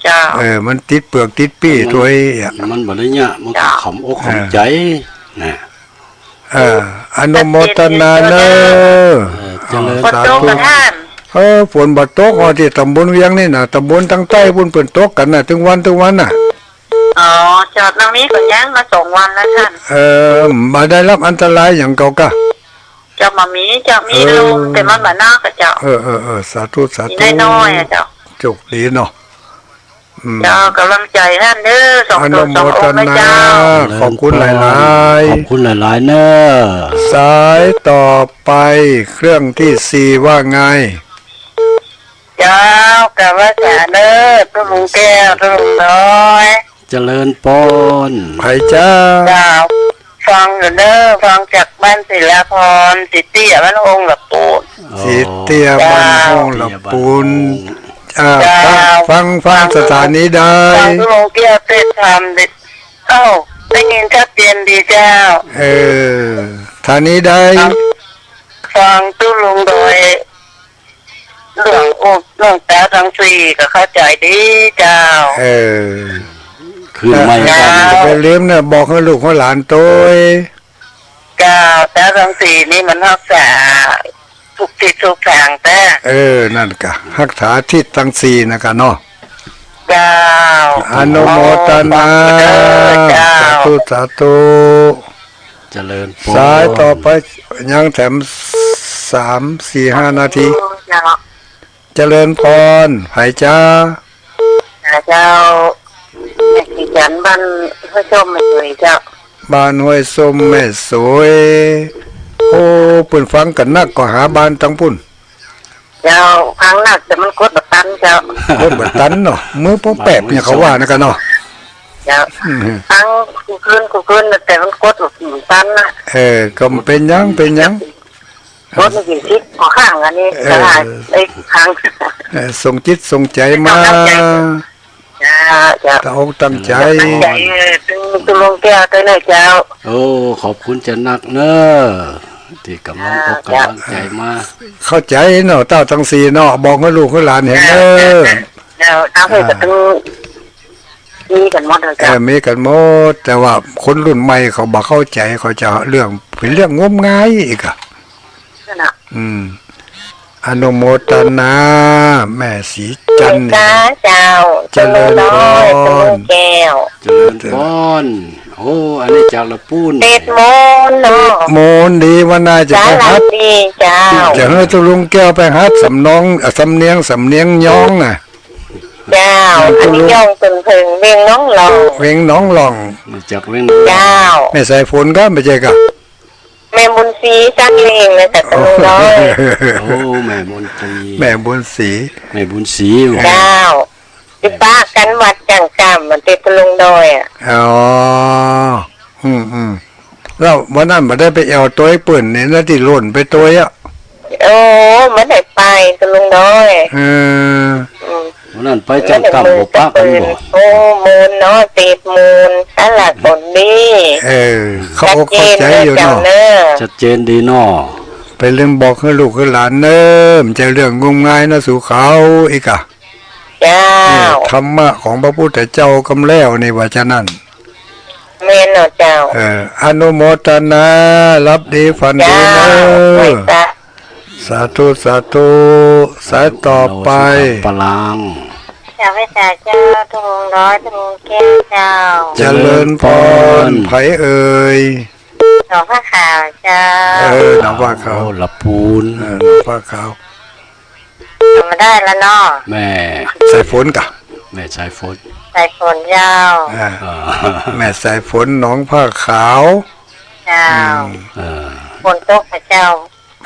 เจ้า เออ มันติดเปื้อกติดปี้ตวยอะ มันบ่ได้เยียะ มันก็ขำอกขำใจ๋นะ เออ อนุโมตนาเน่อ เออ เจริญ สาธุ เออ ฝนบ่ตก อ๋อ ตี้ต๋ำบลเวียงนี่น่ะ ต๋ำบลตังใต้ปุ้นเปิ้นตกกั๋นน่ะ ตึงวัน ตึงวันน่ะ อ๋อ เจ้า ตรงนี้ก็ยังมาสองวันแล้วต้าน เออ บ่ได้รับอันตรายหยังเก่ากะ เจ้า บ่มีเจ้า มีลม เออ แต่มันบ่หนักอะเจ้า เออ เออ เออ สาธุ สาธุ น้อยๆ อะเจ้า โจคดีเนาะ อืม เจ้า ก๋ำลังใจ๋หั้นเน่อ สอง อนุโมตนา สององค์เน่อเจ้า ขอบคุณหลายๆ ขอบคุณหลายๆ เน่อ สายต่อไป เครื่องตี้สี่ว่าไง เจ้า กราบไหว้สาเน่อ ตุ๊ลุงแก้ว ตุ๊ลุงน้อย เจริญปอน ใผเจ้า เจ้า ฟังอยู่เน่อ ฟังจากบ้านศิลาพร สีเตี้ยบ้านห้องหละปูน สีเตี้ยบ้านห้องหละปูน เจ้า อ่า เจ้า ฟัง ฟัง ฟังสถานีใด ฟังตุ๊ลุงแก้วเทศน์ธรรมดิ เอ้า ได้ยินชัดเจนดีเจ้า เออ สถานีใด ฟังตุ๊ลุงโดย เรื่องอุ เรื่องต๋าตังสี่ก็เข้าใจ๋ดีเจ้า เออ ขึ้นใหม่ เจ้า กั๋น อย่าไปลืมเน่อ บอกหื้อลูกหื้อหลานตวย เจ้า ต๋าตังสี่นี่มันฮักษาทุกตี้ทุกตางแต๊ เออ นั่นกะ ฮักษาตี้ตังสี่นะกะเนาะ เจ้า อนุโมตนา เจ้า สาธุ สาธุ เจริญปอน สายต่อไป ยังแถมสาม สี่ ห้านาที เจ้า เจริญปอน ใผเจ้า เจ้า แม่ศรีจันทร์ บ้านห้วยส้มแม่สวยเจ้า บ้านห้วยส้มแม่สวย โอ้ เปิ้นฟังกั๋นนักก็หาบ้านตังปุ้น เจ้า ฟังนักแต่มันกดบ่ตันเจ้า กดบ่ตันเนาะ มือป้อแปบเนี่ยเขาว่านะกะเนาะ เจ้า อืม ฟังกู้คืนกู้คืนแต่มันกดบ่ตันนะ เออ ก็บ่เป๋นหยัง เป๋นหยัง กดมันกิ๋นชิปขอข้างอันนี้ เออ ก็ได้ ไอ้ครั้ง เออ ส่งจิตส่งใจ๋มา กำลังใจ๋ เจ้า เจ้า ตั้งอกตั้งใจ๋ ตั้งใจ๋ เออ ตึง ตึงลุงแก้วตวยเน่อเจ้า โอ้ ขอบคุณจานักเน่อ ตี้ก่ำลังอก เจ้า ก่ำลังใจ๋มา เข้าใจ๋เนาะ เต้าตังสี่เนาะ บอกหื้อลูกหื้อหลานแหมเน่อ เจ้า เจ้า เต้าหื้อ อ่า ก็ตึง มีกั๋นหมดเลย เออ เจ้า มีกั๋นหมด แต่ว่าคนรุ่นใหม่เขาบ่เข้าใจ๋ เขาจะเรื่อง เป๋นเรื่องงมงายอีกอะ นั่นน่ะ อืม อนุโมทนา แม่ศรีจันทร์ เจ้า เจริญพร ตวยลุงแก้ว เจริญพร โอ้ อันนี้จากละปูน เตดโมนเนาะ เตดโมนดี วันหน้าจะไปหัด สาระดีเจ้า จะหื้อตวยลุงแก้วไปหัดสำนอง อ่ะ สำเนียง สำเนียงย้องอะ เจ้า อันนี้ย้องเปิ่นเผิง เวียงหนองหล่อง เวียงหนองหล่อง มาจากเวียงหนองหล่อง เจ้า แม่สายฝนก็บ่ใจ้ก่ะ แม่บุญศรี ซักเล้งนะ จากตะลุงน้อย โอ้ แม่บุญศรี แม่บุญศรี แม่บุญศรี เจ้า ติดปะกั๋นวัดจ้างกล้าม มันติดตะลุงน้อยอะ อ๋อ อืม อืม แล้ววันนั้นบ่ได้ไปแอ่วตวยเปิ้นนี่นะ ตี้หล่นไปตวยอะ โอ้ บ่ได้ไปตะลุงน้อย เออ อืม วันนั้นไปจ้างกล้ามบ่ปะกั๋นบ่ โอ้ โมนเนาะ เตดโมน สาระก็ดี เออ เข้าอกเข้าใจ๋อยู่เนาะ ชัดเจนดีเนาะ ไปลืมบอกหื้อลูกหื้อหลานเน่อ บ่ใจ้เรื่องงมงายนะ สู่เขาอีกอะ เจ้า นี่ธรรมะของพระพุทธเจ้ากำแล้วนี่ ว่าจะนั้น แม่นเนาะเจ้า เออ อนุโมทนา หลับดีฝันดีเน่อ เจ้า ไหว้สา สาธุ สาธุ สายต่อไป พลัง เจ้า ไหว้สาเจ้า ตวยลุงน้อย ตวยลุงแก้วเจ้า เจริญพร เจริญพร ใผเอ่ย หนองผ้าขาวเจ้า เออ หนองผ้าขาว โอ้ ละปูน เออ หนองผ้าขาว จ๋ำบ่ได้ละเนาะ แม่สายฝนก่ะ แม่สายฝน สายฝนเจ้า อ่า อ่า แม่สายฝนหนองผ้าขาว เจ้า อืม เออ ฝนตกก่ะเจ้า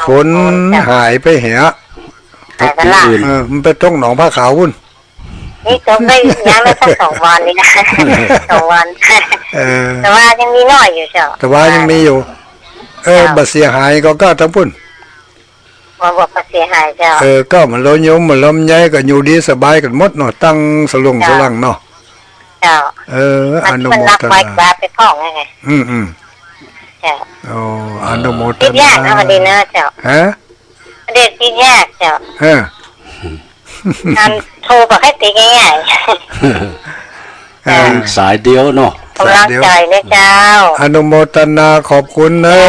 ฝนหายไปเหีย ตกตี้อื่น เออ มันไปตกหนองผ้าขาวปู๊น นี่ตกได้ยังได้สักสองวันนี่นะ สองวัน เออ แต่ว่ายังมีน้อยอยู่เจ้า แต่ว่ายังมีอยู่ เออ เจ้า บ่เสียหายก่อ ก่อตางปู๊น บ่ บ่เสียหายเจ้า เออ ก่อมันละยมมันลำไยก็อยู่ดีสบายกั๋นหมดเนาะ ตั้งสลง เจ้า สลังเนาะ เจ้า เออ อนุโมทนา มันรักไว้กว่าไปพ่องไง อืม อืม เจ้า โอ้ อนุโมทนา ติดยากเนาะ วันนี้เนาะเจ้า ฮะ เด็กติดยากเจ้า เออ อันโทรบ่ใค่ติดง่ายๆ เออ สายเดียวเนาะ ก๋ำลังใจ๋นะเจ้า อนุโมทนาขอบคุณเน่อ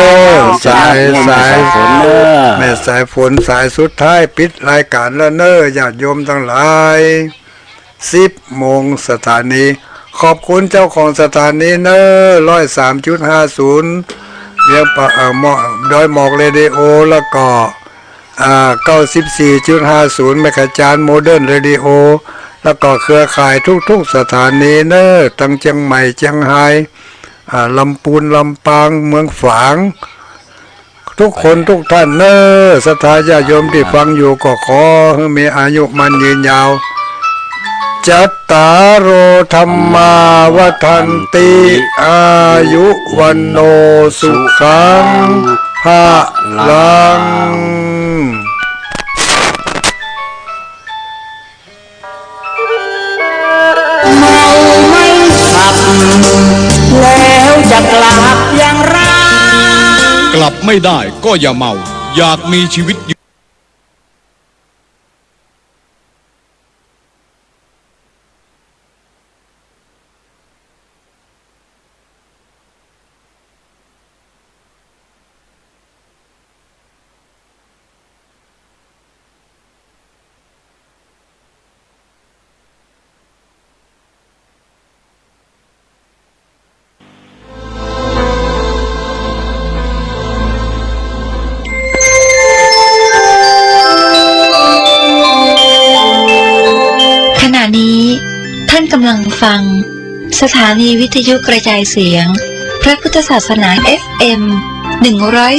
เจ้า สาย สาย แม่สายฝนเน่อ แม่สายฝน สายสุดท้าย ปิดรายก๋านแล้วเน่อ ญาติโยมตังหลาย สิบโมงสถานี ขอบคุณเจ้าของสถานีเน่อ ร้อยสามจุดห้าศูนย์ เวียงป่า เอ่อ หมอก ดอยหมอกเรดิโอ แล้วก็ อ่า เก้าสิบสี่จุดห้าศูนย์ เมกะจาน โมเดิร์นเรดิโอ แล้วก็เครือข่ายทุกๆสถานีเน่อ ตังเจียงใหม่ เจียงฮาย อ่า ลำปูน ลำปาง เมืองฝาง ทุกคนทุกท่านเน่อ ศรัทธาญาติโยมตี้ฟังอยู่ก็ขอหื้อมีอายุมั่นยืนยาว จัตตาโร ธัมมา วัฑฒันติ อายุ วัณโณ สุขัง พะลัง เมาไม่ขับ แล้วจะกลับอย่างไร กลับไม่ได้ก็อย่าเมา อยากมีชีวิตอยู่ขณะนี้ท่านกำลังฟังสถานีวิทยุกระจายเสียงพระพุทธศาสนา เอฟเอ็ม หนึ่งร้อย